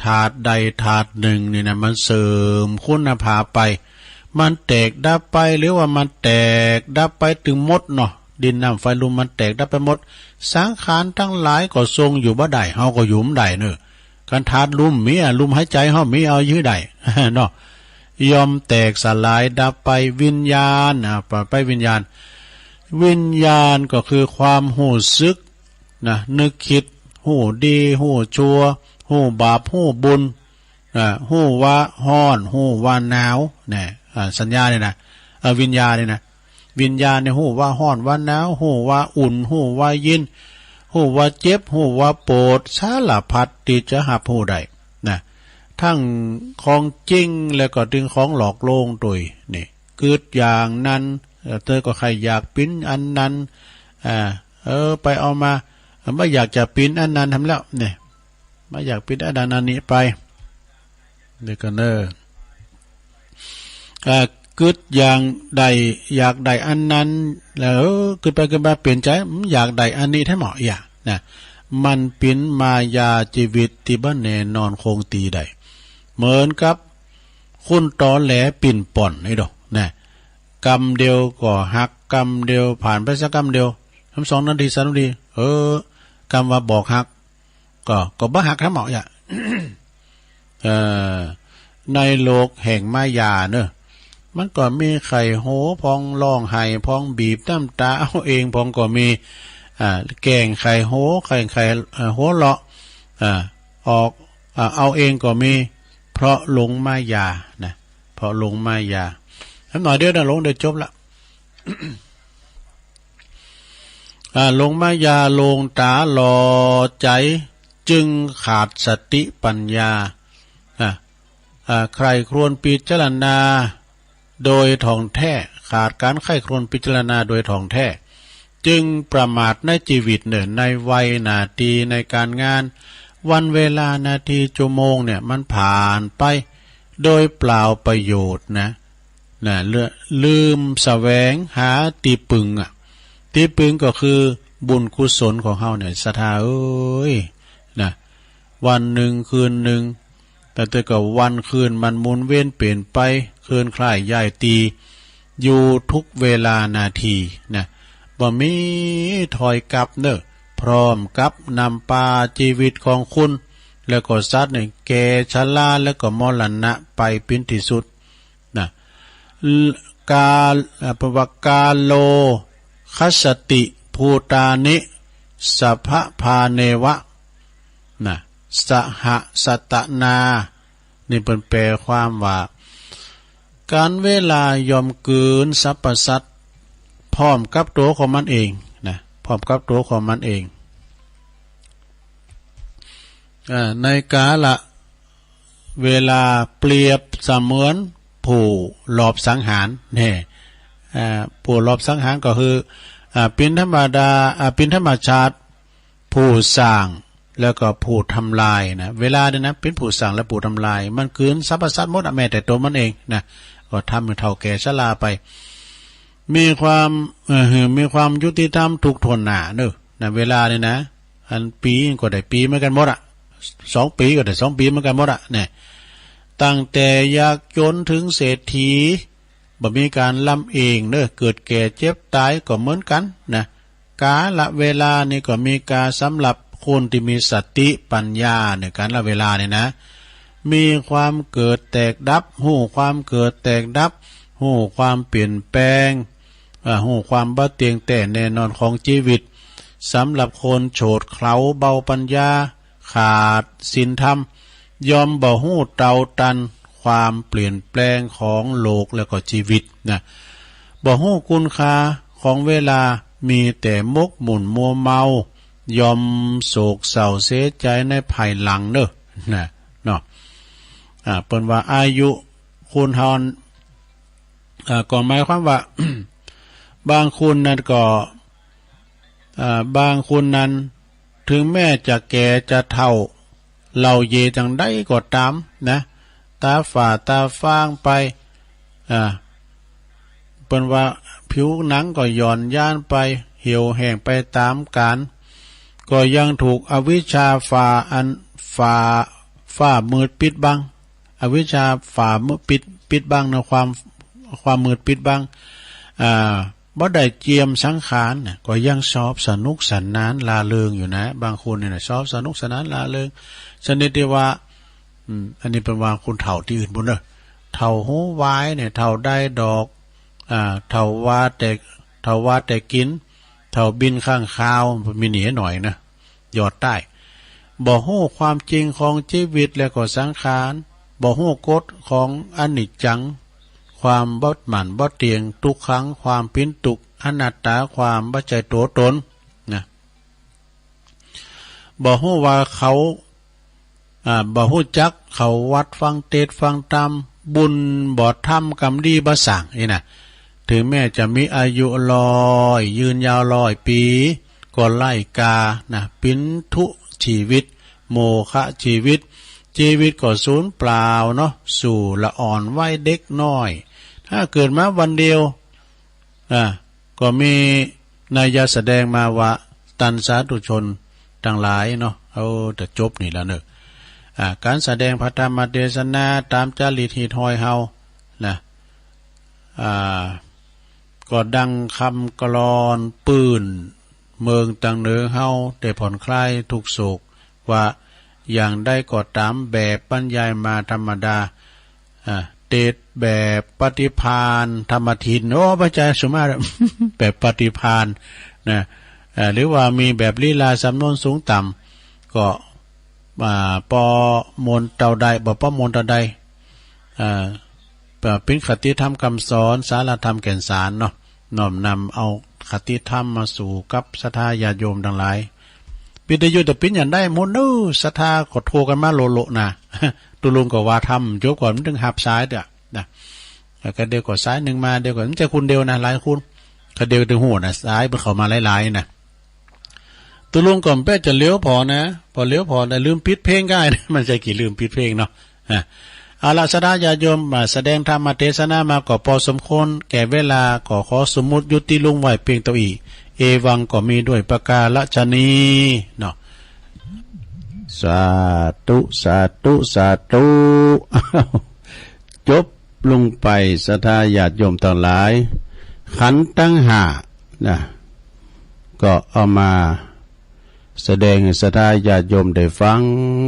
ธาตุใดธาตุหนึ่งนี่นะ มันเสื่อมคุณภาพไป มันแตกดับไป หรือว่ามันแตกดับไปตึงหมดเนาะ ดินน้ำไฟลมมันแตกดับไปหมด สังขารทั้งหลายก็ทรงอยู่บ่ได้ เฮาก็อยู่บ่ได้เนอะ คันธาตุลมมีอะ ลมหายใจเฮามี เอาอยู่ได้ เนาะ ย่อมแตกสลายดับไป วิญญาณ อ่า ไปวิญญาณ วิญญาณก็คือความฮู้สึกนะ นึกคิด ฮู้ดี ฮู้ชั่ว ฮู้บาป ฮู้บุญ อ่า ฮู้ว่าฮ้อน ฮู้ว่าหนาว เนี่ย อ่า สัญญาเนี่ยนะ เอ่อ วิญญาณเนี่ยนะ วิญญาณเนี่ยฮู้ว่าฮ้อนว่าหนาว ฮู้ว่าอุ่น ฮู้ว่าเย็น ฮู้ว่าเจ็บ ฮู้ว่าปวด สารพัดที่จะฮับฮู้ได้นะ ทั้งของจริงแล้วก็ถึงของหลอกลวงตวย นี่ กึ๊ดอย่างนั้น เออ เธอก็ใคร่อยากเป๋นอันนั้น อ่า เออ ไปเอามา บ่อยากจะเป๋นอันนั้นทำแล้ว เนี่ย บ่อยากเป๋นอันนั้นอันนี้ไป เดี๋ยวก่อนเนอะ อ่า กึ๊ดอย่างใด อยากได้อันนั้น แล้ว เออ กึ๊ดไปกึ๊ดมาเป๋นใจ๋ อืม อยากได้อันนี้แท้หมอ อย่า นะ มันเป๋นมายาชีวิตที่บ่แน่นอนคงตี้ได้ เหมือนกับคนตอแหลปิ้นป้อนนี่ดอก นะ กำเดียวก็หัก กำเดียวผ่านไปสักกำเดียว ทำสองนาที สามนาที เออ กำว่าบอกหัก ก็ ก็บ่หักทำหมอ อย่า เอ่อ ในโลกแห่งมายาเนอะ มันก็มีไข้โฮพอง ร้องไห้พอง บีบน้ำตาเอาเองพองก็มี อ่า แกล้งไข้โฮ แกล้งไข้ เอ่อ หัวเราะ อ่า ออก อ่า เอาเองก็มี เพราะหลงมายานะ เพราะหลงมายา สักหน่อยเดียวนะ หลงเดี๋ยวจบละ อ่า หลงมายา หลงต๋าหลอดใจ๋ จึงขาดสติปัญญา อ่า อ่า ใคร่ครวญพิจารณาโดยถ่องแท้ ขาดการใคร่ครวญพิจารณาโดยถ่องแท้ จึงประมาทในชีวิตเน่อ ในวัยหน้าตี้ ในการงาน วันเวลานาทีชั่วโมงเนี่ย มันผ่านไปโดยเปล่าประโยชน์นะ นะ เลือ- ลืมแสวงหาตี้ปึงอะ ตี้ปึงก็คือบุญกุศลของเฮาเนี่ย ศรัทธาเอ้ย นะ วันหนึ่งคืนหนึ่ง แต่แต่ก็วันคืนมันหมุนเวียนเปลี่ยนไป เคลื่อนคลายย้ายตี้ อยู่ทุกเวลานาทีนะ บ่มีถอยกลับเนอะ พร้อมกับนำพาชีวิตของคุณ แล้วก็สัตว์เนี่ย แก่ชรา แล้วก็มรณะไปเป๋นตี้สุด นะ กา- เอ่อ เปิ้นว่ากาโล คัสสติ ภูตานิ สัพพะพาเนวะ นะ สหะสตนา นี่เปิ้นแปลความว่า การเวลาย่อมกืนสรรพสัตว์พร้อมกับตัวของมันเอง นะ พร้อมกับตัวของมันเอง อ่า ในกาละเวลาเปรียบเสมือนผู้ลอบสังหาร แน่ อ่า ผู้ลอบสังหารก็คือ อ่า เป็นธรรมดา อ่า เป็นธรรมชาติ ผู้สร้าง แล้วก็ผู้ทำลายนะ เวลาเนี่ยนะ เป็นผู้สร้างและผู้ทำลาย มันกืนสรรพสัตว์หมดอะ แม้แต่ตัวมันเองนะ ก็ทำให้เฒ่าแก่ชราไป มีความ เอ่อ มีความยุติธรรมทุกถ้วนหน้าเนอะ นะ เวลาเนี่ยนะ อันปีก็ได้ปีเหมือนกันหมดอะ สองปีก็ได้สองปีเหมือนกันหมดอะ เนี่ย ตั้งแต่ยากจนถึงเศรษฐี บ่มีการลำเอียงเนอะ เกิดแก่เจ็บตายก็เหมือนกันนะ กาละเวลานี่ก็มีกาสำหรับคนที่มีสติปัญญาเนี่ย กาละเวลาเนี่ยนะ มีความเกิดแตกดับ ฮู้ความเกิดแตกดับ ฮู้ความเปลี่ยนแปลง อ่า ฮู้ความบ่เที่ยงแท้แน่นอนของชีวิต สำหรับคนโฉดเขลาเบาปัญญา ขาดศีลธรรม ย่อมบ่ฮู้เท่าทันความเปลี่ยนแปลงของโลกและก็ชีวิตนะ บ่ฮู้คุณค่าของเวลา มีแต่หมกมุ่นมัวเมา ย่อมโศกเศร้าเสียใจในภายหลังเนอะ นะ เนาะ อ่า เปิ้นว่าอายุคนเฮา อ่า ก็หมายความว่า บางคนนั้นก็ อ่า บางคนนั้น ถึงแม้จะแก่จะเฒ่า เล่าเยจั่งใดก็ตามนะ ตาฝ้าตาฟางไป อ่า เปิ้นว่าผิวหนังก็หย่อนยานไป เหี่ยวแห้งไปตามกาล ก็ยังถูกอวิชชาฝ่าอัน ฝ่า ฝ้ามืดปิดบัง อวิชชาฝ่ามืดปิด ปิดบังนะ ความ ความมืดปิดบัง อ่า บ่ได้เจียมสังขารน่ะ ก็ยังชอบสนุกสนานร่าเริงอยู่นะ บางคนเนี่ยนะ ชอบสนุกสนานร่าเริง ชนิดที่ว่า อืม อันนี้เปิ้นว่าคนเฒ่าตี้อื่นปู้นเนอะ เฒ่าฮู้วายเนี่ย เฒ่าได้ดอก อ่า เฒ่าว่าแต่ เฒ่าว่าแต่กิน เฒ่าบินข้างคาว มีหนีหน่อยนะ ยอดใต้ บ่ฮู้ความจริงของชีวิตและก็สังขาร บ่ฮู้กฎของอนิจจัง ความบ่หมั่นบ่เที่ยง ทุกขัง ความปิ้นทุกข์ อนัตตา ความบ่ใช่ตัวตน นะ บ่ฮู้ว่าเขา อ่า บ่ฮู้จักเข้าวัดฟังเทศน์ฟังธรรม บุญบ่ทำ กรรมดีบ่สร้าง นี่นะ ถึงแม้จะมีอายุร้อย ยืนยาวร้อยปี ก็ไร้ค่านะ ปินทุชีวิต โมฆะชีวิต ชีวิตก็สูญเปล่าเนาะ สู่ละอ่อนวัยเด็กน้อย ถ้าเกิดมาวันเดียว อ่า ก็มีนัยยะแสดงมาว่า ท่านสาธุชนทั้งหลายเนาะ เอาแต่จบนี่แล้วเนอะ อ่า การแสดงพระธรรมเทศนาตามจารีตฮีตฮอยเฮานะ อ่า ก็ดังคำกลอนปื้นเมืองตังเหนือเฮา ได้ผ่อนคลายทุกข์โศก ว่าอย่างใดก็ตามแบบบรรยายมาธรรมดา อ่า เทศน์แบบปฏิภาณธรรมทิน โอ้ พระอาจารย์สุมาตร แบบปฏิภาณนะ อ่า หรือว่ามีแบบลีลาสำนวนสูงต่ำ ก็ อ่า ปอมวลเท่าใด บ่ปอมวลเท่าใด อ่า เปิ้นคติธรรมคำสอน สาระธรรมแก่นสารเนาะ น้อมนำเอาคติธรรมมาสู่กับศรัทธาญาติโยมทั้งหลาย วิทยุแต่ปิ้นอย่างได้หมดเนอะ ศรัทธาก็โทรกันมาโลโลนะ ตุลุงก็ว่าธรรม จบก่อนมันถึงหับสายเด้อนะ แล้วก็เดี๋ยวก็สายหนึ่งมา เดี๋ยวก็ไม่ใช่คนเดียวนะ หลายคน ก็เดี๋ยวถึงหัวนะ สายมันเข้ามาหลายๆนะ ตุลุงก็แป๊จะเลี้ยวพอนะ พอเลี้ยวพอนะ ลืมปิดเพลงก็ได้นะ มันใช่กี่ลืมปิดเพลงเนาะ อ่ะ เอาละ ศรัทธาญาติโยม มาแสดงธรรมเทศนามาก็พอสมควรแก่เวลา ก็ขอสมมุติยุติลงไว้เพียงเท่าอี้ เอวังก็มีด้วยประการฉะนี้เนาะ สาธุ สาธุ สาธุ จบลงไป ศรัทธาญาติโยมทั้งหลาย ขันธ์ทั้งห้านะ ก็เอามา แสดงให้ศรัทธาญาติโยมได้ฟัง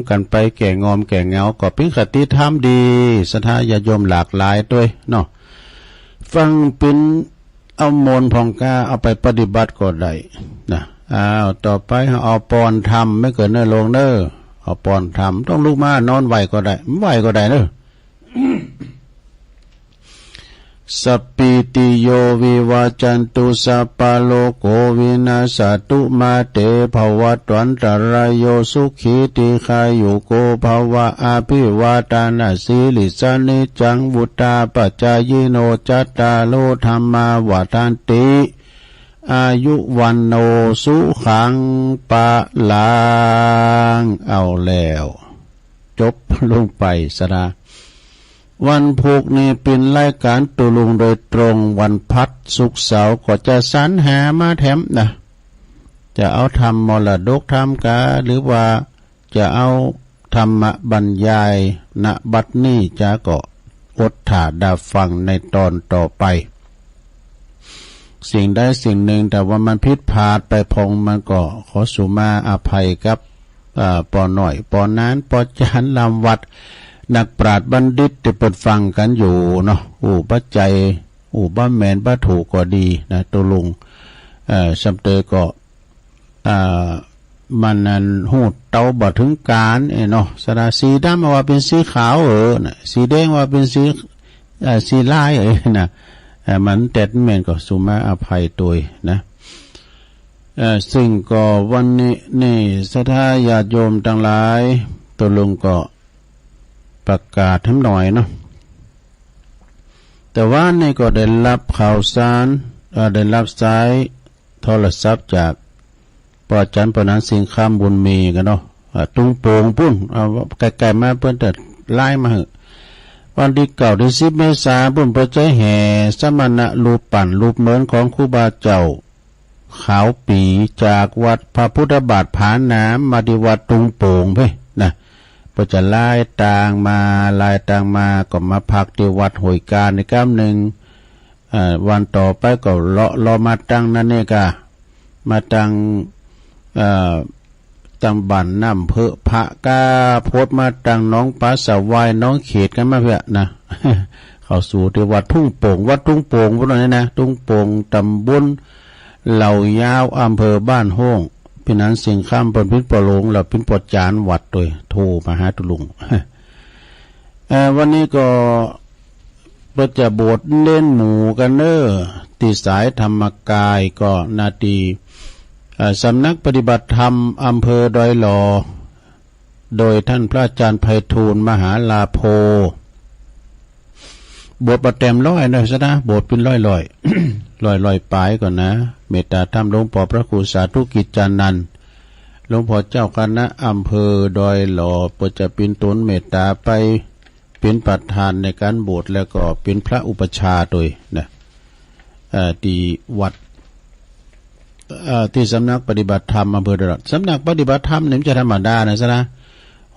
กันไปแก่งอมแก่เหงา ก็เป็นคติธรรมดี ศรัทธาญาติโยมหลากหลายด้วยเนาะ ฟังเป็นเอามนต์ผ่องกล้าเอาไปปฏิบัติก็ได้นะ อ้าว ต่อไปเอาปอนธรรมไม่เกินเนอ ลงเนอ เอาปอนธรรม ต้องลุกมานอนไหว้ก็ได้ ไม่ไหว้ก็ได้เนอะ สัพพีติโยวิวัจจันตุ สัพพะโรโควินัสสะตุ มาเตภวัตวันตะราโย สุขีทีฆายุโกภะวะ อะภิวาทะนะสีลิสสะ นิจจังวุฑฒาปะจายิโน จัตตาโรธัมมาวัฑฒันติ อายุวัณโณสุขังพะลัง เอาแล้ว จบลงไปซะนะ วันพุธนี้เป็นรายการตุลุงโดยตรง วันพัดศุกร์เสาร์ก็จะสรรหามาแถมนะ จะเอาธรรมมรดกธรรมกา หรือว่าจะเอาธรรมบรรยาย ณ บัดนี้จ๊ะ ก็อดถ่าดาฟังในตอนต่อไป สิ่งใดสิ่งหนึ่ง แต่ว่ามันผิดพลาดไปพอง มันก็ขอสุมาอภัยกับ เอ่อ ปอน้อย ปอนาน ปอจาน ลามวัด นักปราชญ์บัณฑิตตี้เปิ้นฟังกันอยู่เนาะ ฮู้บ่าใจ๋ ฮู้บ่าแม่นบ่าถูกก็ดีนะ ตุลุง เอ่อ ซ้ำเตยก็ อ่า มันนั้นฮู้เต้าบ่ถึงก๋านเอ้ยเนาะ สระสีดำว่าเป๋นสีขาวเออนะ สีแดงว่าเป๋นสี เอ่อ สีลายเอ้ยนะ เอ่อ มันแต๊ดแม่นก็สุมาอภัยตวยนะ เอ่อ ซึ่งก็วันนี้นี่ศรัทธาญาติโยมตังหลาย ตุลุงก็ประกาศแถมหน่อยเนาะ แต่ว่านี่ก็ได้รับข่าวสาร เอ่อ ได้รับสายโทรศัพท์จากป้ออาจ๋ารย์ปนัญช์ สิงห์คำบุญมีกั๋นเนาะ อ่า ตุงโป่งปู้น อ่า ใก้ๆ มาเปิ้นจะไลน์มาหื้อ วันตี้เก้าตี้สิบเมษาปู้น เปิ้นจะแห่สมณะรูปปั้นรูปเหมือนของครูบาเจ้า ขาวปี๋จากวัดพระพุทธบาทผาหนาม มาตี้วัดตุงโป่งเพ่นนะ เปิ้นจะไล่ตางมา ไล่ตางมา ก็มาพักตี้วัดห้วยกาในกำนึ่ง เอ่อ วันต่อไปก็เลาะ เลาะมาตังนั้นนี่กา มาตัง เอ่อ ตังบ้านน้ำเพิงพระกา พดมาตังหนองปลาสวาย หนองเขตกันมาเพี้ยนะ เข้าสู่ตี้วัดทุ่งโป่ง วัดทุ่งโป่งปู้นนี่นะ ทุ่งโป่ง ตำบลเหล่ายาว อำเภอบ้านโฮ่ง เป๋นอันสิงห์คำเปิ้นเป๋นป้อหลวง แล้วเป๋นป้ออาจ๋ารย์วัดตวย โทรมาหาตุลุง เอ่อ วันนี้ก็ เปิ้นจะโบสถ์เณรหมู่กั๋นเน่อ ตี้สายธรรมกายก็นาตี้ เอ่อ สำนักปฏิบัติธรรมอำเภอดอยหล่อ โดยท่านพระอาจารย์ไพฑูรย์ มหาลาโภ โบสถ์บ่แต้มร้อยเน่อซะนะ โบสถ์เป๋นร้อยๆ ร้อยๆ ปายก่อนนะ เมตตาธรรมหลวงป้อพระครูสาธุกิจจานันท์ หลวงป้อเจ้าคณะอำเภอดอยหล่อ เปิ้นจะเป๋นตนเมตตาไป เป๋นประธานในก๋านโบสถ์ แล้วก็เป๋นพระอุปัชฌาย์ตวยนะ เอ่อ ตี้วัด เอ่อ ตี้สำนักปฏิบัติธรรมอำเภอดอยหล่อ สำนักปฏิบัติธรรมนี่มันจะธรรมดานะซะนะ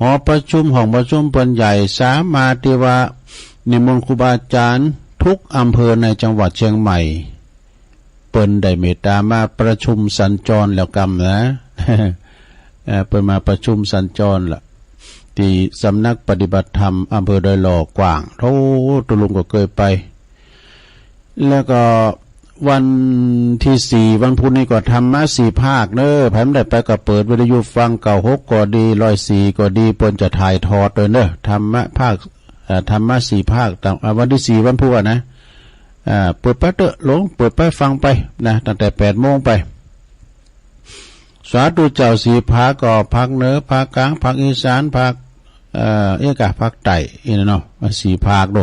หอประชุม ห้องประชุมเปิ้นใหญ่ สามารถตี้ว่านิมนต์ครูบาอาจ๋ารย์ทุกอำเภอในจังหวัดเชียงใหม่ เปิ้นได้เมตตามาประชุมสัญจรแล้วกำนะ เอ่อ เปิ้นมาประชุมสัญจรละ ตี้สำนักปฏิบัติธรรมอำเภอดอยหล่อกว้าง โธ่ ตุลุงก็เกยไป แล้วก็วันตี้สี่ วันพุธนี้ก็ธรรมะสี่ภาคเน่อ ใผบ่ได้ไปก็เปิดวิทยุฟัง เก้าหกก็ดี ร้อยสี่ก็ดี เปิ้นจะถ่ายทอดตวยเน่อ ธรรมะภาค เอ่อ ธรรมะสี่ภาค ตาง อ่า วันตี้สี่ วันพุธอะนะ อ่า เปิดไปเต๊อะ ลง เปิดไปฟังไปนะ ตั้งแต่แปดโมงไป สาธุเจ้าสี่ภาคก็ภาคเหนือ ภาคกลาง ภาคอีสาน ภาค เอ่อ เอกะ ภาคใต้ อี้นะเนาะ มันสี่ภาคโด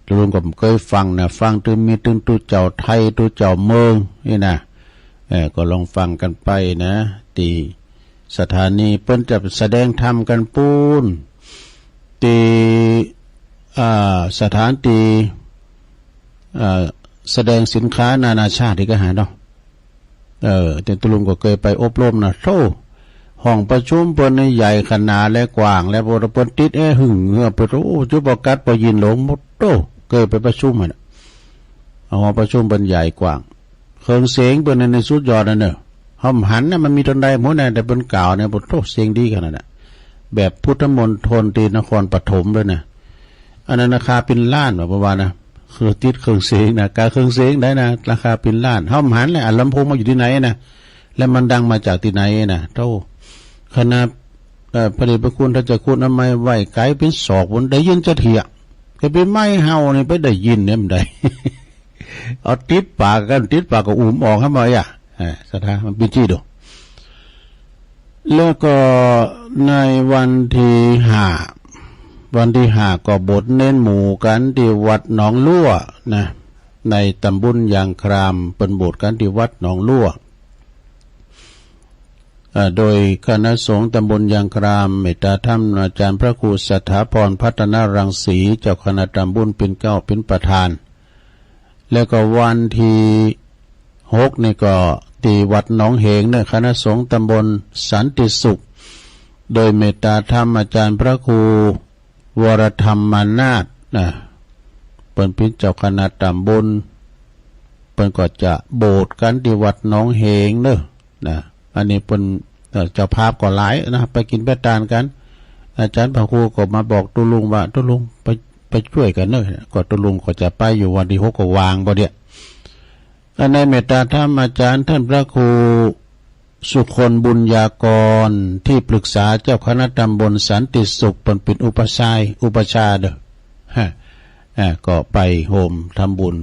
ตุลุงก็เกยฟังนะ ฟังตึงมีตึงตุ๊เจ้าไทย ตุ๊เจ้าเมือง อี้นะ เอ่อ ก็ลองฟังกั๋นไปนะ ตี้สถานีเปิ้นจะแสดงธรรมกั๋นปู้น ตี้ อ่า สถานตี้ อ่า แสดงสินค้านานาชาติตี้ก็หาเนาะ เออ ตี้ตุลุงก็เกยไปอบรมนะ โธ่ ห้องประชุมเปิ้นนี่ใหญ่ขนาดและกว้าง และเปิ้นติดแอร์หึ่งเหือ เปิ้น โอ้ จุดบ่กั๊ดบ่ยินหลงหมด โธ่ เกยไปประชุมหั่นน่ะ ห้องประชุมเปิ้นใหญ่กว้าง เครื่องเสียงเปิ้นนี่สุดยอดนะเน่อ เฮาหันนะ มันมีตอนใดหมดนะ แต่เปิ้นกล่าวเนี่ย โอ้โธ่ เสียงดีขนาดน่ะ แบบพุทธมณฑลตี้นครปฐมเลยนะ อันนั้นราคาเป๋นล้านว่า ประมาณนะ คือติดเครื่องเสียงนะ กาเครื่องเสียงได้นะ ราคาเป๋นล้าน เฮาหันแหละ อันลำโพงมาอยู่ตี้ไหนนะ แล้วมันดังมาจากที่ไหนนะ โธ่ ขนาด เอ่อ พระเดชพระคุณท่านเจ้าคุณเอาไมค์ไว้ไกลเป็นศอก ผมได้ยินจะเถีย ก็เป็นไมค์เฮานี่ไปได้ยินเนี่ยมันได้ เอาติดปากกัน ติดปากก็อุ้มออกให้มาอ่ะ อ่า ศรัทธา มันเป็นที่ดู แล้วก็ในวันที่ห้า วันที่ห้าก็โบสถ์เณรหมู่กันที่วัดหนองลั่วนะ ในตำบลยางคราม เปิ้นโบสถ์กันที่วัดหนองลั่ว อ่า โดยคณะสงฆ์ตำบลยางคราม เมตตาธรรมอาจารย์พระครูสถาพรพัฒนรังสี เจ้าคณะตำบลเป็นเก้าเป็นประธาน แล้วก็วันที่หกนี่ก็ที่วัดหนองเหงเนอะ คณะสงฆ์ตำบลสันติสุข โดยเมตตาธรรมอาจารย์พระครูวรธรรมนาถนะ เปิ้นเป็นเจ้าคณะตำบล เปิ้นก็จะโบสถ์กันที่วัดหนองเหงเนอะ นะ อันนี้เปิ้น เอ่อ เจ้าภาพก็หลายนะ ไปกินไปตานกัน อาจารย์พระครูก็มาบอกตุ๊ลุงว่า ตุ๊ลุงไป ไปช่วยกันเนอะ ก็ตุ๊ลุงก็จะไปอยู่วันที่หกก็วางบ่เดีย อันในเมตตาธรรมอาจารย์ท่านพระครูสุคนบุญญากร ที่ปรึกษาเจ้าคณะตำบลสันติสุข เปิ้นเป็นอุปชาย อุปชาเด้อ ฮะ อ่า ก็ไปโฮมทำบุญ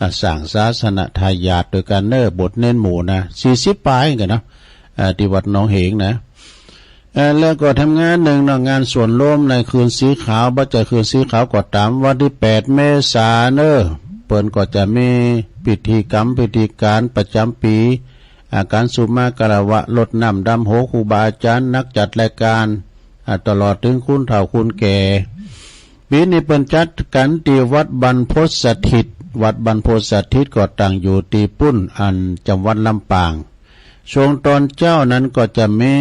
อ่า สร้างศาสนทายาทโดยการเนอร์ โบสถ์เณรหมู่นะ สี่สิบปลายกันเนาะ อ่า ที่วัดหนองเหงนะ อ่า แล้วก็ทำงานหนึ่งเนาะ งานสวนโลมในคืนสีขาว บ่ใจ้คืนสีขาวก็ตาม วันที่แปดเมษาเนอ เปิ้นก็จะมีพิธีกรรมพิธีการประจำปี อ่า การสุมาคารวะรดน้ำดำหัวครูบาอาจารย์ นักจัดรายการ อ่า ตลอดถึงคุณเฒ่าคุณแก่ ปีนี้เปิ้นจัดกันที่วัดบรรพตสถิต วัดบรรพตสถิตก็ตั้งอยู่ที่ปุ้น อันจังหวัดลำปาง ช่วงตอนเจ๊านั้นก็จะมี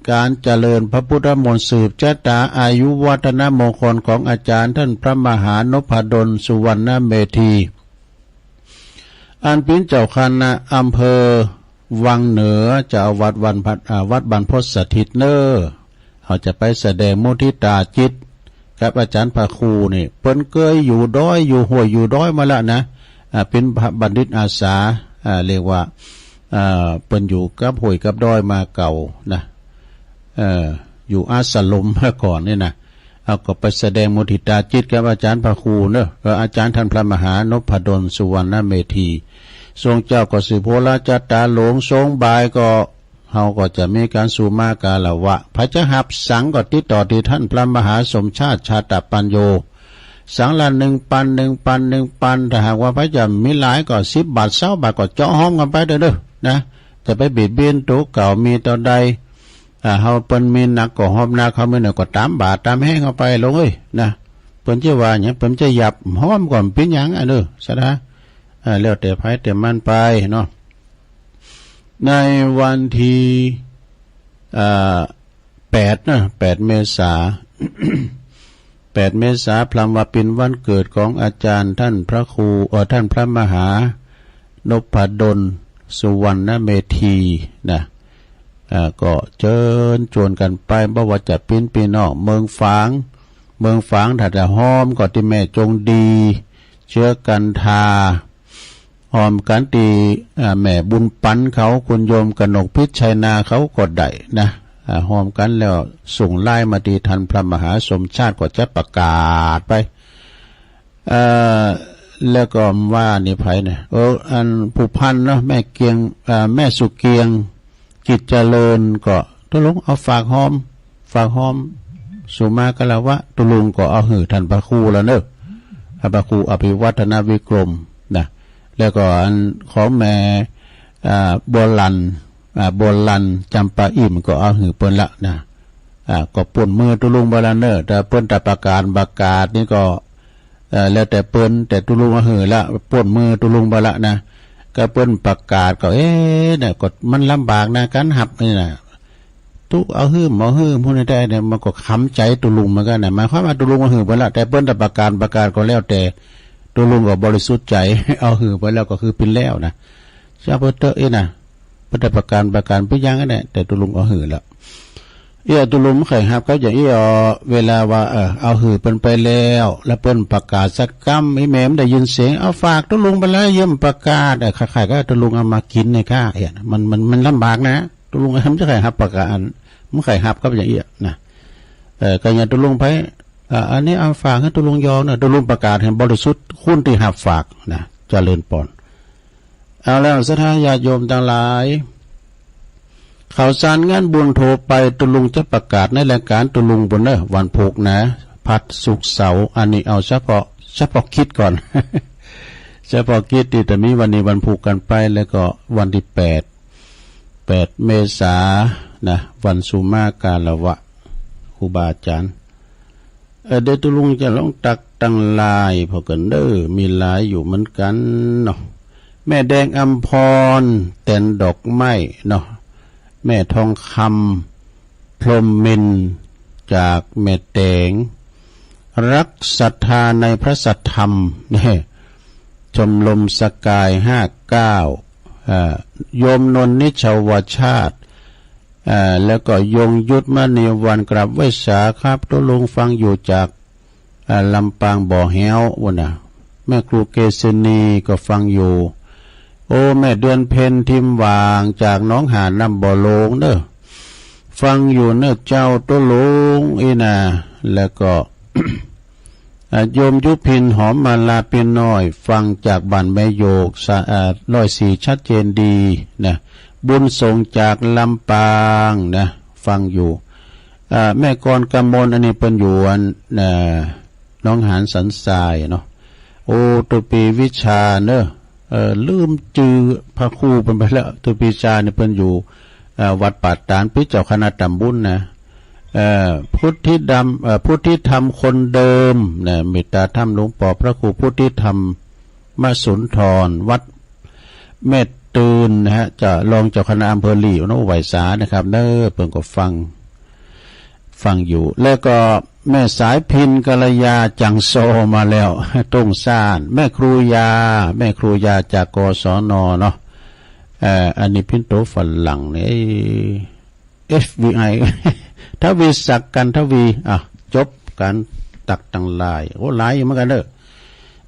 การเจริญพระพุทธมนต์สืบชะตาอายุวัฒนมงคลของอาจารย์ท่านพระมหานพดลสุวรรณเมธี อันเป็นเจ้าคณะอำเภอวังเหนือ เจ้าอาวาสวัดพัด อ่า วัดบรรพตสถิตเนอ เขาจะไปแสดงมุทิตาจิตกับอาจารย์พระครูนี่ เปิ้นเกยอยู่ดอยอยู่ห้วยอยู่ดอยมาแล้วนะ อ่า เป็นพระบัณฑิตอาสา อ่า เรียกว่า อ่า เปิ้นอยู่กับห้วยกับดอยมาเก่านะ เอ่อ อยู่อาสลมมาก่อนนี่นะ เอาก็ไปแสดงมุทิตาจิตกับอาจารย์พระครูเนอะ ก็อาจารย์ท่านพระมหานพดลสุวรรณเมธี ทรงเจ๊าก็สืบโหราจัตตาหลวง ทรงบ่ายก็ เฮาก็จะมีการสุมาคารวะ ใผจะหับสังก็ติดต่อที่ท่านพระมหาสมชาติชาตปัญโญ สังละหนึ่งปัน หนึ่งปัน หนึ่งปัน ถ้าหากว่าใผจะมีหลายก็สิบบาท ซาวบาทก็เจาะฮ้อมกันไปเด้อเด้อนะ จะไปเบียดเบียนตัวเก่า มีเต้าใด อ่า เฮาเปิ้นมีหนักก็ฮ้อมหนัก เฮามีน้อยก็ตามบาทตามแฮงเข้าไป โลมเอ้ย นะ เปิ้นจะว่าหยัง เปิ้นจะหยาบฮ้อมก็บ่เป็นหยังอะเนอะ ศรัทธา อ่า แล้วแต่ไผแต่มันไปเนาะ ในวันที่ อ่า แปดนะ แปดเมษา แปดเมษา พลัมว่าเป็นวันเกิดของอาจารย์ท่านพระครู เอ่อ ท่านพระมหานพดลสุวรรณเมธีนะ อ่า ก็เชิญชวนกันไป บ่ว่าจะเป็นพี่น้องเมืองฝาง เมืองฝางถ้าจะฮ้อมก็ที่แม่จงดี เชื้อกันทา ฮ้อมกันที่ อ่า แม่บุญปันเขา คุณโยมกนกพิชชัยนาเขาก็ได้นะ อ่า ฮ้อมกันแล้วส่งไลน์มาที่ท่านพระมหาสมชาติก็จะประกาศไป เอ่อ แล้วก็ว่านี่ไผเนี่ย เออ อันผู้พันเนาะ แม่เกียง อ่า แม่สุเกียง กิจเจริญก็ตกลงเอาฝากฮ้อม ฝากฮ้อมสุมาคารวะ ตกลงก็เอาหื้อท่านพระครูแล้วเนอะ ท่านพระครูอภิวัฒนวิกรมนะ แล้วก็อันของแม่ อ่า บัวลัน อ่า บัวลันจำปาอิ่มก็เอาหื้อเปิ้นละนะ อ่า ก็ปรบมือตกลงไปแล้วเนอะ แต่เปิ้นแต่ประกาศ ประกาศนี่ก็ เอ่อ แล้วแต่เปิ้น แต่ตกลงเอาหื้อละ ปรบมือตกลงไปละนะ ก็เปิ้นประกาศก็ เอ๊ะ เนี่ย ก็มันลำบากนะ การหับนี่นะ ตุ๊เอาหื้อบ่หื้อ ผู้ใดได้เนี่ย มันก็คำใจตกลงเหมือนกันนะ หมายความว่าตกลงเอาหื้อไปละ แต่เปิ้นแต่ประกาศ ประกาศก็แล้วแต่ ตกลงก็บริสุทธิ์ใจ เอาหื้อไปแล้วก็คือเป็นแล้วนะ เจ้าเปิ้นเตอะเอ้ยนะ เปิ้นแต่ประกาศ ประกาศไปยังนั้นแหละ แต่ตกลงเอาหื้อแล้ว เอี้ย ตุลุงบ่ใค่หับครับ อย่างอี้ เอ่อ เวลาว่า เอ่อ เอาหื้อเปิ้นไปแล้ว แล้วเปิ้นประกาศสักกำ อีแม่บ่ได้ยินเสียง เอาฝากตุลุงไปแล้ว เยี่ยมประกาศ เอ่อ ใค่ๆ ก็ตุลุงเอามากินเนี่ยค่ะ เอี้ย มัน มัน มันลำบากนะ ตุลุงบ่ใค่หับประกาศ บ่ใค่หับครับ อย่างอี้นะ เอ่อ ก็อย่างตุลุงไป เอ่อ อันนี้เอาฝากหื้อตุลุงยองนะ ตุลุงประกาศให้บริสุทธิ์ คนตี้หับฝากนะ เจริญปอน เอาแล้ว ศรัทธาญาติโยมตังหลาย ข่าวสารงานบุญโทรไป ตุลุงจะประกาศในรายการตุลุงบุญเนอะ วันพุธนะ พัด ศุกร์ เสาร์ อันนี้เอาเฉพาะ เฉพาะกิจก่อน เฉพาะกิจตี้จะมีวันนี้วันพุธกันไป แล้วก็วันตี้แปด แปด เมษานะ วันสุมาคารวะ ครูบาอาจารย์ เอ่อ เดี๋ยวตุลุงจะลองตักตังหลายพอกันเด้อ มีหลายอยู่เหมือนกันเนาะ แม่แดงอำพร แตนดอกไม้เนาะ แม่ทองคำ พรหมมินทร์ จากแม่แตง รักศรัทธาในพระสัทธรรม เนี่ย ชมรมสกาย ห้าเก้า เอ่อ โยมนนท์ นิชวชาติ อ่า แล้วก็ยงยุทธ มณีวัน กราบไหว้สาครับ ตุลุงฟังอยู่จาก อ่า ลำปางบ่อแฮ้ว ว่านะ แม่ครูเกษณีก็ฟังอยู่ โอ้ แม่เดือนเพ็ญ ทิมหว่าง จากหนองหานน้ำบ่อโลงเด้อ ฟังอยู่เนอะเจ้า ตุลุงอี้นะ แล้วก็ อ่า โยมยุพิน หอมมาลา เปียน้อย ฟังจากบ้านแม่โยก สะ อ่า ร้อยสี่ ชัดเจนดีนะ บุญส่งจากลำปางนะ ฟังอยู่ อ่า แม่กรกมล อันนี้เปิ้นอยู่อัน อ่า หนองหานสันทรายเนาะ โอ้ ตุปีวิชาเนอะ เอ่อ ลืมจื่อพระครูเปิ้นไปแล้ว ตุปีวิชานี่เปิ้นอยู่ เอ่อ วัดป่าตาด เปิ้นเจ้าคณะตำบลนะ เอ่อ พุทธิดำ เอ่อ พุทธิธรรมคนเดิมนะ เมตตาธรรมหลวงปอพระครูพุทธิธรรมสุนทร วัดแม่ตื่นนะฮะ จะรองเจ้าคณะอำเภอหลีเนาะ ไหว้สานะครับเนอะ เปิ้นก็ฟัง ฟังอยู่ แล้วก็แม่สายพิน กัลยา จังโซมาแล้ว ตุ้งซ่าน แม่ครูยา แม่ครูยาจาก กศน เนาะ เอ่อ อันนี้พิมพ์โตฝรั่งนี่ เอฟวีไอ ทวีศักดิ์ กันทวี อ่ะ จบการตักตังหลาย โอ้ หลายอยู่เหมือนกันเด้อ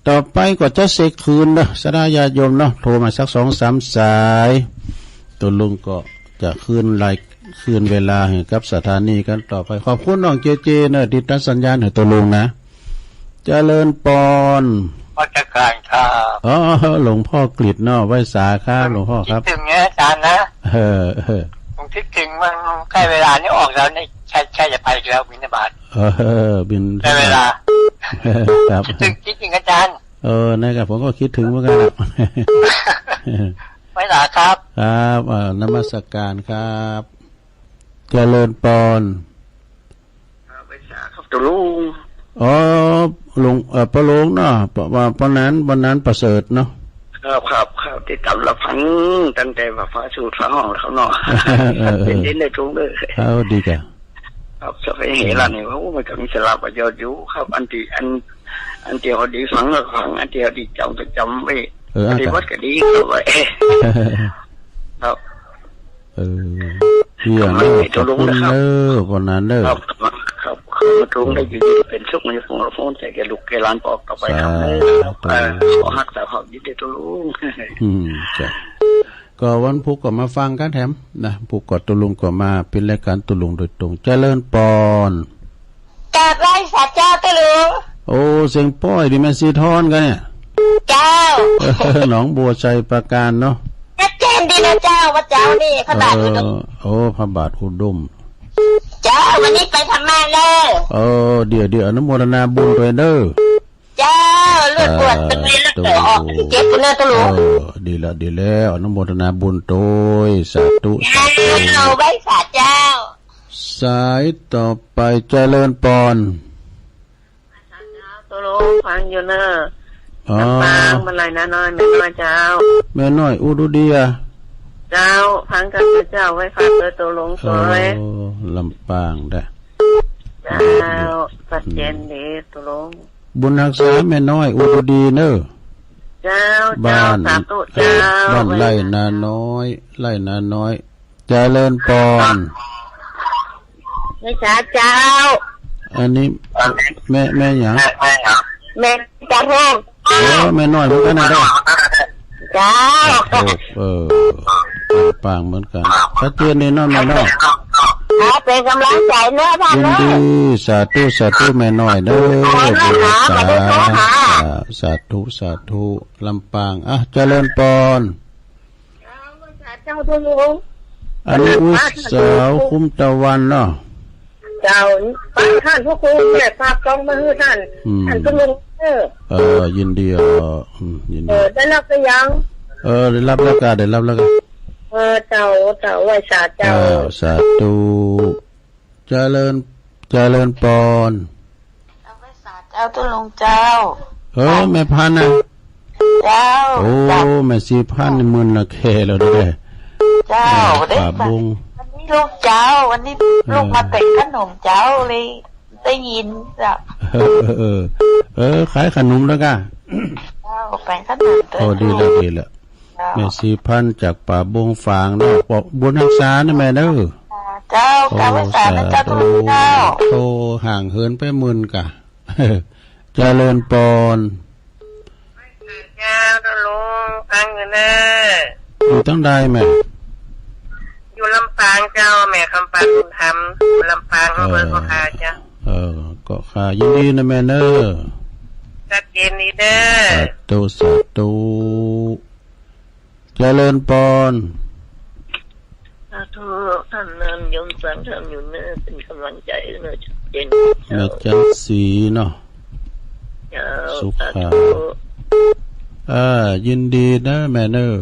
ต่อไปก็จะเช็คคืนเนาะ ศรัทธาญาติโยมเนาะ โทรมาสักสองสามสาย ตุลุงก็จะคืนราย คืนเวลาให้กับสถานีกันต่อไป ขอบคุณน้องเจเจเนาะ ที่ตัดสัญญาณให้ตุลุงนะ เจริญปอน นมัสการครับ อ๋อ หลวงพ่อกฤษเนาะ ไหว้สาครับ หลวงพ่อครับ คิดถึงนะอาจารย์นะ เออ เออ ผมคิดถึงมันใกล้เวลานี้ออกแล้วนี่ ใช่ ใช่จะไปอีกแล้วบิณฑบาต เออ บิณฑบาต ใกล้เวลา ครับ คิดถึง คิดถึงอาจารย์ เออ นะครับ ผมก็คิดถึงเหมือนกันครับ ไหว้สาครับ ครับ เอ่อ นมัสการครับ เจริญปอน ครับ ไหว้สาครับ ตุลุง อ๋อ หลวง เอ่อ ป้อหลวงเนาะ ป้อ ว่าป้อหนาน ป้อหนานประเสริฐเนาะ ครับ ครับ ครับ ติดตามรับฟังตั้งแต่ว่าฟ้าสูดฟ้าห้องแล้วครับเนาะ เออ เออ เป็นเด่นในทุงเลย เอาดีกะ ครับ จะไปเห็นละนี่ว่า โอ้ มันก็มีสาระประโยชน์อยู่ครับ อันที่ อัน อันที่เขาดีฟังก็ฟัง อันที่เขาดีจำก็จำไว้ เออ ปฏิบัติก็ดีครับ ครับ เออ เยี่ยมเลย ขอบคุณเนอะ ป้อหนานเนอะ ครับ ครับ ครับ ขอบคุณได้อยู่ดีเป็นสุข มีความสุข ใจแก่ลูกแก่หลานต่อไปครับ สาธุ เออ ขอฮักษาความยินดีตุลุง อืม จ้ะ ก็วันพุธก็มาฟังกันแถมนะ พุธก็ตุลุงก็มาเป็นรายการตุลุงโดยตรง เจริญปอน กราบไหว้สาเจ้าตุลุง โอ้ เสียงป้อยดีแม่สีทอนกันเนี่ย เจ้า เออ หนองบัวไชยปราการเนาะ ชัดเจนดีนะเจ้า ว่าเจ้านี่พระบาทอุดม เออ โอ้ พระบาทอุดม เจ้า วันนี้ไปธรรมะเนอะ เออ เดี๋ยว เดี๋ยว อนุโมทนาบุญด้วยเด้อ เจ้า เลือดปวด สาธุ ตึงเลย เลือดเกิดออก เจ็บเนอะตุลุง เออ ดีละ ดีแล้ว อนุโมทนาบุญด้วย สาธุ สาธุ เจ้า ไหว้สาเจ้า สายต่อไป เจริญปอน ตุลุงฟังอยู่เนอะ อ๋อ ลำปาง บ้านไร่นาน้อย แม่น้อยเจ้า แม่น้อย อุดดีอะ เจ้า ฟังกันเจ้า ไหว้พระเปิดตุลุงสวย เออ ลำปางได้ เจ้า ชัดเจนดีตุลุง บุญฮักษาแม่น้อย อุดดีเนอะ เจ้า เจ้า บ้าน สาธุ เอ่อ เจ้า บ้านไร่นาน้อย ไร่นาน้อย เจริญปอน แม่สาเจ้า อันนี้แม่ แม่หยัง แม่ตาโฮก โอ้ แม่น้อยเหมือนกันนะเด้อ เจ้า ตาโฮก เออ ปางเหมือนกัน ชัดเจนดีเนาะแม่เนาะ ครับ เป็นกำลังใจเนาะท่าน ยิน เนาะ ดี สาธุ สาธุ แม่น้อยเด้อ ขอโทษนะ บุญรักษา ขอโทษนะ สาธุ สาธุ ลำปาง อ่ะ เจริญปอน เจ้า เจ้าตัวลุง อันนี้อุตสาวคุ้มตะวันเนาะ เจ้า ป้าท่านพระครูเนี่ย ฝากกองมาให้ท่าน อืม ท่านตัวลุงเออ เออ ยินดี เออ อืม ยินดี เออ ได้รับหรือยัง เออ ได้รับแล้วกา ได้รับแล้วกา เออ เจ้า เจ้า ไหว้สาเจ้า เจ้า สาธุ เจริญ เจริญปอน เอาไว้สาเจ้า ตุ๊ลุงเจ้า เออ แม่พันธุ์นะ เจ้า โอ้ เจ้า แม่สีพันธุ์นี่มึนนะแค่แล้วเด้อ เจ้า เออ ได้ ป่าบง วันนี้ลูกเจ้า วันนี้ เออ ลูกมาแต่งขนมเจ้าเลย ได้ยินเจ้า เออ เออ เออ ขายขนมแล้วกา เจ้า แต่งขนม โอ้ ดีแล้ว ดีแล้ว เจ้า แม่สีพันธุ์จากป่าบงฝางเนาะ บอกบุญฮักษานะแม่เด้อ เจ้า โอ้ กราบไหว้สานะเจ้า สาธุ ตุ๊ลุงเจ้า โอ้ ห่างเหินไปหมื่นกะ เจริญปอน เจ้า ตุ๊ลุง ฟังอยู่เนอะ อยู่ตั้งใดแม่ อยู่ลำปางเจ้า แม่คำปันบุญธรรม อยู่ลำปาง เออ อำเภอเกาะคาเจ้า เออ เกาะคา ยินดีนะแม่เนอะ ชัดเจนดีเด้อ สาธุ สาธุ เจริญปอน สาธุ ท่านนั้นโยมฟังธรรมอยู่เนอะ เป็นกำลังใจเนอะ ชัดเจน แม่จันสีเนาะ เจ้า สุขะ สาธุ อ่า ยินดีนะแม่เนอะ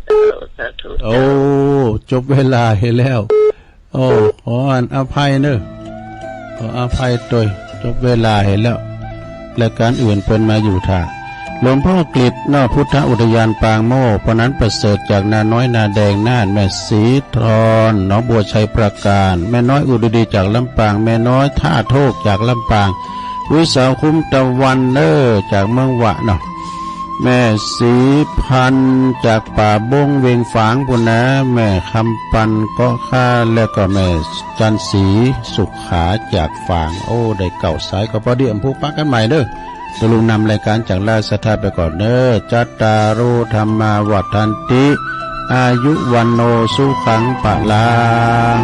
เจ้า สาธุ โอ้ เจ้า จบเวลาให้แล้ว โอ้ ขออันอภัยเนอะ ขออภัยโตย จบเวลาให้แล้ว รายการอื่นเปิ้นมาอยู่ถ่า หลวงพ่อกฤษเนาะ พุทธอุทยานปางโมกข์ ป้อนั้นประเสริฐจากนาน้อยนาแดงน่าน แม่สีทอน หนองบัวชัยปราการ แม่น้อยอุดดีจากลำปาง แม่น้อยท่าโทกจากลำปาง วิสาคุ้มตะวันเนอะ จากเมืองวะเนาะ แม่สีพันธุ์จากป่าบงเวียงฝางปู้นนะ แม่คำปันเกาะคา แล้วก็แม่จันสีสุขาจากฝาง โอ้ ได้เก้าสาย ก็พอดี อำพูปะกันใหม่เด้อ ตุ๊ลุงนำรายการจากราชสัทธาไปก่อนเนอะ จัตตาโร ธัมมา วัฑฒันติ อายุ วัณโณ สุขัง พลัง